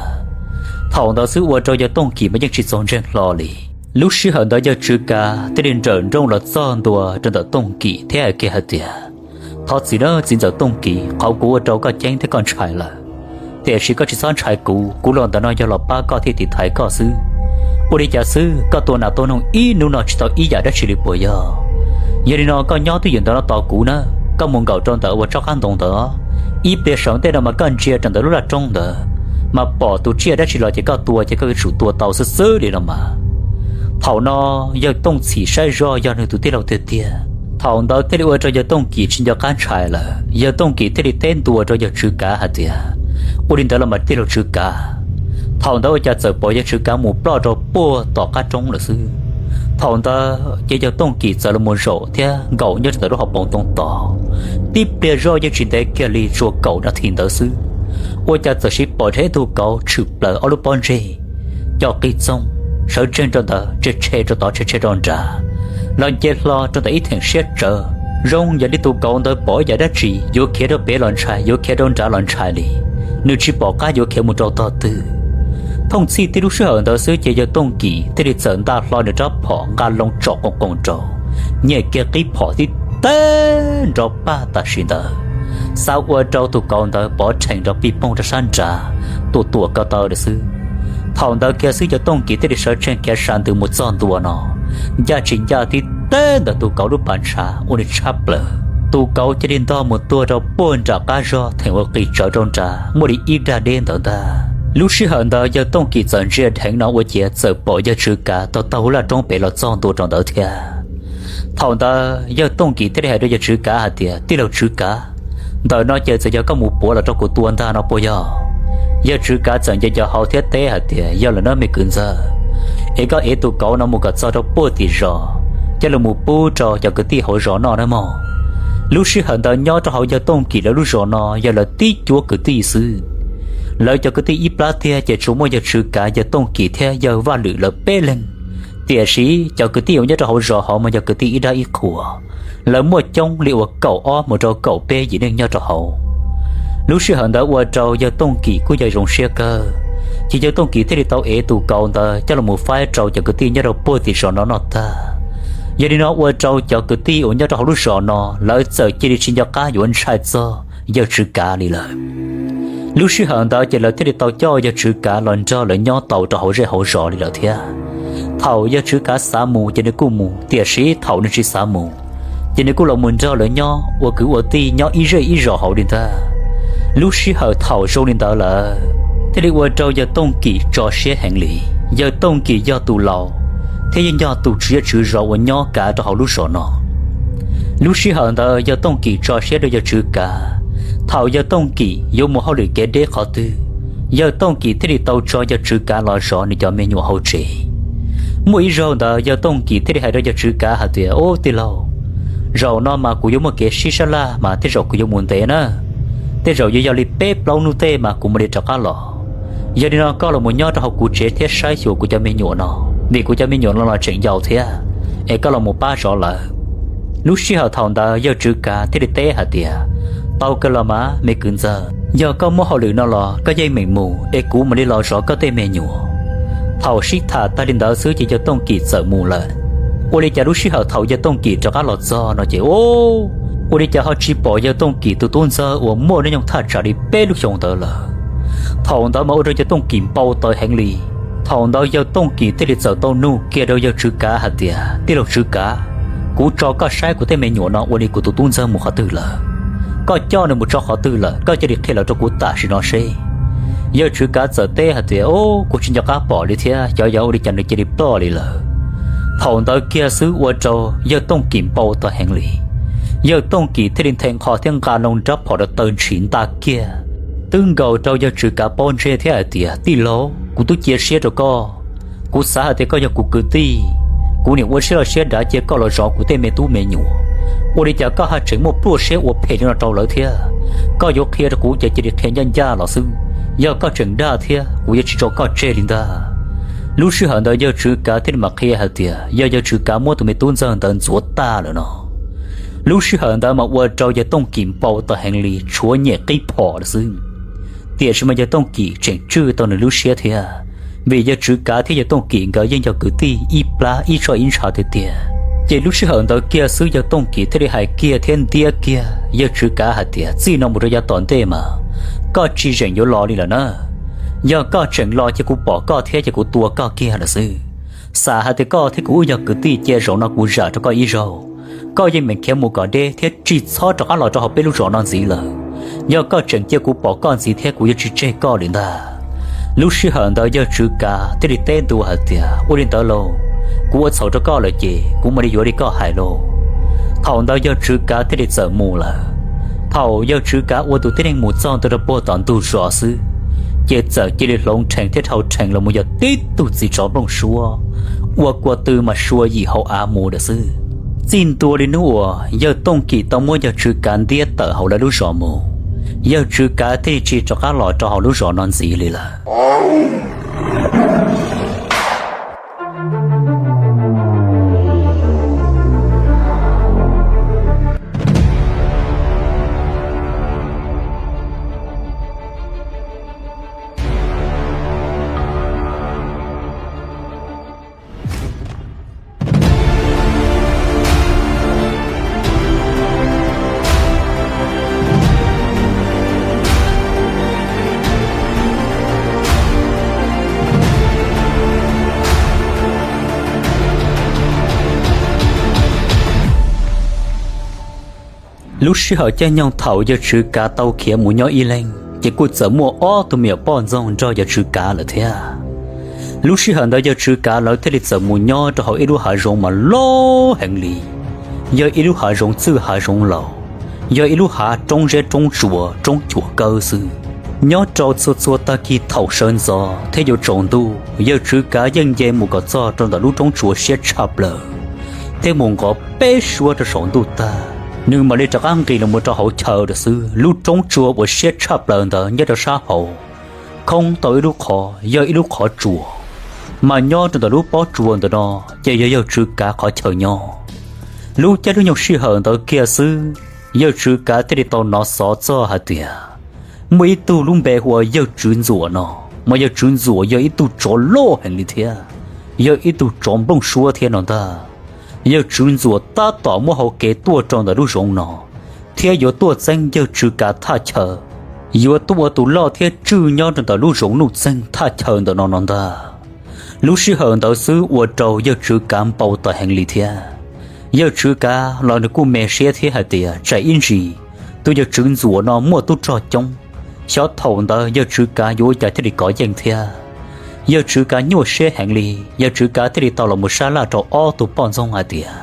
Thaum ntawd xwb ua rau yawg Tooj Kim mas yeej tsis txaus ntseeg hlo li. Lub sij hawm ntawd yawg Tswv Kav thiaj li nrawm nrooj los txog ntua rau ntawm Tooj Kim thiab hais kiag hais tias, Thov txim nawb txiv ntxawm Tooj Kim, qhov kuv ua rau koj ceeb thiab koj ntshai lawm, tiam sis koj tsis txhob ntshai kuv, kuv los ntawm no yog los pab koj thiab tiv thaiv koj xwb. Ua li cas xwb koj tua nas tua noog ib hnub no tsis tau ib yam dab tsi li puas yog? Yog li no koj nyob twj ywm ntawm no tos kuv na, koj mus nkaum rau ntawm uas tsob qab ntoo ntawd, ib pliag saum ntej no mas koj ntsia rau ntawm lub laj roob ntawd, mas pom tus tsiaj dab tsi los ces koj tua ces koj yuav tsum tua tau xwb xwb li no mas. Thaum no yawg Tooj Txhim saib zoj yog nws tus tij laug tiag tiag, thaum ntawd thiaj li ua rau yawg Tooj Kim tsis nco qab ntshai lawm. Yawg Tooj Kim thiaj li teb ntua rau yawg Tswv Kav hais tias, Ua li ntawd los mas tij laug Tswv Kav. Thaum ntawd ua cas txawm pom yawg Tswv Kav mus ploj rau puag tom qab roob lawm xwb. Thaum ntawd ces yawg Tooj Kim txawm los mus zaum thiab nkaum nyob rau ntawm lub hauv paus ntoo tos. Tib pliag zoj yeej tsis ntev kiag li tsuas kaum nas this ntawd xwb, ua cas txawm siv pom dheev ib tug kauv tshwm plaws ob lub pob ntseg, co qig txoog, sawv tsees rau ntawd, tshe tshe rau tod tshe tshe rau nrad, los nce hlo rau ntawm ib theem siab tsawv, zoo yog li tus kauv ntawd pom ib yam dab tsi yuav khiav rau pem los ntshai, yuav khiav rau nrad los ntshai li. nws tsis pom qab yuav khiav mus rau tog twg. Thooj txhij tib lub sij hawm ntawd xwb ces yawg Tooj Kim thiaj li txawm nta hlo nws rab phom nqa loo tsom qoom qoos rau, nyem kiag qib phom tib teg nrov pag tam sim ntawd, xav ua rau tus kauv ntawd pov rhees rov pij poog rau sab nrad, tuam tuam ko taw lawm xwb. Thaum ntawd kiag xwb yawg Tooj Kim thiaj li sawv tsees khiav sa ntws mus txog ntua no, ncaj tsis ncaj tib teg ntawm tus kauv lub pas ntshav ua nws tshab plaws. Tus kauv cia li ntog mus tuag rau puag nram qab zog theem ua qis tsawv rau nrad muaj li ib dag deb ntawd ntag. Lub sij hawm ntawd yawg Tooj Kim txawm ntsia dheev no ua ciav txawm pom yawg Tswv Kav taug taug lub laj roob pem los txog ntua rau ntawd thiab. Thaum ntawd yawg Tooj Kim thiaj li hais rau yawg Tswv Kav hais tias, Tij laug Tswv Kav, ntawm no ces txawm yog koj mus puav los rau kuv tua ntag no puas yog? Yawg Tswv Kav txawm nce nco hauv thiab teb hais tias, Yog lawm nawb me kwv ntxawg, es koj ev tus kauv no mus kom txog rau puag tim zos, coj los mus pub rau cov kwv tij hauv zos noj nawb mog. Lub sij hawm ntawd nyob rau hauv yawg Tooj Kim lawv lub zos no yog lawv tib cuab kwv tij xwb. Lawv cov kwv tij ib plab tiag ces tsuas muaj yawg Tswv Kav, yawg Tooj Kim thiab yawg Vaj Lwm lawv peb leeg. Tiam sis cov kwv tij uas nyob rau hauv zos hauv mas yog kwv tij ib dab ib qhuas, lawv muaj coob li uas kaum ob mus rau kaum peb yim neeg nyob rau hauv. Lub sij hawm ntawd ua rau yawg Tooj Kim kuj yog zoo siab kawg, ces yawg Tooj Kim thiaj li tau ev tus kauv ntawd coj los mus faib rau cov kwv tij nyob rau puag tim zos no noj tag. Yog li no ua rau cov kwv tij uas nyob rau hauv lub zos no lawv txawm cia li tsis nco qab yuav ntshai txog yawg Tswv Kav li lawm. Lub sij hawm ntawd ces lawv thiaj li tau coj yawg Tswv Kav los nrog lawv nyob tau rau hauv zej hauv zos li lawm thiab. Thaum yawg Tswv Kav xav mus ces nws kuj mus, tiam sis thaum nws tsis xav mus ces nws kuj los mus nrog lawv nyob ua kwv ua tij nyob ib zej ib zos hauv li ntag. Lub sij hawm thaum zoo li ntawd lawm thiaj li ua rau yawg Tooj Kim tso siab heev li. Yawg Tooj Kim yog tus laus thiab yeej yog tus tswv zej tswv zos uas nyob kav rau hauv lub zos no. Lub sij hawm ntawd yawg Tooj Kim tso siab rau yawg Tswv Kav. Thaum yawg Tooj Kim yuav mus hauj lwm kev deb qhov twg, yawg Tooj Kim thiaj li tau tso yawg Tswv Kav los zov nws cov me nyuam hauv tsev. Muaj ib zaug ntawd yawg Tooj Kim thiaj li hais rau yawg Tswv Kav hais tias, Ub tij laug, zaum no mas kuv yuav muaj kev sib sab laj mas tej zaum kuv yuav mus ntev na. Tej zaum yuav yog li peb plaub hnub tej mas kuv mam li rov qab los. Yog li no koj los mus nyob rau hauv kuv tsev thiab saib xyuas kuv cov me nyuam no, vim kuv cov me nyuam no los tseem yau thiab, es koj los mus pab zov lawv. Lub sij hawm thaum ntawd yawg Tswv Kav thiaj li teb hais tias, Tau kawg los mas me kwv ntxawg, yog koj muab hauj lwm no los koj yeej meem mus es kuv mam li los zov koj tej me nyuam. Thaum sib tham tag li ntawd xwb ces yawg Tooj Kim txawm mus lawm. Ua li cas lub sij hawm thaum yawg Tooj Kim rov qab los txog no ces, ua li cas ho tsis pom yawg Tooj Kim tus tub ntxawg uas muaj hnub nyoog thaj tsam li peb lub xyoo ntawd lawm. Thaum ntawd mas ua rau yawg Tooj Kim npau taws heev li. Thaum ntawd yawg Tooj Kim thiaj li txawm tau nug kiag rau yawg Tswv Kav hais tias, Tij laug Tswv Kav, kuv tso koj saib kuv tej me nyuam no ua li kuv tus tub ntxawg mus qhov twg lawm? Koj coj nws mus tso qhov twg lawm? Koj cia li qhia los rau kuv tam sim no seb. Yawg Tswv Kav txawm teb hais tias, Kuv tsis nco qab pom li thiab, xyov yog ua li cas nws cia li ploj li lawm. Thaum ntawd kiag xwb ua rau yawg Tooj Kim npau taws heev li. Yawg Tooj Kim thiaj li nthe nqho thiab nqa loo rab phom rau taw ntshis nta kiag, twb nkaus rau yawg Tswv Kav pob ntseg thiab hais tias, Tij laug, kuv twb cia siab rau koj. Kuv xav hais tias koj yog kuv kwv tij, kuv niam ua siab loj siab dav cia koj los zov kuv tej me tub me nyuam, ua li cas koj haj tseem muaj pluaj siab ua phem li no rau lawv thiab? Koj yuav qhia rau kuv ces cia li qhia ncaj ncaj los xwb. Yog koj tseem dag thiab kuv yuav tsis tso koj tseg li ntag. Lub sij hawm ntawd yawg Tswv Kav thiaj li mam qhia hais tias yog yawg Tswv Kav muab tus me tub ntxawg ntawd ntxuav tag lawm no. Lub sij hawm ntawd mas ua rau yawg Tooj Kim npau taws heev li, tshuav nyem qib phom lawm xwb. Tiam sis mas yawg Tooj Kim tseem tswj tau nws lub siab thiab, vim yawg Tswv Kav thiab yawg Tooj Kim nkawd yeej yog kwv tij ib plab ib txoj ib ntsha tiag tiag. Ces lub sij hawm ntawd kiag xwb yawg Tooj Kim thiaj li hais kiag thiab ntiab kiag yawg Tswv Kav hais tias, Txij no mus rau yav tom ntej mas koj tsis zeem yuav los li lawm na. Yog koj tseem los ces kuv pom koj thiab ces kuv tua koj kiag lawm xwb. Xav hais tias koj thiab kuv wb yog kwv tij ces zaum no kuv zam rau koj ib zaug. Koj yeej meem khiav mus kom deb thiab tsis txhob rov qab los rau hauv peb lub zos no ntxiv lawm. Yog koj tseem cia kuv pom koj ntxiv thiab kuv yuav tsis tseg koj li ntag. Lub sij hawm ntawd yawg Tswv Kav thiaj li teb ntua hais tias, Ua li ntawd lauj, kuv ua txhaum rau koj lawm ces kuv mam li yuav li koj hais lauj. Thaum ntawd yawg Tswv Kav thiaj li txawm mus lawm. Thaum yawg Tswv Kav ua tus tib neeg mus txog ntua rau puag tom ntug zos xwb, ces txawm cia li hloov rhees thiab dhau rhees los mus yog tib tug txiv tsov nplooj suab, ua kua tw mas sua yim hauv av mus lawm xwb. Txij ntua li hnub uas yawg Tooj Kim tau muab yawg Tswv Kav ntiab tawm hauv lawv lub zos mus, yawg Tswv Kav thiaj li tsis rov qab los rau hauv lub zos no ntxiv li lawm. Lub sij hawm caij nyoog thaum yawg Tswv Kav tau khiav mus nyob ib leeg ces kuj txawm muaj ob tug me nyuam poj ntxoog nrog yawg Tswv Kav lawm thiab. Lub sij hawm ntawd yawg Tswv Kav lawv thiaj li txawm mus nyob rau hauv ib lub hav zoov mas loj heev li. Yog ib lub hav zoov txwj hav zoov laus, yog ib lub hav roob zeb roob tsuas roob cuam kawb xwb. Nyob rau txhua txhua tag kis thaum sawv ntxov thiab yuav tsaus ntuj, yawg Tswv Kav yeej nce mus kom txog rau ntawm lub roob tsuas siab tshaj plaws, thiab mus nqov peb suab rau saum ntuj tag, nws mam li rov qab nqis los mus rau hauv chaw lawm xwb. Lub roob tsuas uas siab tshaj plaws ntawd nyob rau sab hauv, khoob tau ib lub qhov, yog ib lub qhov tsua, mas nyob rau ntawm lub pob tsuas ntawm no ces yog yawg Tswv Kav qhov chaw nyob. Lub caij lub nyoog sij hawm ntawd kiag xwb, yawg Tswv Kav thiaj li tau hnov xov txog hais tias muaj ib tug lub npe hu ua yawg Tswv Ntxuam no, mas yawg Tswv Ntxuam yog ib tug tsov loj heev li thiab, yog ib tug tsov nplooj suab thiab no ntag. Yawg Tswv Ntxuam tab tom muab hau kev tuaj rau ntawm lub zoov no, thiab yuav tuaj txeeb yawg Tswv Kav thaj chaw, yuav tuaj ua tus loj thiab tswj nyob rau ntawm lub zoov nuj txeeg thaj chaw ntawm no no ntag. Lub sij hawm ntawd xwb ua rau yawg Tswv Kav npau taws heev li thiab. Yawg Tswv Kav los nws kuj me siab thiab hais tias tsam ib ntsis tus yawg Tswv Ntxuam no muaj tub rog coob, xyov thaum ntawd yawg Tswv Kav yuav ua cas thiaj li kov yeej thiab. Yawg Tswv Kav nyuaj siab heev li, yawg Tswv Kav thiaj li tau los mus sab laj rau ob tug poj ntxoog hais tias,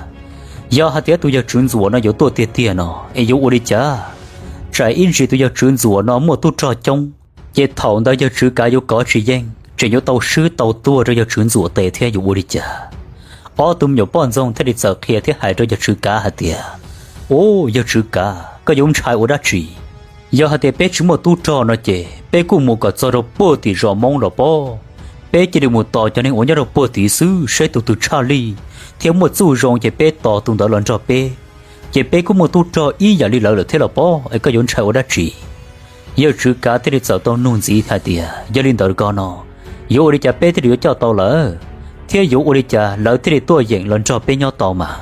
yog hais tias tus yawg Tswv Ntxuam no yuav tuaj tiag tiag no es yuav ua li cas? Tsam ib ntsis tus yawg Tswv Ntxuam no muaj tub rog coob, ces thaum ntawd yawg Tswv Kav yuav kov tsis yeej, tseem yuav tau swb tau tuag rau yawg Tswv Ntxuam tes thiab, yuav ua li cas? Ob tug me nyuam poj ntxoog thiaj li txawm qhia thiab hais rau yawg Tswv Kav hais tias, Ub, yawg Tswv Kav, koj yuav ntshai ua dab tsi? Yog hais tias peb tsis muaj tub rog no ces peb kuj mus kom txog rau puag tim zos Hmoob los pob. Peb cia li mus tos cov neeg uas nyob rau puag tid xwb, saib tus twg tshaj lij thiab muaj txuj zoo ces peb tos tus ntawd los nrog peb, ces peb kuj muaj tub rog ib yam li lawv lawm thiab los pob, es koj yuav ntshai ua dab tsi? Yawg Tswv Kav thiaj li txawm tau nug ntxiv hais tias, Yog li ntawd ko no, yuav ua li cas peb thiaj li yuav coj tau lawv, thiab yuav ua li cas lawv thiaj li tuaj yeem los nrog peb nyob tau mas?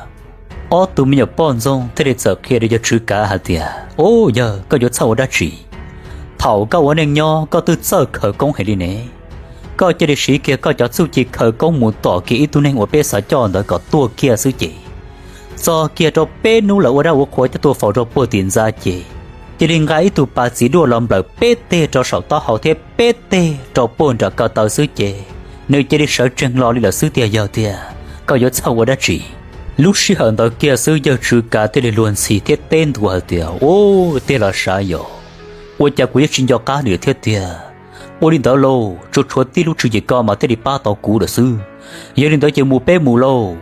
Ob tug me nyuam poj ntxoog thiaj li txawm qhia rau yawg Tswv Kav hais tias, Ub, yawg, koj yuav txhawj ua dab tsi? Thaum koj ua neej nyob koj twb txawj khaws koob heev li ne. Koj cia li siv kiag koj cov txuj ci khaws koob mus tom kiag ib tug neeg uas peb xav coj ntawd kom tuag kiag xwb ces, txog kiag rau peb hnub lawv ua dab ua qhua coj tuaj faus rau puag tim ntxa ces, cia li nqa ib tug pas txiv duaj los nplawm peb teg rau saum taub hau thiab peb teg rau puag nram ko taw xwb ces, nws cia li sawv tsees los li lawm xwb tiag yawg tiag. Koj yuav txhawj ua dab tsi? Lub sij hawm ntawd kiag xwb yawg Tswv Kav thiaj li luag ntxhi thiab teb ntua hais tias, Ub, tiag los sav yog, ua cas kuv yuav tsis nco qab nws thiab tiag? Ua li ntawd lauj, tsuas tshuav tib lub tswv yim ko mas thiaj li pab tau kuv lawm xwb. Yog li ntawd ces mus peb mus lauj.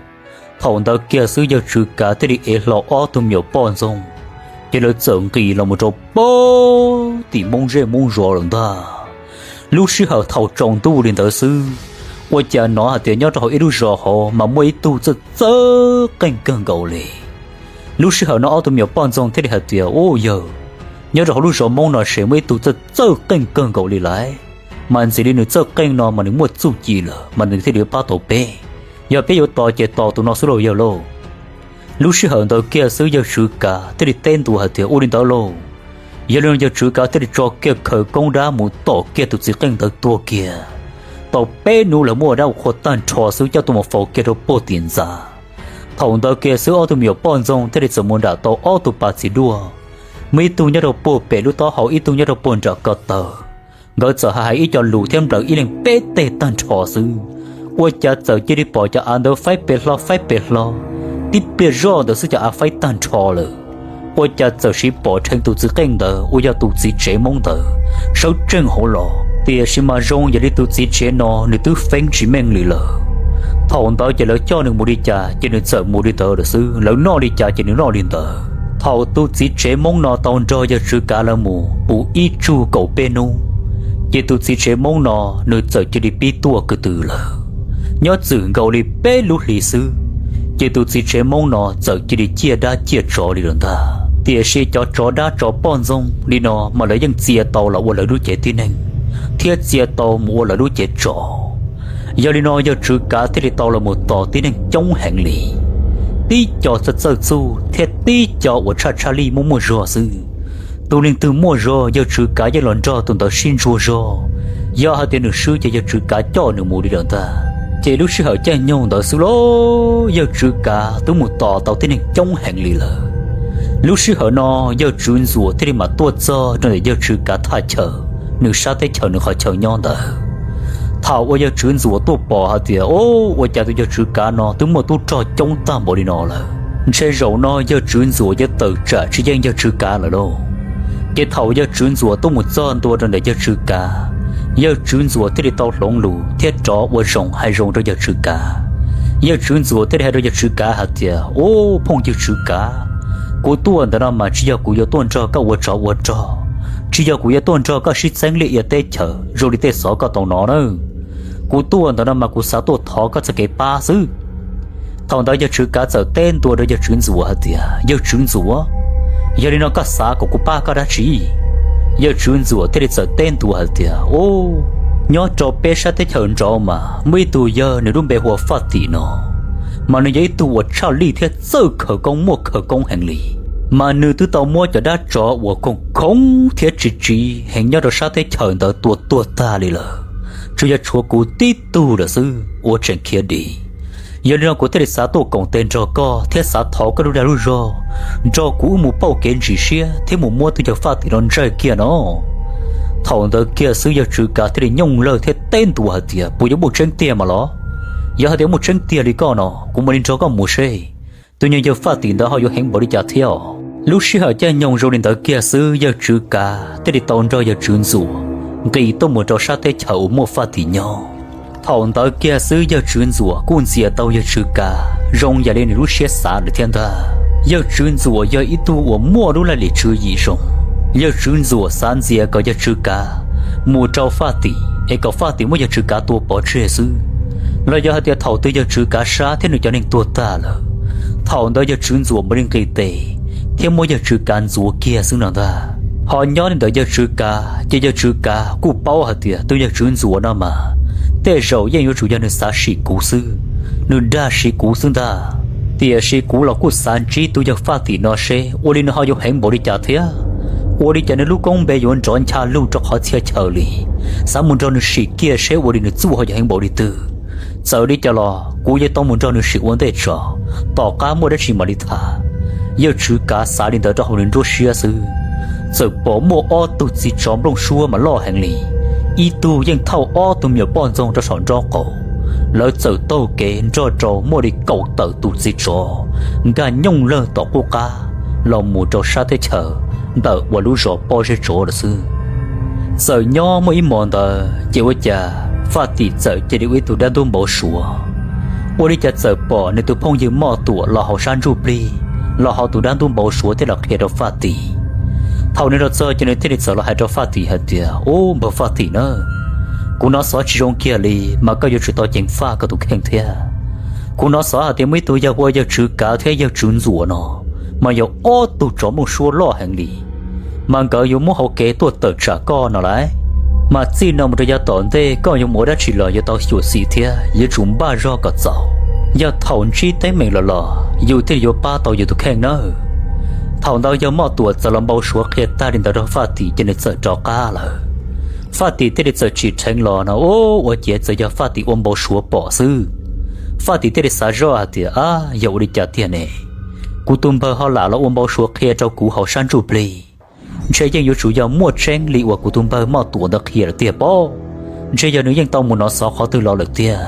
Thaum ntawd kiag xwb yawg Tswv Kav thiaj li ev hlo ob tug me nyuam poj ntxoog, ces lawv txawm nqis los mus rau puag tim Hmoob zej Hmoob zos lawm ntag. Lub sij hawm thaum tsaus ntuj li ntawd xwb, ua cas hnov hais tias nyob rau hauv ib lub zos hauv mas muaj ib tug txawj txawj qeej kawg nkaus li. Lub sij hawm no ob tug me nyuam poj ntxoog thiaj li hais tias, Ub yawg, nyob rau hauv lub zos Hmoob no ces muaj ib tug txawj txawj qeej kawg nkaus li lawm, mas ntxim li nws txawj qeej no mas nws muaj txuj ci lawm mas nws thiaj li pab tau peb. Yog peb yuav tos ces tos tus no xwb lauj yawg lauj. Lub sij hawm ntawd kiag xwb yawg Tswv Kav thiaj li teb ntua hais tias, Ua li ntawd lauj. Yog li no yawg Tswv Kav thiaj li tso kiag khaws koob dab mus tom kiag tus txiv qeej ntawd tuag kiag. Tau peb hnub lawv muab ua dab ua qhua tag nrho xwb coj tuaj mus faus kiag rau puag tim ntxa. Thaum ntawd kiag xwb ob tug me nyuam poj ntxoog thiaj li txawm mus nram tau ob tug pas txiv duaj, muaj ib tug nyob rau puag pem lub taub hau, ib tug nyob rau puag nram ko taw. Nkawd txawm hais hais ib co lus thiab nplawm ib leeg peb teg tag nrho xwb, ua cas txawm cia li pom cov av ntawd faib pes hlo faib pes hlo. Tib pliag zoj ntawd xwb cov av faib tag nrho lawm. Ua cas txawm siv pom dheev tus txiv qeej ntawd uas yog tus txiv tsev Hmoob ntawd sawv tsees hauv los, tiam sis mas zoo yog li tus txiv tsev no nws twb feeb tsis meej li lawm. Thaum ntawd ces lawv coj nws mus li cas ces nws txawm mus li ntawd lawm xwb, lawv noj li cas ces nws noj li ntawd. Thaum tus txiv tsev Hmoob no tau nrog yawg Tswv Kav lawv mus puv ib tsug kaum peb hnub, ces tus txiv tsev Hmoob no nws txawm cia li pib tuaj ko tw lawm. Nyob txwm nkaus li peb lub hlis xwb, ces tus txiv tsev Hmoob no txawm cia li ciaj dab ciaj tsov li lawm ntag. Tiam sis cov tsov dab tsov poj ntxoog li no mas lawv yeej txia tau los ua lawv lub cev tib neeg, thiab txia tau mus ua lawv lub cev tsov. Yog li no yawg Tswv Kav thiaj li tau los mus tos tib neeg coob heev li, tib co txawj txawj txuj thiab tib co uas tshaj tshaj lij muaj muaj zog xwb. Tus neeg twg muaj zog yawg Tswv Kav yeej los nrog tus ntawd sib ntsuas zog. Yog hais tias nws swb ces yawg Tswv Kav coj nws mus li lawm ntag. Ces lub sij hawm caij nyoog ntawd xwb los yawg Tswv Kav twb mus tos tau tib neeg coob heev li lawm. Lub sij hawm no yawg Tswv Ntxuam thiaj li mam tuaj txog rau ntawm yawg Tswv Kav thaj chaw, nws sab teb chaws nws qhov chaw nyob ntawd. Thaum uas yawg Tswv Ntxuam tuaj pom hais tias, Ub, ua cas tus yawg Tswv Kav no twb muaj tub rog coob tag npaum li no lawm, ntshe zaum no yawg Tswv Ntxuam yuav tawm tsam tsis yeej yawg Tswv Kav lawm lauj. Ces thaum yawg Tswv Ntxuam tuaj mus txog ntua rau ntawm yawg Tswv Kav, yawg Tswv Ntxuam thiaj li tau hloov lus thiab rov ua zoo hais zoo rau yawg Tswv Kav. Yawg Tswv Ntxuam thiaj li hais rau yawg Tswv Kav hais tias, Ub, phooj ywg Tswv Kav, kuv tuaj ntawm no mas tsis yog kuv yuav tuaj nrog koj ua tsov ua rog, tsis yog kuv yuav tuaj nrog koj sib txeeb liaj ia teb chaws zoo li tej xov koj tau hnov na. Kuv tuaj ntawm no mas kuv xav tuaj thov koj txoj kev pab xwb. Thaum ntawd yawg Tswv Kav txawm teb ntua rau yawg Tswv Ntxuam hais tias, Yawg Tswv Ntxuam, yog li no koj xav kom kuv pab koj dab tsi? Yawg Tswv Ntxuam thiaj li txawm teb ntua hais tias, Ub, nyob rau peb sab teb chaws nraud mas muaj ib tug yawg nws lub npe hu ua Faj Tim no, mas nws yog ib tug uas tshaj lij thiab txawj khawv koob, muaj khawv koob heev li, mas nws twb tau muab cov dab tsov uas khoom khoob thiab tsiv tsiv heev nyob rau sab teb chaws ntawd tua tuag tag li lawm, tsuas yog tshuav kuv tib tug lawm xwb uas tseem khiav dim. Yog li no kuv thiaj li xav tuaj koom tes nrog koj thiab xav thov koj lub dag lub zog nrog kuv wb mus pauj kev ntsis siab thiab mus muab tus yawg Faj Tim no ntsawj kiag no. Thaum ntawd kiag xwb yawg Tswv Kav thiaj li nyooj lawg thiab teb ntua hais tias, Puas yuav muaj tseeb tiag mas los? Yog hais tias muaj tseeb tiag li koj no kuv mam li nrog koj mus seb tus nyuag yawg Faj Tim ntawd ho yuav heev npaum li cas thiab. Lub sij hawm caij nyoog zoo li ntawd kiag xwb yawg Tswv Kav thiaj li tau nrog yawg Tswv Ntxuam nqis tuaj mus rau sab teb chaws uas muaj Faj Tim nyob. Thaum ntawd kiag xwb yawg Tswv Ntxuam kuj ntxias tau yawg Tswv Kav zoo yam li nws lub siab xav lawm thiab ntag. Yawg Tswv Ntxuam yog ib tug uas muaj lub laj lim tswv yim zoo. Yawg Tswv Ntxuam xav ntxias kom yawg Tswv Kav mus rau Faj Tim es kom Faj Tim muab yawg Tswv Kav tua pov tseg xwb, los yog hais tias thaum twg yawg Tswv Kav sab thiab nws cov neeg tuag tag lawm, thaum ntawd yawg Tswv Ntxuam mam li nqis tes thiab muab yawg Tswv Kav ntxuav kiag xwb no ntag. Ho nyob li ntawm yawg Tswv Kav ces yawg Tswv Kav kuj paub hais tias tus yawg Tswv Ntxuam no mas tej zaum yeej yuav tsum yog nws xav sim kuv xwb, nws dag siv kuv xwb ntag. Tiam sis kuv los kuj xav ntsib tus yawg Faj Tim no seb ua li nws ho yuav heev npaum li cas thiab, ua li cas nws lub koob npe yuav nrov ncha lug rau qhov txhia chaw li. Xav mus nrog nws sim kiag seb ua li nws txuj ho yuav heev npaum li twg. Txawm li cas los kuv yuav tau mus nrog nws sim ua ntej tso, tom qab muaj dab tsi mam li tham. Yawg Tswv Kav xav li ntawd rau hauv nws nruab siab xwb, txawm pom muaj ob tug txiv tsov nplooj suab mas loj heev li, ib tug yeej thauj ob tug me nyuam poj ntxoog rau saum nraub qaum. Lawv txawm taug kev nrog rau muaj li kaum tawm tus txiv tsov nkag nyooj lawg tom qub qab los mus rau sab teb chaws ntawm uas lub zos Pob Zeb Tsov lawm xwb. Txawm nyob muaj ib hmos ntawd ces ua cas Faj Tim txawm cia li ua ib tug dab ntub npau suav. Ua li cas txawm pom nws tus phooj ywg Moj Tuam los hauv sab ntsuj plig, los hauv tus dab ntub npau suav thiab los qhia rau Faj Tim. Thaum nws los txog ces nws thiaj li txawm los hais rau Faj Tim hais tias, Ub, npawg Faj Tim na, kuv hnov xov tsis zoo kiag li, mas koj yuav tsum tau ceev faj koj tus kheej thiab. Kuv hnov xov hais tias muaj ib tug yawg hu ua yawg Tswv Kav thiab yawg Tswv Ntxuam no, mas yog ob tug tsov nplooj suab loj heev li, mas nkawd yuav muab hau kev tuaj tawm tsam koj no lauj. Mas txij no mus rau yav tom ntej koj yuav mus ua dab tsi los yuav tau xyuam xim thiab yuav tsum npaj zog kom txaus. Yog thaum ntsib teeb meem lawm los yus thiaj li yuav pab tau yus tus kheej nawb. Thaum ntawd yawg Moj Tuam txawm los npau suav qhia tag li ntawd rau Faj Tim ces nws txawm rov qab lawm. Faj Tim thiaj li txawm tsim dheev los no, ub, ua ciav txawm yog Faj Tim ua npau suav pom xwb. Faj Tim thiaj li xav zoj hais tias, Ab, yog ua li cas tiag ne? Kuv tus npawg ho lam los ua npau suav qhia rau kuv hauv sab ntsuj plig. Ntshe yeej yuav tsum yog muaj tseeb li uas kuv tus npawg Moj Tuam ntawd qhia lawm tiag pob. Ntshe yog nws yeej tau mus hnov xov qhov twg los lawm tiag.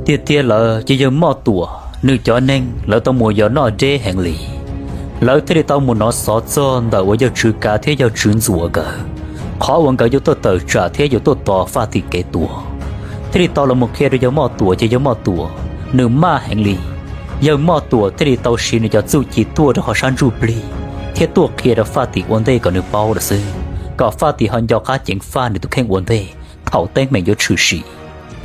Tiag tiag lawm ces yawg Moj Tuam nws cov neeg lawv tau mus yos noj deb heev li. Lawv thiaj li tau mus hnov xov txog ntawm uas yawg Tswv Kav thiab yawg Tswv Ntxuam nkawd, qhov uas nkawd yuav tuaj tawm tsam thiab yuav tuaj tos Faj Tim kev tua. Thiaj li tau los mus qhia rau yawg Moj Tuam ces yawg Moj Tuam nws maj heev li. Yawg Moj Tuam thiaj li tau siv nws cov txuj ci tuaj rau hauv sab ntsuj plig thiab tuaj qhia rau Faj Tim ua ntej kom nws paub lawm xwb, kom Faj Tim ho nco qab ceev faj nws tus kheej ua ntej thaum teeb meem yuav tshwm sim.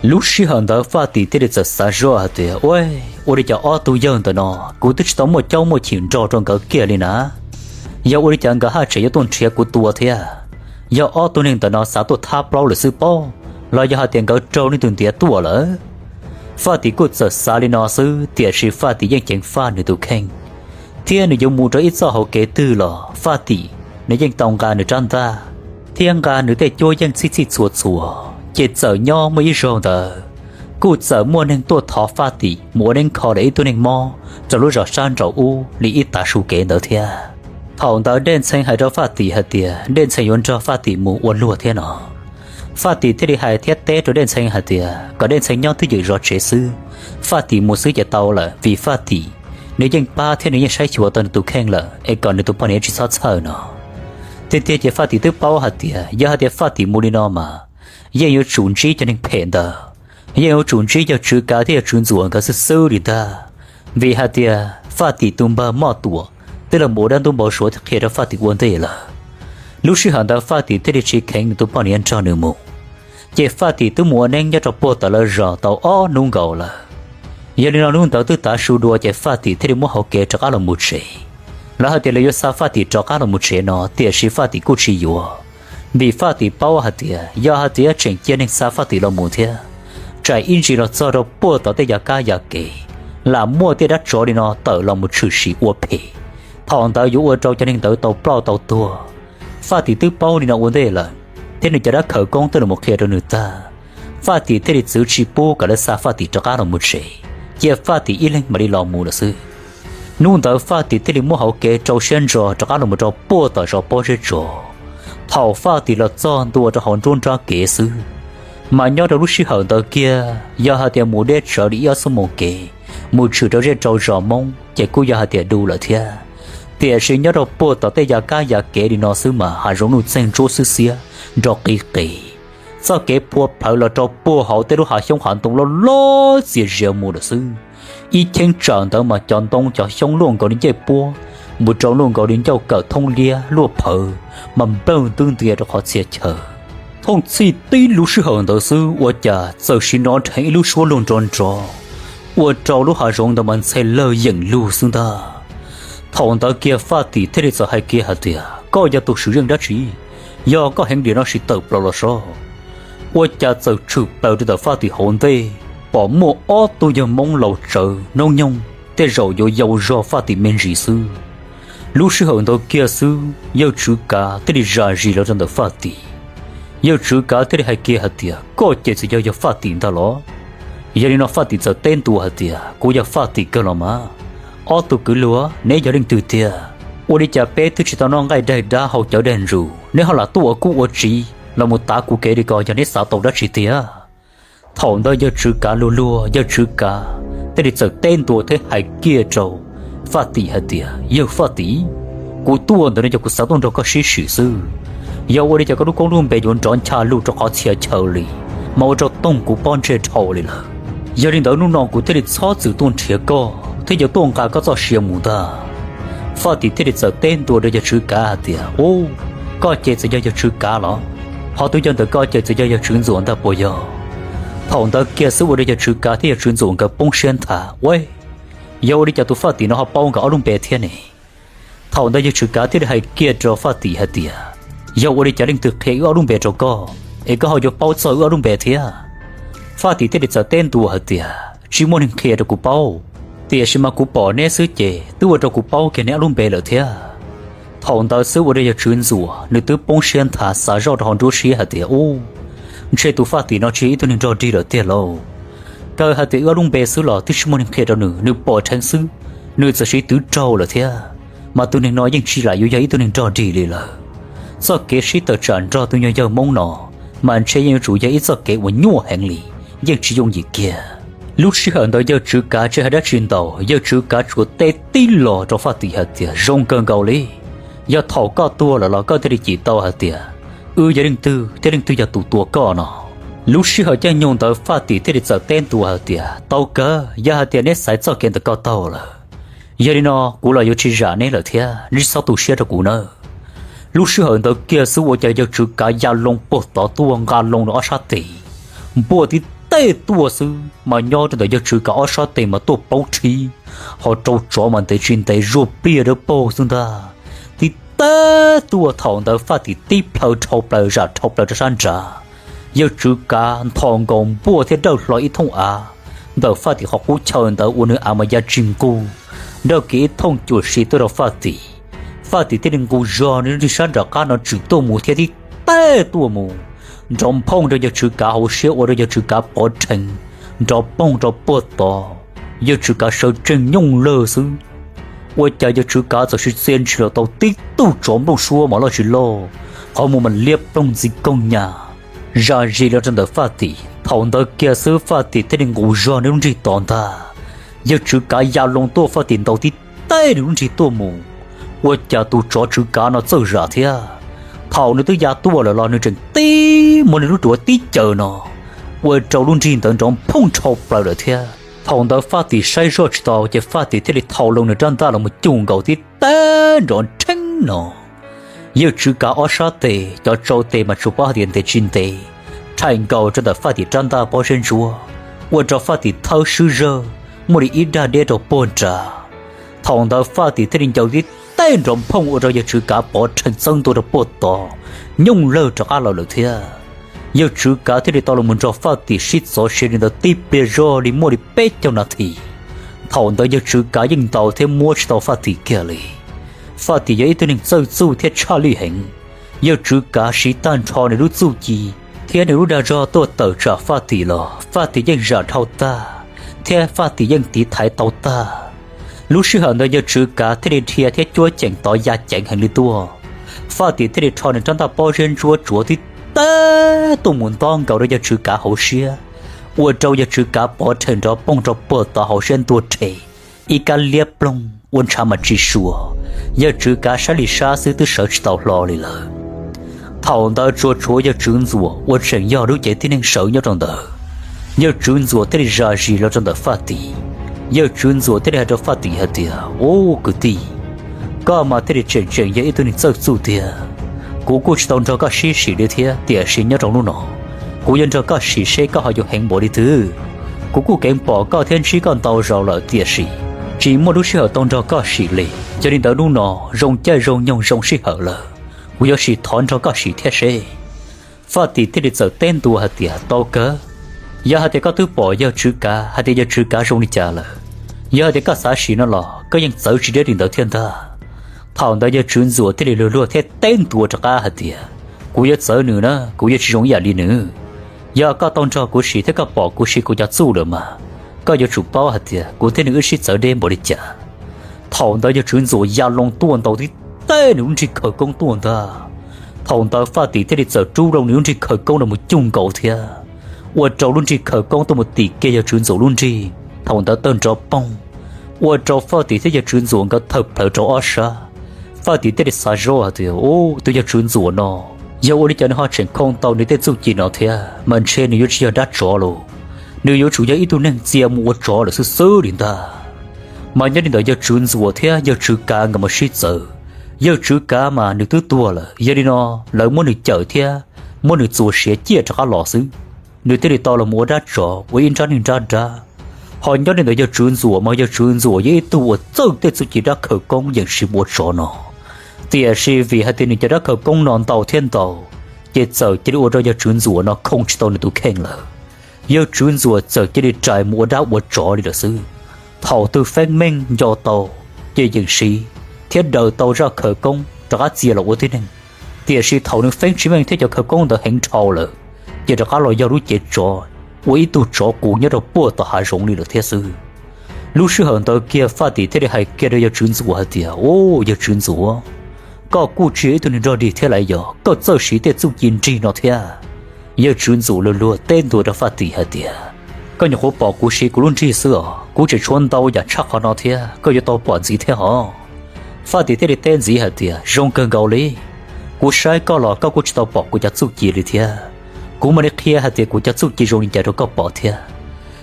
Lub sij hawm ntawd Faj Tim thiaj li txawm xav zoj hais tias, Ua, ua li cas ob tug yawg ntawm no kuv twb tsis tau muaj caub muaj chim nrog rau nkawd kiag li na? Yog ua li cas nkawd haj tseem yuav tuaj nrhiav kuv tua thiab? Yog ob tug neeg ntawm no xav tuaj thab plaub lawm xwb pob, los yog hais tias nkawd raug leej twg ntiav tuaj lawm? Faj Tim kuj txawm xav li no xwb, tiam sis Faj Tim yeej ceev faj nws tus kheej, thiab nws yuav mus rau ib txoj hauv kev twg los Faj Tim nws yeej tau nqa nws rab ntaj thiab nqa nws tej cuab yeej txhij txhij txhua txhua. Ces txawm nyob muaj ib zaug ntawd, kuj txawm muaj neeg tuaj thov Faj Tim mus ua neeb kho rau ib tug neeg mob rau lub zos sab nraud ub li ib tav su kev ntawd thiab. Thaum ntawd Dej Ntxhee hais rau Faj Tim hais tias Dej Ntxhee yuav nrog Faj Tim mus ua luag thiab no. Faj Tim thiaj li hais thiab teb rau Dej Ntxhee hais tias kom Dej Ntxhee nyob twj ywm zov tsev xwb, Faj Tim mus xwb ces tau lawm, vim Faj Tim nws yeej pab thiab nws yeej saib xyuas tau nws tus kheej lawm, es kom nws tus poj niam tsis txhob txhawj no. Tiag tiag ces Faj Tim twb paub hais tias yog hais tias Faj Tim mus li no mas yeej yuav tsum ntsib cov neeg phem ntawd, yeej yuav tsum ntsib yawg Tswv Kav thiab yawg Tswv Ntxuam nkawd xwb xwb li ntag. Vim hais tias Faj Tim tus npawg Moj Tuam twb los mus ua dab ntub npau suav thiab qhia rau Faj Tim ua ntej lawm. Lub sij hawm ntawd Faj Tim thiaj li tsis kheev nws tus poj niam nrog nws mus, ces Faj Tim twb mus ua neeb nyob rau puag tom lawv zos tau ob hnub nkaus lawm. Yog li no hnub ntawd twb tav su dua ces Faj Tim thiaj li muab hauv kev rov qab los mus tsev. Lawv hais tias lawv yuav xa Faj Tim rov qab los mus tsev no, tiam sis Faj Tim kuj tsis yuav, vim Faj Tim paub hais tias yog hais tias tseem cia neeg xa Faj Tim los mus thiab, tsam ib ntsis los txog rau puag tom tej yav kab yav kev, lam muaj tej dab tsov li no tawm los mus tshwm sim ua phem, thaum ntawd yuav ua rau cov neeg ntawd tau ploj tau tuag. Faj Tim twb paub li no ua ntej lawm, thiab nws cov dab khawv koob twb los mus qhia rau nws tag. Faj Tim thiaj li txwv tsis pub kom lawv xa Faj Tim rov qab los mus tsev, cia Faj Tim ib leeg mam li los mus lawm xwb. Hnub ntawd Faj Tim thiaj li muab hauv kev rau siab ntso rov qab los mus rau puag tom zos pob zeb tso. Thaum Faj Tim los txog ntua rau hauv nruab nrab kev xwb, mas nyob rau lub sij hawm ntawd kiag yog hais tias mus deb tsawv li ib ob xuab moos kev mus tshwm rau zej rau zos Hmoob ces kuj yog hais tias du lawm thiab. Tiam sis nyob rau puag tom tej yav kab yav kev li no xwb mas hav zoov nuj txeeg ntsuab xwb xiab nrov qis qis, txoj kev phua plhawv los rau puag hauv tej lub hav xyoob hav ntoo loj loj txias zias mus lawm xwb. Ib cheeb tsam ntawd mas cov ntoo cov xyoob luaj nkaus li ncej puab, mus rau luaj nkaus li ncauj kawm thoob liab luaj phawv, mas nplawg ntwb ntias rau qhov txhia chaw. Thooj txhij tib lub sij hawm ntawd xwb ua cas txawm sim hnov dheev ib lub suab luag nrov nrov, ua rau lub hav zoov ntawd mas ntxhe lawg yeem lug xwb ntag. Thaum ntawd kiag Faj Tim thiaj li txawm hais kiag hais tias, koj yog tus swm zeej dab tsi? Yog koj heev diam no sim tawm plaws los saib. Ua cas txawm tshwm plaws rau ntawm Faj Tim hauv ntej, pom muaj ob tug yawg Hmoob laus tsawv noob nyoog tej zaum yuav yau zog Faj Tim me ntsis xwb. Lub sij hawm ntawd kiag xwb yawg Tswv Kav thiaj li zam zis los rau ntawm Faj Tim. Yawg Tswv Kav thiaj li hais kiag hais tias, koj ces txawm yog yawg Faj Tim ntag los? Yog li no Faj Tim txawm teb ntua hais tias, kuv yog Faj Tim kawg los mas. Ob tug kwv luag, neb yog leej twg tiag? Ua li cas peb twb tsis tau noj nqaij daig dab haus cawv daig ntsus, neb ho lam tuaj ua kuj ua tsiv los mus tav kuv kev li ko, yog neb xav tau dab tsi tiag? Thaum ntawd yawg Tswv Kav luag luag, yawg Tswv Kav thiaj li txawm teb ntua thiab hais kiag rau Faj Tim hais tias, yawg Faj Tim, kuv tuaj ntawm no yog kuv xav tuaj nrog koj sib swm xwb. Yog ua li cas koj lub koob lub npe yuav nrov ncha lug rau qhov txhia chaw li, mas ua rau toog kuv pob ntseg dhau li lawm. Yog li ntawd hnub no kuv thiaj li txhob txwm tuaj nrhiav koj thiab yuav tuaj nqa koj txoj sia mus ntag. Faj Tim thiaj li txawm teb ntua rau yawg Tswv Kav hais tias, u, koj ces txawm yog yawg Tswv Kav los? Ho tus yawg ntawm koj ces txawm yog yawg Tswv Ntxuam ntag puas yog? Thaum ntawd kiag xwb ua rau yawg Tswv Kav thiab yawg Tswv Ntxuam nkawd poob siab nthav, ua, yog ua li cas tus Faj Tim no ho paub nkawd ob lub npe thiab ne? Thaum ntawd yawg Tswv Kav thiaj li hais kiag rau Faj Tim hais tias, yog ua li cas leej twg qhia wb ob lub npe rau koj, es koj ho yuav paub txog wb ob lub npe thiab? Faj Tim thiaj li txawm teb ntua hais tias, tsis muaj neeg qhia rau kuv paub, tiam sis mas kuv pom neb xwb ces twb ua rau kuv paub kiag neb ob lub npe lawm thiab. Thaum ntawd xwb ua rau yawg Tswv Ntxuam nws twb poob siab nthav xav zoj rau hauv nruab siab hais tias, u, ntshe tus Faj Tim no tsis yog ib tug neeg nrog dig lawm tiag lauj. Kawg hais tias wb ob lub npe xwb los twb tsis muaj neeg qhia rau nws, nws pom dheev xwb, nws txawm siv twv raug lawm thiab. Mas tus neeg no yeej tsis lam yuav yog ib tug neeg nrog dig li lawm. Txoj kev sib tawm tsam nrog tus nyuag yawg Hmoob no, mas ntshe yeej yuav tsum yog ib txoj kev uas nyuaj heev li, yeej tsis yooj yim kiag. Lub sij hawm ntawd yawg Tswv Kav tsis hais dab tsi ntau, yawg Tswv Kav tsuas teb tib los rau Faj Tim hais tias, zoo kawg nkaus li, yog thaum koj tuag lawm los koj thiaj li cim tau hais tias wb yog leej twg thiab leej twg yog tus tua koj no. Lub sij hawm caij nyoog ntawd Faj Tim thiaj li txawm teb ntua hais tias, tau kawg, yog hais tias neb xaiv txoj kev ntawm koj taug lawm, yog li no kuv los yuav tsis zam neb lawm thiab, neb tsis txhob tu siab rau kuv nawb. Lub sij hawm ntawd kiag xwb ua cas yawg Tswv Kav ya loo puag tod tuaj nqa loo rau ob sab tes, npuaj tib teg tuaj xwb mas nyob rau ntawm yawg Tswv Kav ob sab tes mas tuaj poob rhib, ho rau tsov mas ntev tsis ntev zuaj pliaj dawb paug xwb ntag. Tib teg tuaj thaum ntawd Faj Tim tib plhaw dhau plaws zam dhau plaws rau sab nrad. Yawg Tswv Kav nthos nkaus npuaj thiab dawj hlo ib thooj av ntawm Faj Tim qhov qub chaw ntawd ua nws av mas ya tsis nqug, dawj kiag ib thooj cuam si tuaj rau Faj Tim. Faj Tim thiaj li nqus zog nws lub nrig sab nram qab no tshwm tuaj mus thiab tib teg tuaj mus, nrov nphooj rau yawg Tswv Kav hauv siab ua rau yawg Tswv Kav pov rhees nrov poog rau puag tod. Yawg Tswv Kav sawv tsees nyooj lawg xwb, Ua cas yawg Tswv Kav txawm sim txia ntshis los tau tib tug tsov nplooj suab mas loj tsis loj, qhov muag mas liab ploog ntxiv koog nyam, zam zis los rau ntawm Faj Tim. Thaum ntawd kiag xwb Faj Tim thiaj li nqus zog nws lub nrig tos ntag. Yawg Tswv Kav ya loo tuaj, Faj Tim ntaus tib teg nws lub nrig tuaj mus, ua cas tus tsov Tswv Kav no txawj zam thiab. Thaum nws twb ya tuaj lawm los nws tseem tib muab nws lub duav tib caws no, ua rau lub nrig ntawd nrov phooj nrhau plaws lawm thiab. Thaum ntawd Faj Tim saib zoj tsis tau ces Faj Tim thiaj li thau loo nws rab ntaj los mus cuj nkaus tib teg nrov nrheeb no. Yawg Tswv Kav ob sab tes cov tsau tes mas tsuas paub hais tias ntev tsis ntev, rhais nkaus rau ntawm Faj Tim rab ntaj pob zeb ntsuab, ua rau Faj Tim thawb swb zawg, muaj li ib dag deb rau puag nrad. Thaum ntawd Faj Tim thiaj li ncaws tib teg nrov phooj ua rau yawg Tswv Kav pov rhees txawb ntua rau puag tod, nyooj lawg rov qab los lawm thiab. Yawg Tswv Kav thiaj li tau los mus nrog Faj Tim sib txov siav li ntawd tib pliag zog li muaj li peb caug nas this. Thaum ntawd yawg Tswv Kav yeej ntaus thiab muab tsis tau Faj Tim kiag li. Faj Tim yog ib tug neeg txawj txuj thiab tshaj lij heev. Yawg Tswv Kav siv tag nrho nws lub txuj ci thiab nws lub dag zog tuaj tawm tsam Faj Tim los Faj Tim yeej zam dhau tag, thiab Faj Tim yeej tiv thaiv tau tag. Lub sij hawm ntawd yawg Tswv Kav thiaj li dhia thiab cuab ceem tod ya ceev heev li tuaj. Faj Tim thiaj li rho nws rab ntaj pob zeb ntsuab tsuav tib teg tuaj mus ntob nkaus rau yawg Tswv Kav hauv siab, ua rau yawg Tswv Kav pov rhees nrov poog rau puag tod hauv siab ntuag rhe, ib kab liab ploog ua ntshav mas tsis sua. Yawg Tswv Kav saib li sab xwb twb sawv tsis tau hlo li lawm. Thaum ntawd tsuas tshuav yawg Tswv Ntxuam uas tseem yog lub cev tib neeg sawv nyob rau ntawd. Yawg Tswv Ntxuam thiaj li zam zis los rau ntawm Faj Tim. Yawg Tswv Ntxuam thiaj li hais rau Faj Tim hais tias, Ub kwv tij, koj mas thiaj li tseem tseem yog ib tug neeg txawj txuj tiag. Kuv kuj tsis tau nrog koj sib sim li thiab, tiam sis nyob rau hnub no kuv yuav nrog koj sim seb koj ho yuav heev npaum li twg. Kuv kuj kheev pom koj thiab ntsib koj ntau zaus lawm tiam sis tsis muaj lub sij hawm tau nrog koj sim li. Yog li ntawd hnub no zoo caij zoo nyoog zoo sij hawm lawm, kuv yuav sim thov nrog koj sim thiab seb. Faj Tim thiaj li txawm teb ntua hais tias, Tau kawg, yog hais tias koj twb pom yawg Tswv Kav hais tias yawg Tswv Kav zoo li cas lawm, yog hais tias koj xav sim no los koj yeej txawv tsis deb li ntawd thiab ntag. Thaum ntawd yawg Tswv Ntxuam thiaj li luag luag thiab teb ntua rov qab hais tias, Kuv yuav txawv nws na, kuv yuav tsis zoo ib yam li nws. Yog koj tau nrog kuv sim thiab koj pom kuv siv kuv cov txuj lawm mas, koj yuav tsum paub hais tias kuv thiab nws wb sib txawv deb npaum li cas. Thaum ntawd yawg Tswv Ntxuam ya loo tuaj ntaus tib teg nws lub nrig khawv koob tuaj ntag. Thaum ntawd Faj Tim thiaj li txawm rub loo nws lub nrig khawv koob no mus cuj nkaus thiab, ua rau lub nrig khawv koob tuaj mus tim kiag yawg Tswv Ntxuam lub nrig. Thaum ntawd tawg nrov poog, ua rau Faj Tim thiab yawg Tswv Ntxuam nkawd thawm plawv rau ob sab. Faj Tim thiaj li xav zoj hais tias, Ub, tus yawg Tswv Ntxuam no yog ua li cas nws ho tseem khoo tau nws tej txuj ci no thiab, mas ntshe nws yuav tsis yog dab tsov los, nws yuav tsum yog ib tug neeg txia mus ua tsov lawm xwb xwb li ntag. Mas nyob li ntawd yawg Tswv Ntxuam thiab yawg Tswv Kav nkawd mus sib txawv. Yawg Tswv Kav mas nws twb tuag lawm, yog li no lawv muab nws cawm thiab muab nws txuas siav ciaj rov qab los xwb, nws thiaj li tau los mus ua dab tsov ua ib nrab neeg nrab nrab. Ho nyob li ntawd yawg Tswv Ntxuam mas yawg Tswv Ntxuam yog ib tug uas txawj tej txuj ci dab khawv koob yeej siv mus ua tsov no, tiam sis vim hais tias nws cov dab khawv koob no ntau thiab ntau, ces txawm cia li ua rau yawg Tswv Ntxuam no khoo tsis tau nws tus kheej lawm. Yawg Tswv Ntxuam txawm cia li rais mus ua dab ua tsov li lawm xwb. Thaum twg feeb meej nco tau, ces yeem siv thiab daws tau zaj khawv koob rov qab txia los ua tib neeg. Tiam sis thaum nws feeb tsis meej thiab cov khawv koob ntawd heev dhau lawm, ces rov qab los yog lub cev tsov, ua ib tug tsov qus nyob rau puag tom hav zoov li lawm thiab xwb. Lub sij hawm ntawd kiag Faj Tim thiaj li hais kiag rau yawg Tswv Ntxuam hais tias, Ub, yawg Tswv Ntxuam, koj kuj tsis yog ib tug neeg nrog dig thiab lauj, yog koj txawj siv tej txuj ci nrig no thiab. Yawg Tswv Ntxuam luag luag teb ntua rau Faj Tim hais tias, Koj nyuam qhuav pom kuv siv kuv lub nrig xwb os, kuv tseem tshuav ntau yam tshaj qhov no thiab, koj yuav tau pom ntxiv thiab hos. Faj Tim thiaj li teb ntxiv hais tias, Zoo kawg nkaus li, kuv saib koj los koj kuj tsis tau pom kuv cov txuj ci li thiab. Kuv mam li qhia hais tias kuv cov txuj ci zoo li cas rau koj pom thiab.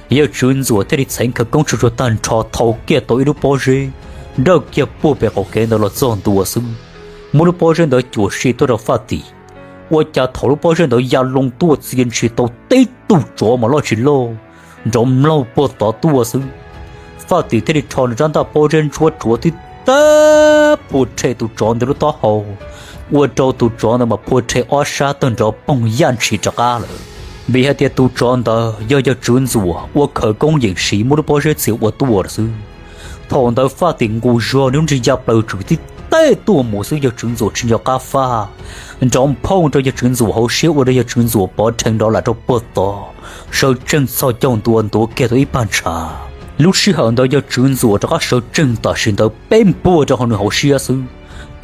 Yawg Tswv Ntxuam thiaj li txheev khawv koob tsuag tsuag tag nrho thau kiag tau ib lub pob zeb nrawj kiag puag pem qaum kev ntawd los txog ntua xwb, muab lub pob zeb ntawd cuam si tuaj rau Faj Tim, ua cas thaum lub pob zeb ntawd ya loo tuaj txia ntshis tau tib tug tsov mas loj tsis loj, nrov mlaug puag tod tuaj xwb. Faj Tim thiaj li rho nws rab ntaj pob zeb ntsuab tsuav tib teg phua rhe tus tsov ntawd lub taub hau, ua rau tus tsov ntawd mas phua rhe ob sab tawg nrov poog yaj ntshis rov qab lawm. Vim hais tias tus tsov ntawd yog yawg Tswv Ntxuam ua khawv koob yeem siv muab lub pob zeb txia ua tuaj lawm xwb. Thaum ntawd Faj Tim nqus zog nws lub nrig ya plaws tswm tib teg tuaj mus xwb, yawg Tswv Ntxuam tsis nco qab faj, nrov phooj rau yawg Tswv Ntxuam hauv siab ua rau yawg Tswv Ntxuam pov rhees nrov lam rau puag tod, sawv tsees txhos caug ntua ntuav kiag tau ib pag ntshav. Lub sij hawm ntawd yawg Tswv Ntxuam rov qab sawv tsees tam sim ntawd peb npuaj rau hauv nws hauv siab xwb,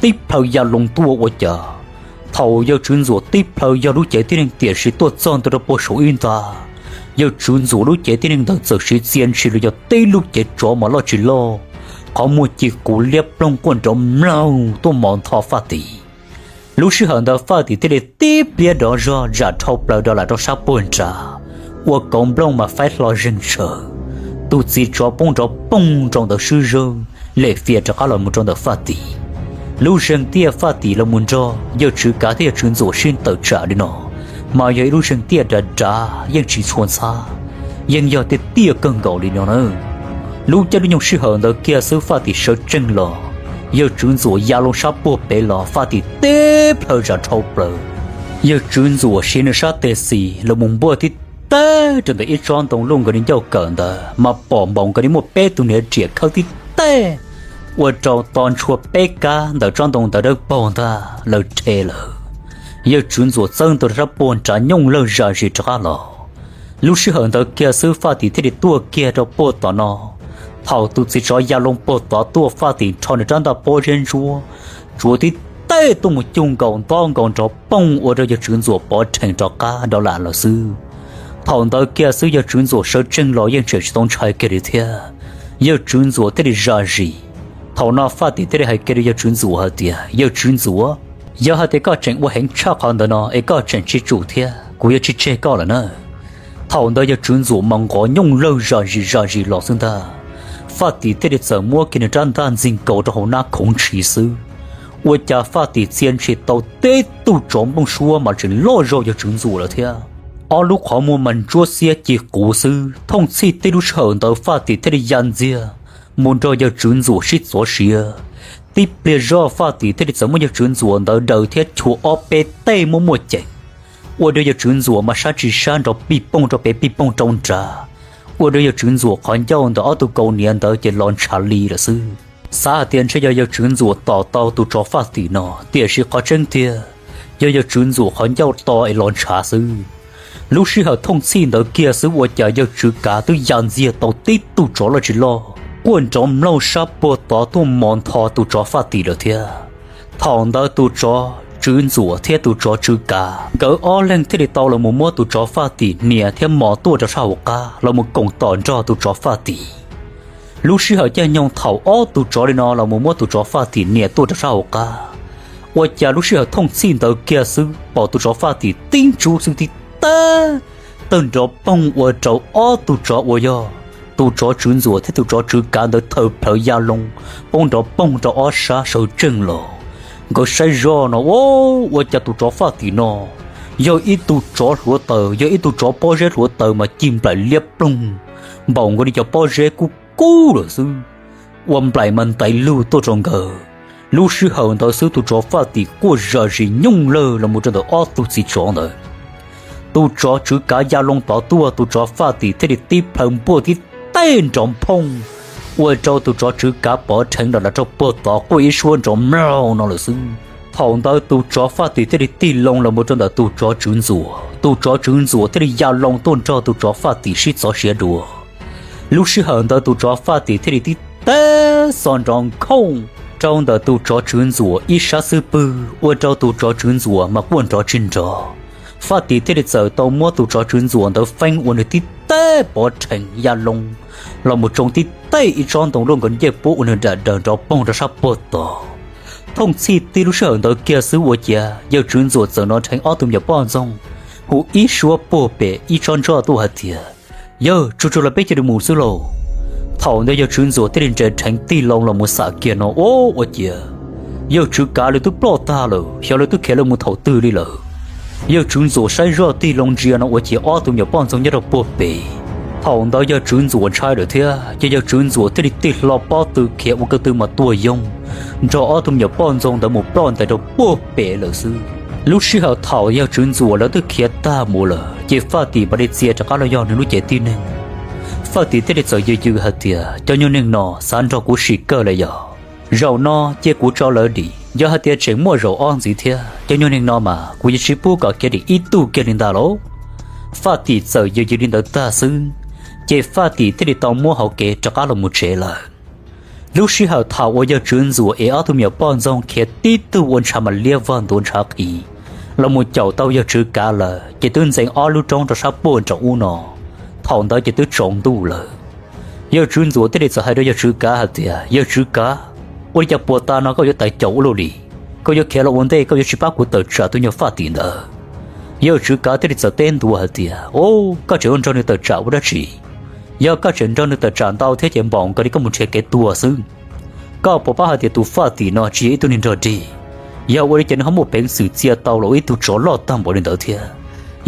tib plhaw ya loo tuaj ua cas thaum yawg Tswv Ntxuam tib plhaw yog lub cev tib neeg tiam sis tuaj txog ntua rau puag saum ib nta, yawg Tswv Ntxuam lub cev tib neeg ntawd txawm siv txia ntshis los yog tib lub cev tsov mas loj tsis loj, qhov muag ci qus liab ploog quaj nrov mloog tuaj mos ntho Faj Tim. Lub sij hawm ntawd Faj Tim thiaj li tib pliag dov zog zam dhau plaws rov lam rau sab puag nrad, ua kauv nplooj mas faib hlo zeeg tshaws. Tus txiv tsov poob nrov poog rau ntawd swb zawg, lem fias rov qab los mus rau ntawm Faj Tim. Lub zeeg tiaj Faj Tim los mus nrog yawg Tswv Kav thiab yawg Tswv Ntxuam sib tawm tsam li no, mas yog ib lub zeeg tiaj dav dav yeej tsis tshua ntxhab, yeej yog tiaj tiaj kawg nkaus li no na. Lub caij lub nyoog sij hawm ntawd kiag xwb Faj Tim sawv tsees los, yawg Tswv Ntxuam ya loo sab puag pem los Faj Tim tib plhaw zam dhau plaws. Yawg Tswv Ntxuam siv nws sab tes xis los mus npuaj tib teg rau ntawm ib tsob ntoo luj nkawd li ncauj kawm ntawd mas pom npaum nkawd li muaj peb tug niam riam khawb tib teg, ua rau to ntshua peb kab ntawm tsob ntoo ntawd dawb paug ntag lawv rhe lawm. Yawg Tswv Ntxuam txawb ntua rau sab puag nrad nyooj lawg zam zis rov qab los. Lub sij hawm ntawd kiag xwb Faj Tim thiaj li tuaj kiag rau puag tom no. Thaum tus txiv tsov ya loo puag tod tuaj Faj Tim rho nws rab ntaj pob zeb ntsuab, tsuav tib teg tuaj mus cuj nkaus ntob nkaus nrov poog ua rau yawg Tswv Ntxuam pov rhees rov qab nrov lam lawm xwb. Thaum ntawd kiag xwb yawg Tswv Ntxuam sawv tsees los yeej tseem tsis tau ntshai kiag li thiab. Yawg Tswv Ntxuam thiaj li zam zis. Thaum no Faj Tim thiaj li hais kiag rau yawg Tswv Ntxuam hais tias, Yawg Tswv Ntxuam, yog hais tias koj tseem ua heev tshaj qhov ntawd no es koj tseem tsis tsum thiab kuv yuav tsis tseg koj lawm na. Thaum ntawd yawg Tswv Ntxuam mas nqov nyooj lawg zam zis zam zis los xwb ntag. Faj Tim thiaj li txawm muab kiag nws rab ntaj ntxig nkaus rau hauv nab khoov ntshis xwb, ua cas Faj Tim txia ntshis tau tib tug tsov nplooj suab mas tseem loj zog yawg Tswv Ntxuam lawm thiab. Ob lub qhov muag mas ntsuab xiab ci quv xwb. Thooj txhij tib lub sij hawm ntawd Faj Tim thiaj li ya ntxiag mus nrog yawg Tswv Ntxuam sib txov siav. Tib pliag zoj Faj Tim thiaj li txawm muab yawg Tswv Ntxuam ntawd daws thiab chua ob peb teg muaj muaj ceem, ua rau yawg Tswv Ntxuam mas sab tsis sab nrov pij pooj rau pem pij pooj rau nrad, ua rau yawg Tswv Ntxuam qhov ncauj ntawm ob tug kaus hniav ntawd ces los ntshav li lawm xwb. Xav hais tias ntshe yog yawg Tswv Ntxuam tom tau tus tsov Faj Tim no, tiam sis qhov tseeb tiag yog yawg Tswv Ntxuam qhov ncauj to es los ntshav xwb. Lub sij hawm thooj txhij ntawd kiag xwb ua cas yawg Tswv Kav twb ya ntxiag tau tib tug tsov loj tsis loj quaj nrov mloog sab puag tod tuaj mos ntho tus tsov Faj Tim lawm thiab. Thaum ntawd tus tsov Tswv Ntxuam thiab tus tsov Tswv Kav nkawd ob leeg thiaj li tau los mus muab tus tsov Faj Tim nias thiab mos tuaj rau sab hauv qab los mus koom tom nrog tus tsov Faj Tim. Lub sij hawm caij nyoog thaum ob tug tsov li no los mus muab tus tsov Faj Tim nias tuaj rau sab hauv qab, ua cas lub sij hawm thooj txhij ntawd kiag xwb pom tus tsov Faj Tim tib ntsub xwb tib tag, tawg nrov poog ua rau ob tug tsov uas yog tus tsov Tswv Ntxuam thiab tus tsov Tswv Kav ntawd thaw plhawv ya loo, poob nrov poog rau ob sab sawv tsees los. Nkawd saib zoj no, ua cas tus tsov Faj Tim no yog ib tug tsov hluav taws, yog ib tug tsov pob zeb hluav taws mas ci nplaim liab ploog, npaum nkaus li cov pob zeb kub kub lawm xwb, ua nplaim mas ntaiv lug tuaj rau nkawd. Lub sij hawm ntawd xwb tus tsov Faj Tim quaj zam zis nyooj lawg los mus rau ntawm ob tug txiv tsov ntawd. Tus tsov Tswv Kav ya loo tod tuaj, tus tsov Faj Tim thiaj li tib plhaw npuaj tib teg nrov nphooj, ua rau tus tsov Tswv Kav pov rheev los lam rau puag tod quaj ib suab nrov mlaug no lawm xwb. Thaum ntawd tus tsov Faj Tim thiaj li tig loo los mus rau ntawm tus tsov Tswv Ntxuam, tus tsov Tswv Ntxuam thiaj li ya loo tuaj nrog tus tsov Faj Tim sib txov siav dua. Lub sij hawm ntawd tus tsov Faj Tim thiaj li tib teg xo nrov nkhooj rau ntawm tus tsov Tswv Ntxuam ib sab xub pwg, ua rau tus tsov Tswv Ntxuam mas quaj nrov tsis nrov. Faj Tim thiaj li txawm tau muab tus tsov Tswv Ntxuam ntawd feeb ua nws tib teg pov rheev ya loo los mus tsoo tib teg ib tsob ntoo luaj nkaus ncej puab ua nws dam daws nrov poog rau sab puag tod. Thooj txhij tib lub sij hawm ntawd kiag xwb ua ciav yawg Tswv Ntxuam txawm hnov dheev ob tug me nyuam poj ntxoog hu ib suab puag pem ib tsob ntsuab tuaj hais tias, Yawg, tsuag tsuag los peb cia li mus xwb lauj. Thaum ntawd yawg Tswv Ntxuam thiaj li nres dheev tig loo los mus xam kiag no, ua ciav yawg Tswv Kav lawv twb ploj tag lawm, xyov lawv twb khiav lawv mus thaum twg li lawm. Yawg Tswv Ntxuam saib zoj tig loo ntsia no ua ciav ob tug me nyuam poj ntxoog nyob rau puag pem. Thaum ntawd yawg Tswv Ntxuam ntshai lawm thiab ces yawg Tswv Ntxuam thiaj li tig hlo pob tw khiav ua ko tw mas tuag yoog, nrog ob tug me nyuam poj ntxoog ntawd mus ploj ntais rau puag pem lawm xwb. Lub sij hawm thaum yawg Tswv Ntxuam lawv twb khiav tag mus lawm ces Faj Tim mam li txia rov qab los yog nws lub cev tib neeg. Faj Tim thiaj li txawm yws yws hais tias, Cov nyuag neeg no xav nrog kuv sim kawg li yog? Zaum no cia kuv tso lawv dim, yog hais tias tseem muaj zaum ob ntxiv thiab cov nyuag neeg no mas kuv yuav tsis pub kom khiav dim ib tug kiag li ntag lauj. Faj Tim txawm yws yws li ntawd tag xwb, Ces Faj Tim thiaj li tau muab hauv kev rov qab los mus tsev lawm. Lub sij hawm thaum uas yawg Tswv Ntxuam es ob tug me nyuam poj ntxoog khiav tib tug ua ntshav mas liab vog ntuav ntshav qis los mus caum tau yawg Tswv Kav lawm ces twb ntxeev ob lub roob rau sab puag nram ub no. Thaum ntawd ces twb tsaus ntuj lawm. Yawg Tswv Ntxuam thiaj li txawm hais rau yawg Tswv Kav hais tias, Yawg Tswv Kav, ua li cas puag ta no koj yuav tawv caum ua luaj li? Koj yuav khiav los ua ntej, koj yuav tsis pab kuv tawm tsam tus nyuag Faj Tim ntawd? Yawg Tswv Kav thiaj li txawm teb ntua hais tias, Ub, koj tseem yuav nrog nws tawm tsam ua dab tsi? Yog koj tseem nrog nws tawm tsam ntau thiab ces npaum nkaus li koj mus nrhiav kev tuag xwb. Koj puas paub hais tias tus Faj Tim no tsis yog ib tug neeg nrog dig? Yog ua li cas nws ho muaj peev xwm txia tau los ua ib tug tsov loj tag npaum li ntawd thiab?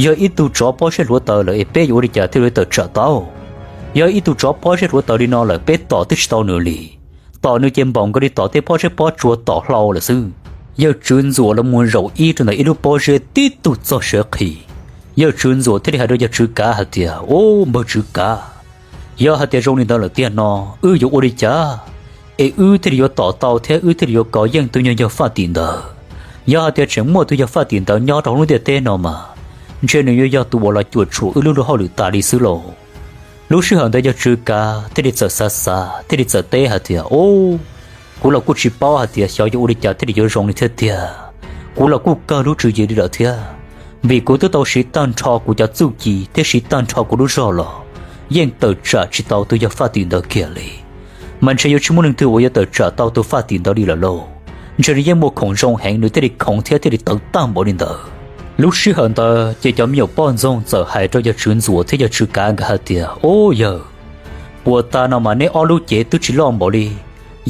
Yog ib tug tsov pob zeb hluav taws lawm es peb yuav ua li cas thiaj li tawm tsam tau? Yog ib tug tsov pob zeb hluav taws li no lawm peb tom twb tsis tau nws li. Tom nws ces npaum nkaus li tom tej pob zeb pob tsuas tom hlau lawm xwb. Yawg Tswv Ntxuam los mus zaum ib rau ntawm ib lub pob zeb tib tug txog siav qhi. Yawg Tswv Ntxuam thiaj li hais rau yawg Tswv Kav hais tias, Ub, npawg Tswv Kav, yog hais tias zoo li ntawd lawm tiag no, wb yuav ua li cas es wb thiaj li yuav tom tau thiab wb thiaj li yuav kov yeej tus nyuag yawg Faj Tim ntawd? Yog hais tias tseem muaj tus yawg Faj Tim ntawd nyob rau hauv lub ntiaj teb no mas, ntshe nws yuav yog tus uas los cuam tshuam wb lub luag hauj lwm tas li xwb lauj. Lub sij hawm ntawd yawg Tswv Kav thiaj li txawm xav xav thiaj li txawm teb hais tias, Ub, kuv los kuj tsis paub hais tias xyov yuav ua li cas thiaj li yuav zoo li thiab tiag. Kuv los kuj kawg lub tswv yim li lawm thiab, vim kuv twb tau siv tag nrho kuv cov txuj ci thiab siv tag nrho kuv lub zog los yeej tawm tsam tsis tau tus yawg Faj Tim ntawd kiag li. Mas ntshe yuav tsis muaj leej twg uas yuav tawm tsam tau tus Faj Tim ntawd li lawm lauj. Ntshe nws yeej muaj khoom zoo heev nws thiaj li khoov thiab thiaj li tawv tag npaum li ntawd. Lub sij hawm ntawd ces cov me nyuam poj ntxoog txawm hais rau yawg Tswv Ntxuam thiab yawg Tswv Kav nkawd hais tias, Ub yawg, puag ta no mas neb ob lub cev twb tsis loj npaum li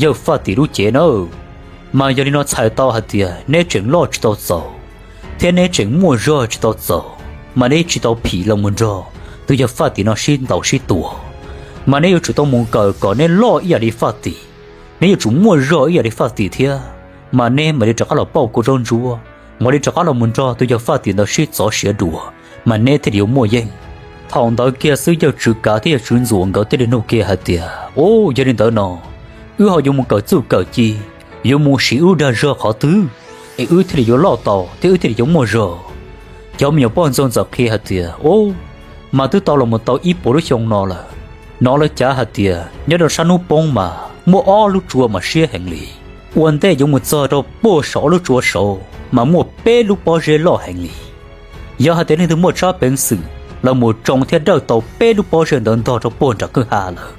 yawg Faj Tim lub cev nawb. Mas yog li no txhais tau hais tias neb tseem loj tsis tau txaus thiab neb tseem muaj zog tsis tau txaus, mas neb tsis tau phim los mus nrog tus yawg Faj Tim no sib ntaus sib tua. Mas neb yuav tsum tau mus kawm kom neb loj ib yam li Faj Tim, neb yuav tsum muaj zog ib yam li Faj Tim thiab, mas neb mam li rov qab los pauj kuv zaub ntsuab, mam li rov qab los mus nrog tus yawg Faj Tim ntawd sib txov siav dua, mas neb thiaj li yuav muaj yeej. Thaum ntawd kiag xwb yawg Tswv Kav thiab yawg Tswv Ntxuam nkawd thiaj li nug kiag hais tias, Ub, yog li ntawd no wb ho yuav mus kawm txuj kawm ci, yuav mus siv wb dag zog qhov twg es wb thiaj li yuav loj tau thiab wb thiaj li yuav muaj zog? Cov me nyuam poj ntxoog txawm qhia hais tias, Ub, mas twb tau los mus tau ib puas lub xyoo no lawm. Hnov lawv cav hais tias nyob rau sab hnub poob mas muaj ob lub tsua mas siab heev li. Ua ntej yuav mus txog rau puag saum ob lub tsua saud mas muaj peb lub pob zeb loj heev li. Yog hais tias leej twg muaj tsab peev xwm los mus tsoo thiab dawj tau peb lub pob zeb ntawd ntog rau puag nram kwj ha lawm,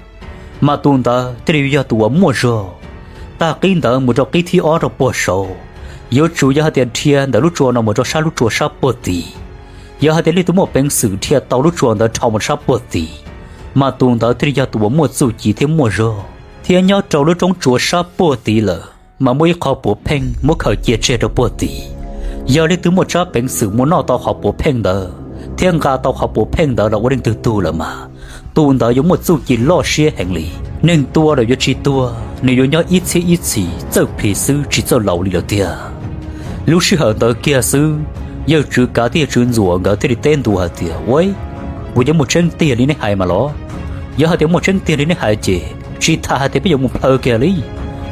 mas tus ntawd thiaj li yog tus uas muaj zog. Tag qib ntawd mus rau qib thib ob rau puag saud, yuav tsum yog hais tias dhia ntawm lub tsua no mus rau sab lub tsua sab puag tid. Yog hais tias leej twg muaj peev xwm dhia tau lub tsua ntawd dhau mus sab puag tid, mas tus ntawd thiaj li yog tus uas muaj txuj ci thiab muaj zog. Thiab nyob rau lub roob tsua sab puag tid lawm mas muaj ib qho puav pheej muab khaws cia tseg rau puag tid. Yog leej twg muaj tsab peev xwm mus noj tau qhov puav pheej ntawd thiab nqa tau qhov puav pheej ntawd los ua leej twg tug lawm mas, tus ntawd yuav muaj txuj ci loj siab heev li. Neeg tua los yuav tsis tuag, nws yuav nyob ib txhiab ib txhis txawj plhis xwb tsis txawj laus li lawm tiag. Lub sij hawm ntawd kiag xwb, yawg Tswv Kav thiab yawg Tswv Ntxuam nkawd thiaj li teb ntua hais tias, Ua, puas yuav muaj tseeb tiag li neb hais mas los? Yog hais tias muaj tseeb tiag li neb hais ces tsis tas hais tias peb yuav mus plhaw kiag li.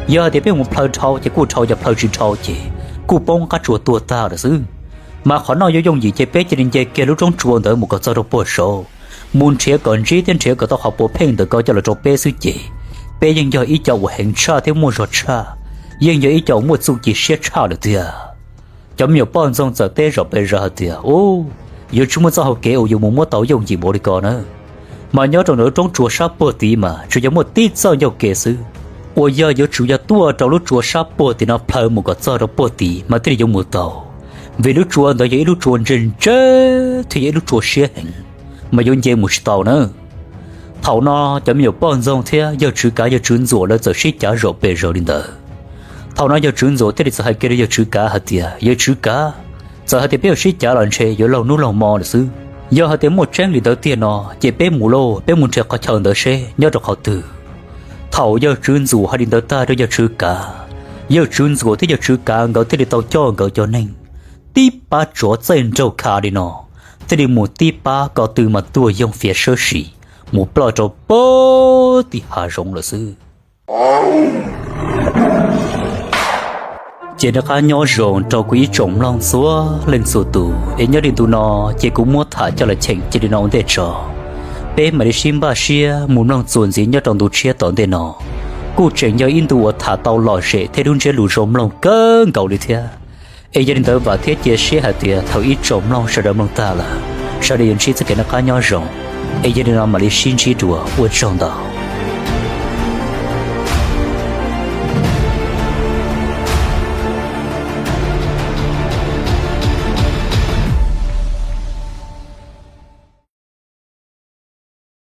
Yog hais tias peb mus plhaw dhau ces kuj dhau, yog plhaw tsis dhau ces kuj poob qab tsua tuag tag lawm xwb. Mas qhov noj yuav yooj yim ces peb cia li nce kiag lub roob tsua ntawd mus kom txog rau puag saud, mus nrhiav kom ntsib thiab nrhiav kom tau qhov puav pheej ntawd kom coj los rau peb xwb ces peb yeej yog ib co uas heev tshaj thiab muaj zog tshaj, yeej yog ib co uas muaj txuj ci siab tshaj lawm tiag. Cov me nyuam poj ntxoog txawm teb zom pes zaws hais tias, Ub, yuav tsis muaj txoj hau kev uas yuav mus muab tau yooj yim npaum li ko na. Mas nyob rau ntawm lub roob tsua sab puag tid mas tsuas yog muaj tib txoj ncauj kev xwb, uas yog yuav tsum yog tuaj rau lub tsua sab puag tid no plhaw mus kom txog rau puag tid mas thiaj li yuav mus tau, vim lub tsua ntawd yog ib lub tsua ntse ntse thiab yog ib lub tsua siab heev, mas yuav nce mus tsis tau na. Thaum no cov me nyuam poj ntxoog thiab yawg Tswv Kav yawg Tswv Ntxuam lawv txawm sib cav zom pes zaws li ntawd. Thaum no yawg Tswv Ntxuam thiaj li txawm hais kiag rau yawg Tswv Kav hais tias, Yawg Tswv Kav, txawm hais tias peb yuav sib cav los ntshe yuav laug hnub laug hmo lawm xwb. Yog hais tias muaj tseeb li ntawd tiag no ces peb mus lauj, peb mus nrhiav qhov chaw ntawd seb nyob rau qhov twg. Thaum yawg Tswv Ntxuam hais li ntawd tag rau yawg Tswv Kav, yawg Tswv Ntxuam thiab yawg Tswv Kav nkawd thiaj li tau coj nkawd cov neeg tib pab tsov txaij nraug kha li no, thiaj li mus tib pab ko tw mas tuag yoog fiav sawb sim mus ploj rau puag tim hav zoov lawm xwb. Ces noj qab nyob zoo rau kuv ib tsoom mloog txhua leej txhua tus, es nyob li ntu no ces kuv muab tham coj los cheem cia li no ua ntej tso. Peb mam li sib npaj siab mus mloog txuas ntxiv nyob rau ntu tshiab tom ntej no. Kuj tseem yog ib ntu uas tham tau lom zem thiab lub ntsiab lus zoo mloog kawg nkaus li thiab. Es yog li ntawd vam thiab cia siab hais tias thaum ib tsoom mloog sawv daws mloog tag lawm, sawv daws yuav ntsib txoj kev noj qab nyob zoo. Es yog li no mam li sib ntsib dua, ua tsaug ntau.